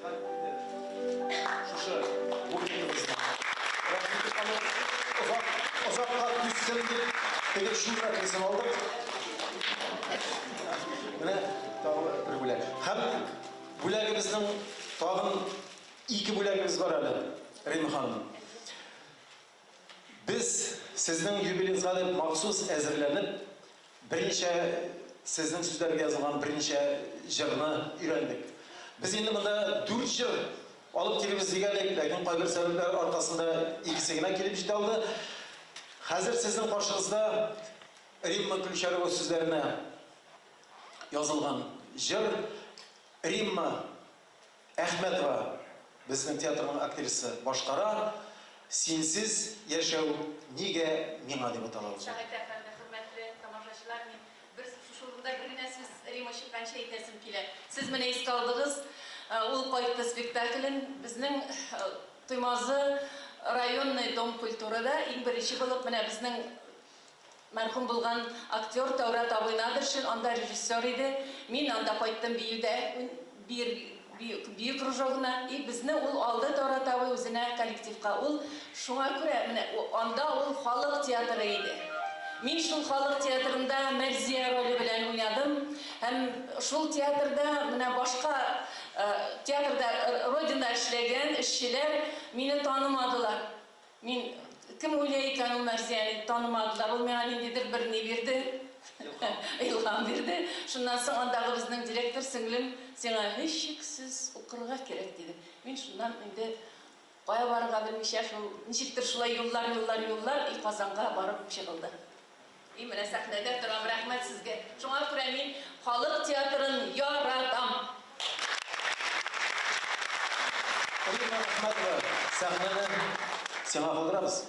һәм инде шушы букетыбызны рәхим итеп алыгыз. Озак, озакка түзсен дип, теге чүлмәклесен алдык. Менә тагы бер бүләк. Һәм бүләгебезнең тагын ике бүләгебез бар әле, Римма ханым. Без сезнең юбилеегызга дип махсус әзерләнеп, берничә сезнең сүзләргә язылган берничә җырны өйрәндек. Без инде монда дүрт җыр алып килербез дигән идек, ләкин кайбер сәбәпләр аркасында икесе генә килеп җитә алды. Хәзер сезнең каршыгызда Римма Ключарева сүзләренә язылган җыр. Римма Әхмәтова, безнең театрның актрисасы, башкара Синсез яшәү нигә миңа дип атала ул җыр. Сәгыйть әфәнде, хөрмәтле тамашачылар, мин бер шушы урында бер генә сүз Рима чыкканчы әйтәсем килә. Сез менә искә алдыгыз, Ул кайтты спектаклен. Безнең Туймазы районный дом культурада иң беренче булып менә безнең Мәрхүм булган актер Тәүрат абый Надыршин анда режиссер иде. Мин анда кайттым биюдә, биер, бию, бию кружогына. И безне ул алды Тәүрат абый үзенә коллективка. Ул шуңа күрә менә анда ул халык театры иде. Мин шул халык театрында Мәрзия роле белән уйнадым. Һәм шул театрда менә башка театрда Родина эшләгән эшчеләр мине танымадылар. Мин, кем уйлый икән ул Мәрзияне, танымадылар. Ул миңа ниндидер бер ни бирде, илһам бирде. Шуннан соң андагы безнең директор сеңлем, сиңа һичшиксез укырга кирәк, диде. Мин шуннан инде кая барырга белмичә, шул ничектер шулай юллар, юллар, юллар, и Казанга барып чыгылды. И менә сәхнәдә торам, рәхмәт сезгә. Шуңа күрә мин халык театрын яратам. Римма Әхмәтова, сәхнәне сиңа калдырабыз.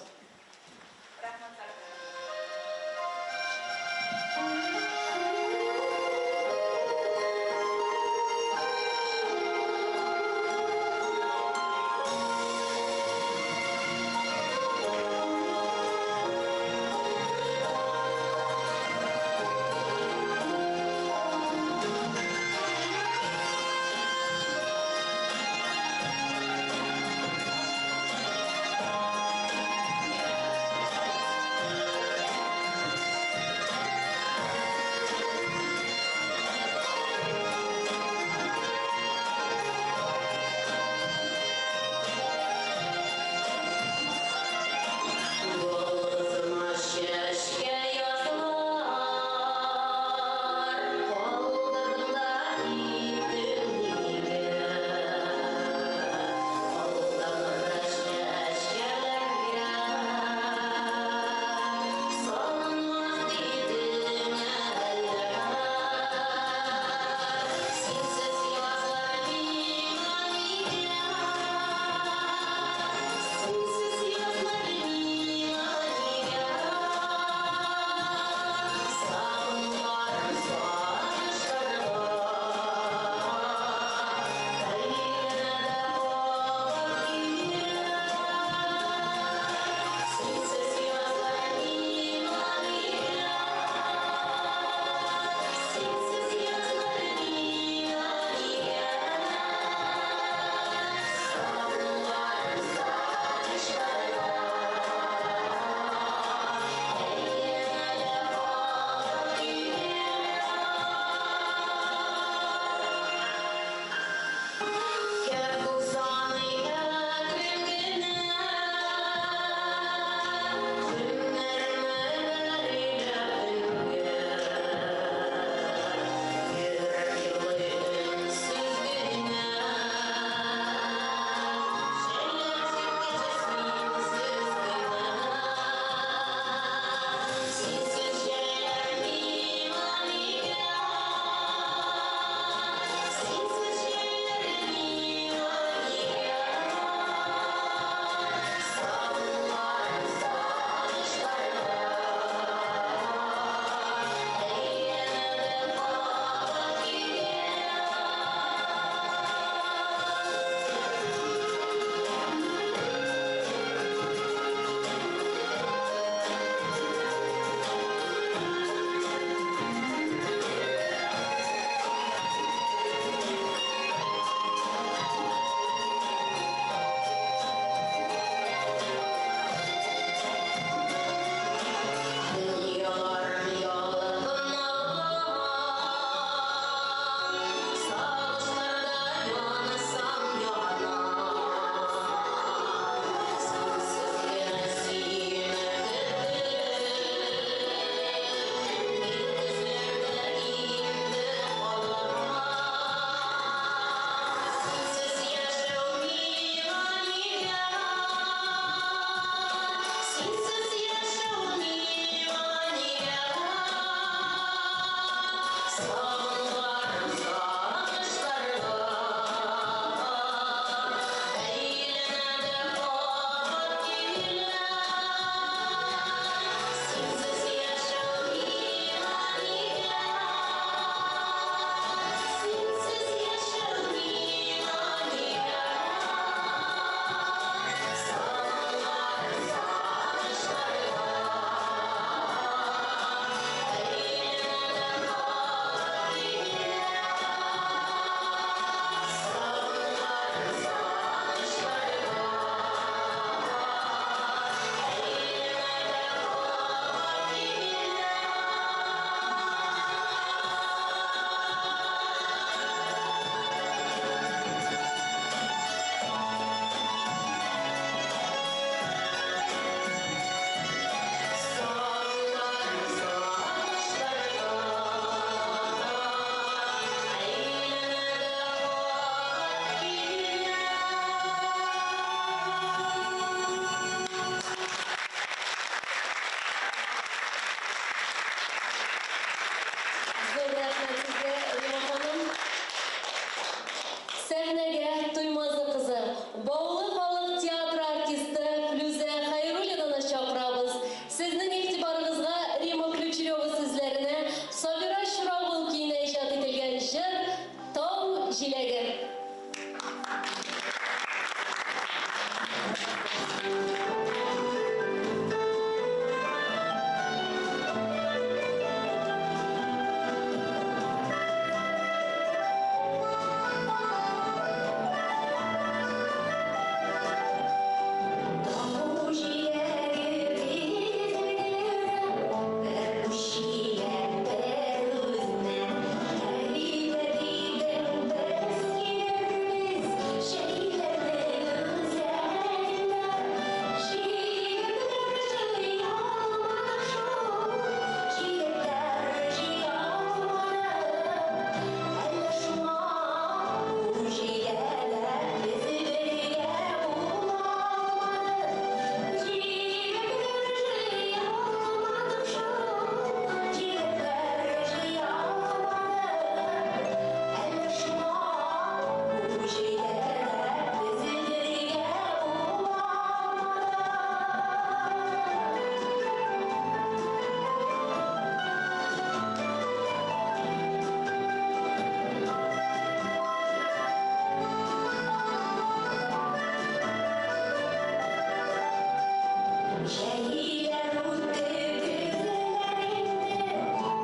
Җәйләр үтте, көзләр инде,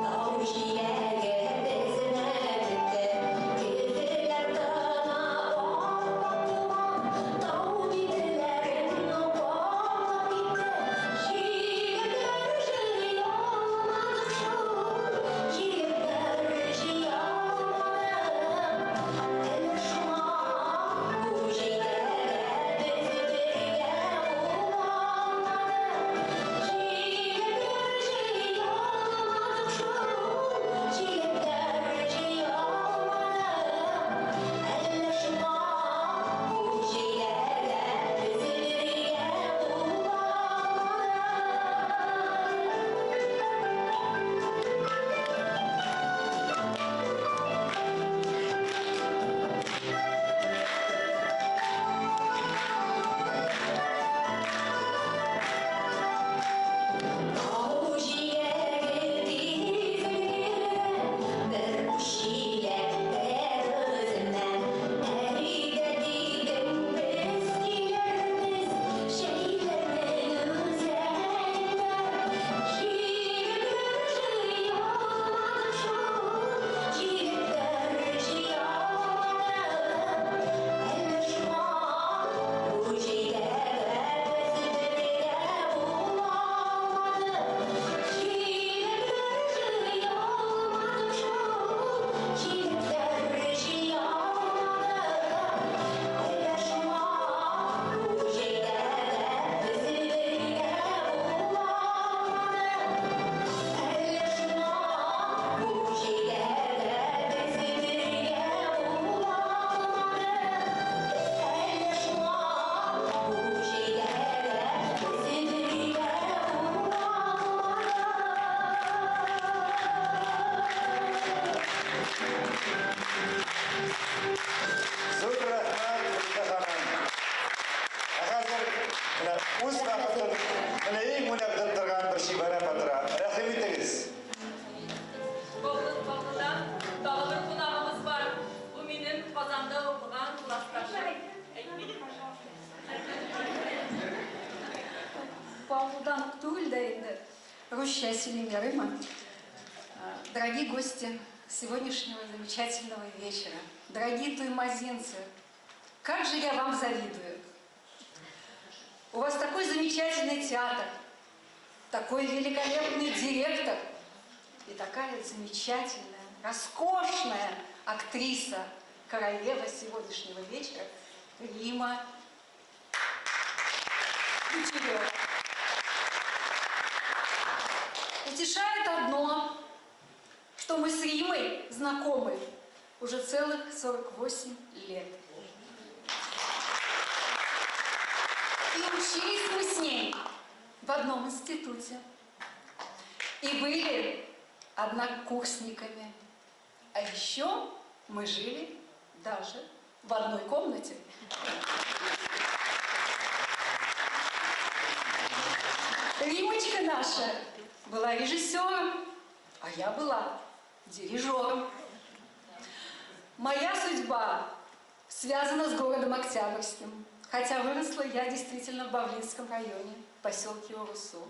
тау җиләге тезмә бетте. Көзләр тына ап-ак томан, тау битләрен каплап китте. Җиләкләр җыя алмадык шул, җиләкләр җыя алмадык. Әллә шуңа бу җәйдә дә без бергә булалмадык. Җиләкләр җыя алмадык шул, җиләкләр җыя алмадык. Әллә шуңа бу җәйдә дә без бергә Тау җиләге тиз өлгергән, бер уч җиләк тә өзелмән. Әйдә дидем, без килербез, җәйләрнең үзәгендә. Җиләкләр җыя алмадык шул, җиләкләр җыя алмадык. Әллә шуңа бу җәйдә дә без бергә булалмадык. Җиләкләр җыя алмадык шул, җиләкләр җыя алмадык. Әллә шуңа бу җәйдә дә без бергә булалмадык. Әллә шуңа бу җәйдә дә без бергә булалмадык. Әллә шуңа бу җәйдә дә без бергә Зур рәхмәт, Фәридә ханым. Ә хәзер менә үз вакытын менә иң уйнап торган бер чибәрә батыра. Рәхим итегез. Баулыдан тагы бер кунагыбыз бар. Бу минем Казанда укыган классташым. Әйтмим, пожалуйста. Баулыдан ук түгел дә инде. Русча сөйлим, ярыймы? Дорогие гости сегодняшнего замечательного вечера, дорогие туймазинцы, как же я вам завидую. У вас такой замечательный театр, такой великолепный директор и такая замечательная, роскошная актриса, королева сегодняшнего вечера Рима Ключерева. Утешает одно, что мы с Римой знакомы уже целых 48 лет. И учились мы с ней в одном институте. И были однокурсниками. А еще мы жили даже в одной комнате. Римочка наша была режиссером, а я была дирижером. Моя судьба связана с городом Октябрьским, хотя выросла я действительно в Бавлинском районе, в поселке Урусу.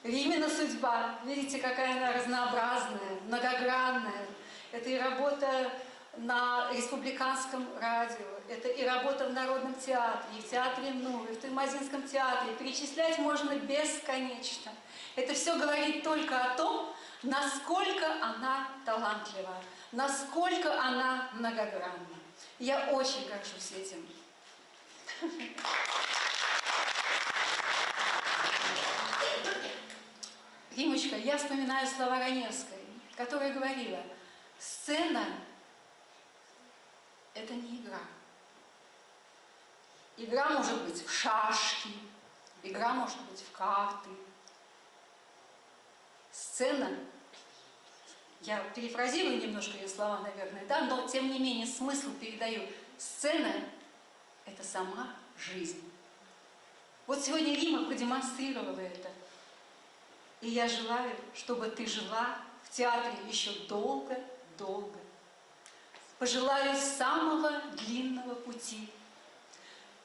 Римина судьба, видите, какая она разнообразная, многогранная. Это и работа на республиканском радио, это и работа в Народном театре, и в театре МНУ, и в Туймазинском театре. Перечислять можно бесконечно. Это все говорит только о том, насколько она талантлива, насколько она многогранна. Я очень горжусь этим. Римочка, я вспоминаю слова Раневской, которая говорила: сцена – это не игра. Игра может быть в шашки, игра может быть в карты. Сцена, я перефразирую немножко ее слова, наверное, да, но тем не менее смысл передаю. Сцена – это сама жизнь. Вот сегодня Рима продемонстрировала это. И я желаю, чтобы ты жила в театре еще долго-долго. Пожелаю самого длинного пути.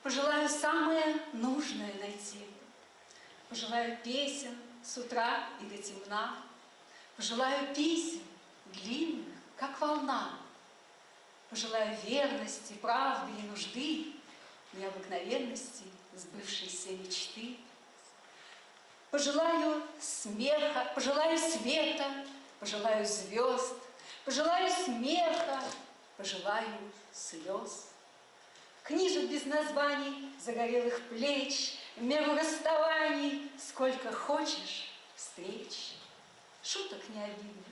Пожелаю самое нужное найти. Пожелаю песен с утра и до темна. Пожелаю писем длинных, как волна. Пожелаю верности, правды и нужды, необыкновенности сбывшейся мечты. Пожелаю смеха, пожелаю света, пожелаю звезд, пожелаю смеха, пожелаю слез. Книжек без названий, загорелых плеч, в меру расставаний, сколько хочешь встреч, шуток необидных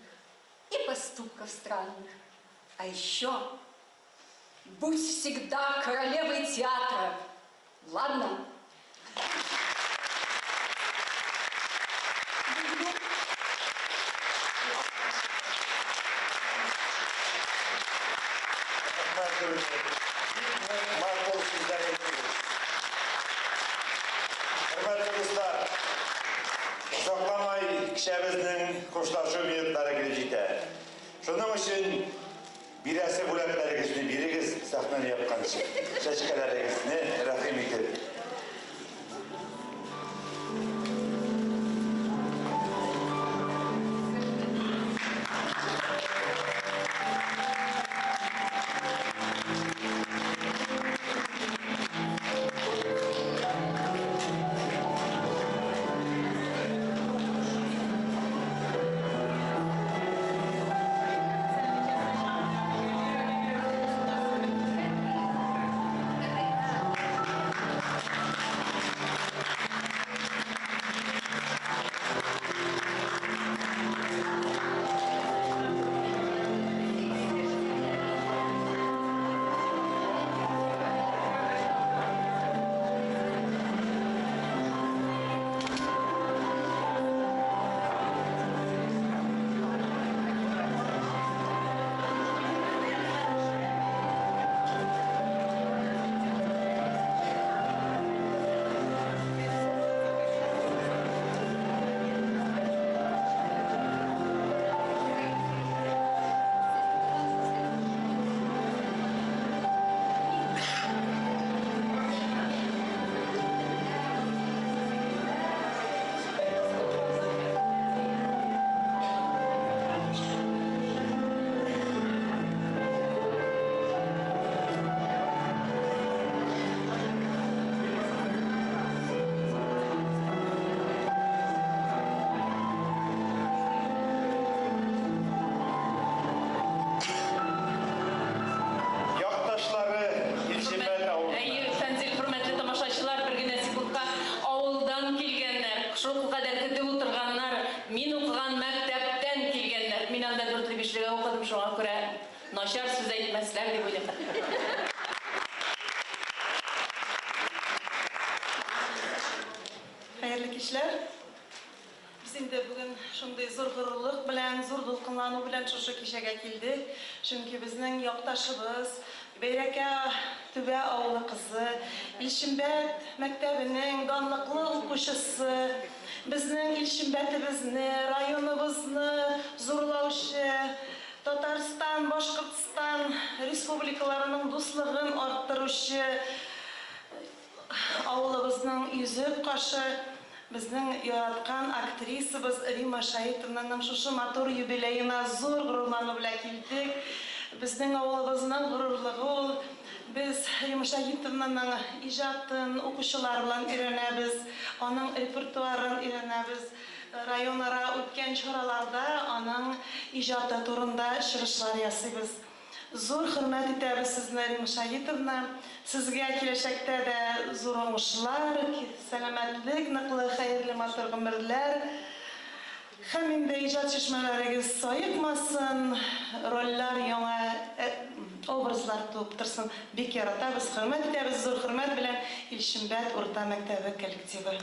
и поступков странных. А еще будь всегда королевой театра. Ладно? Матур сүзләр әйттегез. Хөрмәтле дуслар, озакламай кичәбезнең хушлашу минутлары килеп җитә. Шуның өчен бирәсе бүләкләрегезне бирегез сәхнәне япканчы. Чәчкәләрегезне рәхим итеп. Якташлары Илчембәт авылы. Әйе, Фәнзил, хөрмәтле тамашачылар, бер генә секундка авылдан килгәннәр, шул кадәр көтеп утырганнар, мин укыган мәктәптән килгәннәр. Мин анда дүртле бишлегә укыдым, шуңа күрә начар сүз әйтмәсләр дип уйлыйм. Хәерле кичләр. Без инде бүген шундый зур горурлык белән, зур дулкынлану белән шушы кичәгә килдек. Чөнки безнең якташыбыз, Бәйрәкә Түбә авылы кызы, Илчембәт мәктәбенең данлыклы укучысы, безнең Илчембәтебезне, районыбызны зурлаучы, Татарстан, Башкортстан республикаларының дуслыгын арттыручы, авылыбызның йөзек кашы, безнең яраткан актрисабыз Рима Шаитовнаның шушы матур юбилеена зур горурлану белән килдек. Безнең авылыбызның горурлыгы ул. Без Рима Шаитовнаның иҗатын укучылар белән өйрәнәбез, аның репертуарын өйрәнәбез. Районара үткән чараларда аның иҗаты турында чыгышлар ясыйбыз. Зур хөрмәт итәбез сезне, Рима Шаитовна. Сезгә киләчәктә дә зур уңышлар, сәламәтлек, ныклы, хәерле, матур гомерләр. Һәм инде иҗат чишмәләрегез саекмасын, рольләр, яңа образлар туып торсын. Бик яратабыз, хөрмәт итәбез, зур хөрмәт белән Илчембәт урта мәктәбе коллективы.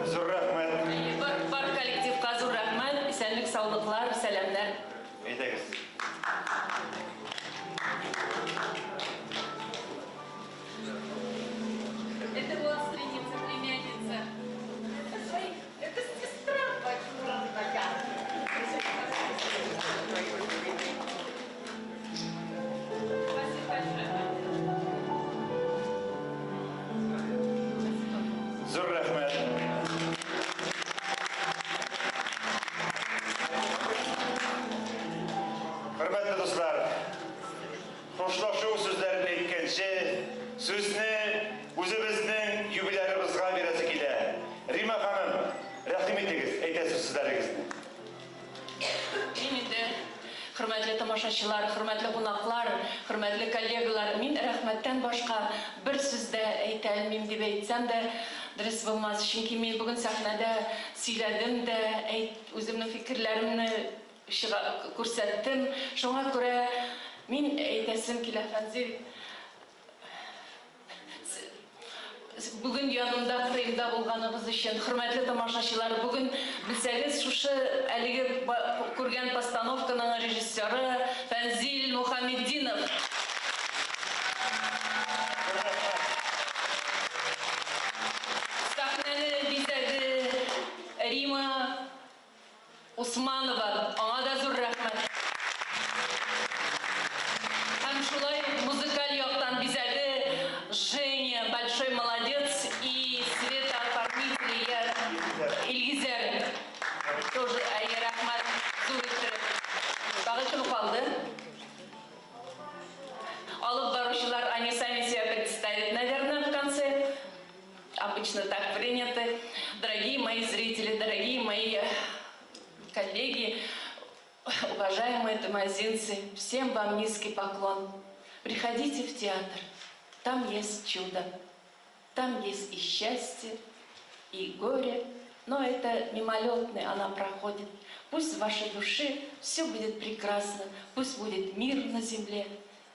Зур рәхмәт. Бар, бар коллективка зур рәхмәт, исәнлек, саулыклар, сәламнәр. Әйдәгез. Это вот Сүзне үзебезнең юбилярыбызга бирәсе килә. Рима ханым, рәхим итегез, әйтәсе сүзләрегезне. Мин инде, хөрмәтле тамашачылар, хөрмәтле кунаклар, хөрмәтле коллегалар, мин рәхмәттән башка бер сүз дә әйтә алмыйм дип әйтсәм дә дөрес булмас. Чөнки мин бүген сәхнәдә сөйләдем дә, әйт, үземнең фикерләремне чыга, күрсәттем. Шуңа күрә мин әйтәсем килә, Фәнзил, Бүген янымда, кырыемда булганыгыз өчен, хөрмәтле тамашачылар, бүген белсәгез, шушы әлеге күргән постановканың режиссеры Фәнзил Мухаметдинов. Сәхнәне бизәде Рима Усманова, аңа да зур рәхмәт. Һәм шулай ук музыкаль яктан бизәде Женя, большой молодец, и Света оформители, я Илгизәр тоже, әйе, рәхмәт, зур иттереп. Тагы кем калды? Алып баручылар, они сами себя представят, наверное, в конце. Обычно так принято. Дорогие мои зрители, дорогие мои коллеги, уважаемые туймазинцы, всем вам низкий поклон. Приходите в театр, там есть чудо, там есть и счастье, и горе, но это мимолетное, она проходит. Пусть в вашей душе все будет прекрасно, пусть будет мир на земле,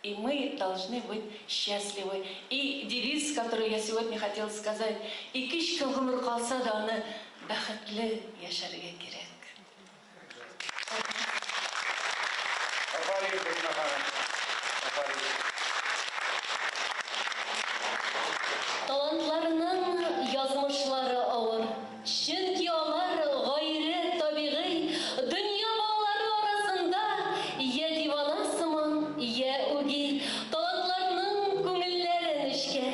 и мы должны быть счастливы. И девиз, который я сегодня хотела сказать, ике-өч көн гомер калса да, аны бәхетле яшәргә кирәк. Афәрин, Рима ханым. Афәрин. Талантларның язмышлары авыр. Чөнки алар гайре табигый дөнья балалары арасында йә дивана сыман, йә үги. Талантларның күңелләре нечкә.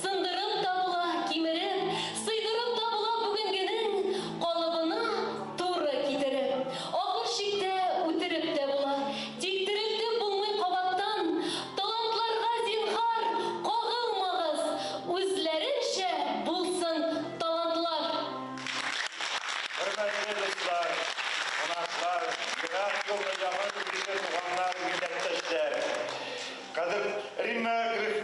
Сындырып та була, кимереп, сыйдырып та була бүгенгенең калыбына туры китереп. Ахыр чиктә үтереп тә була. Тик терелтеп булмый кабаттан. Талантларга, зинһар, кагылмагыз. Үзләренчә булсын талантлар. Хөрмәтле дуслар, кунаклар, ерак юлны якын итүче туганнар, милләттәшләр. Кадер Римма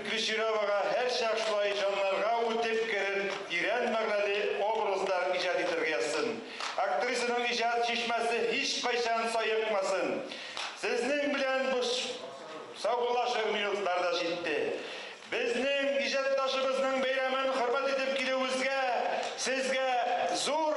Клещеревага һәрчак шулай җаннарга үтеп керер тирән мәгънәле образлар иҗат итәргә язсын. Актрисаның иҗат чишмәсе һичкайчан саекмасын. Сезнең белән бу саубуллашыр минутлар да җитте. Безнең иҗатташыбызның бәйрәмен хөрмәт итеп килүегезгә сезгә зур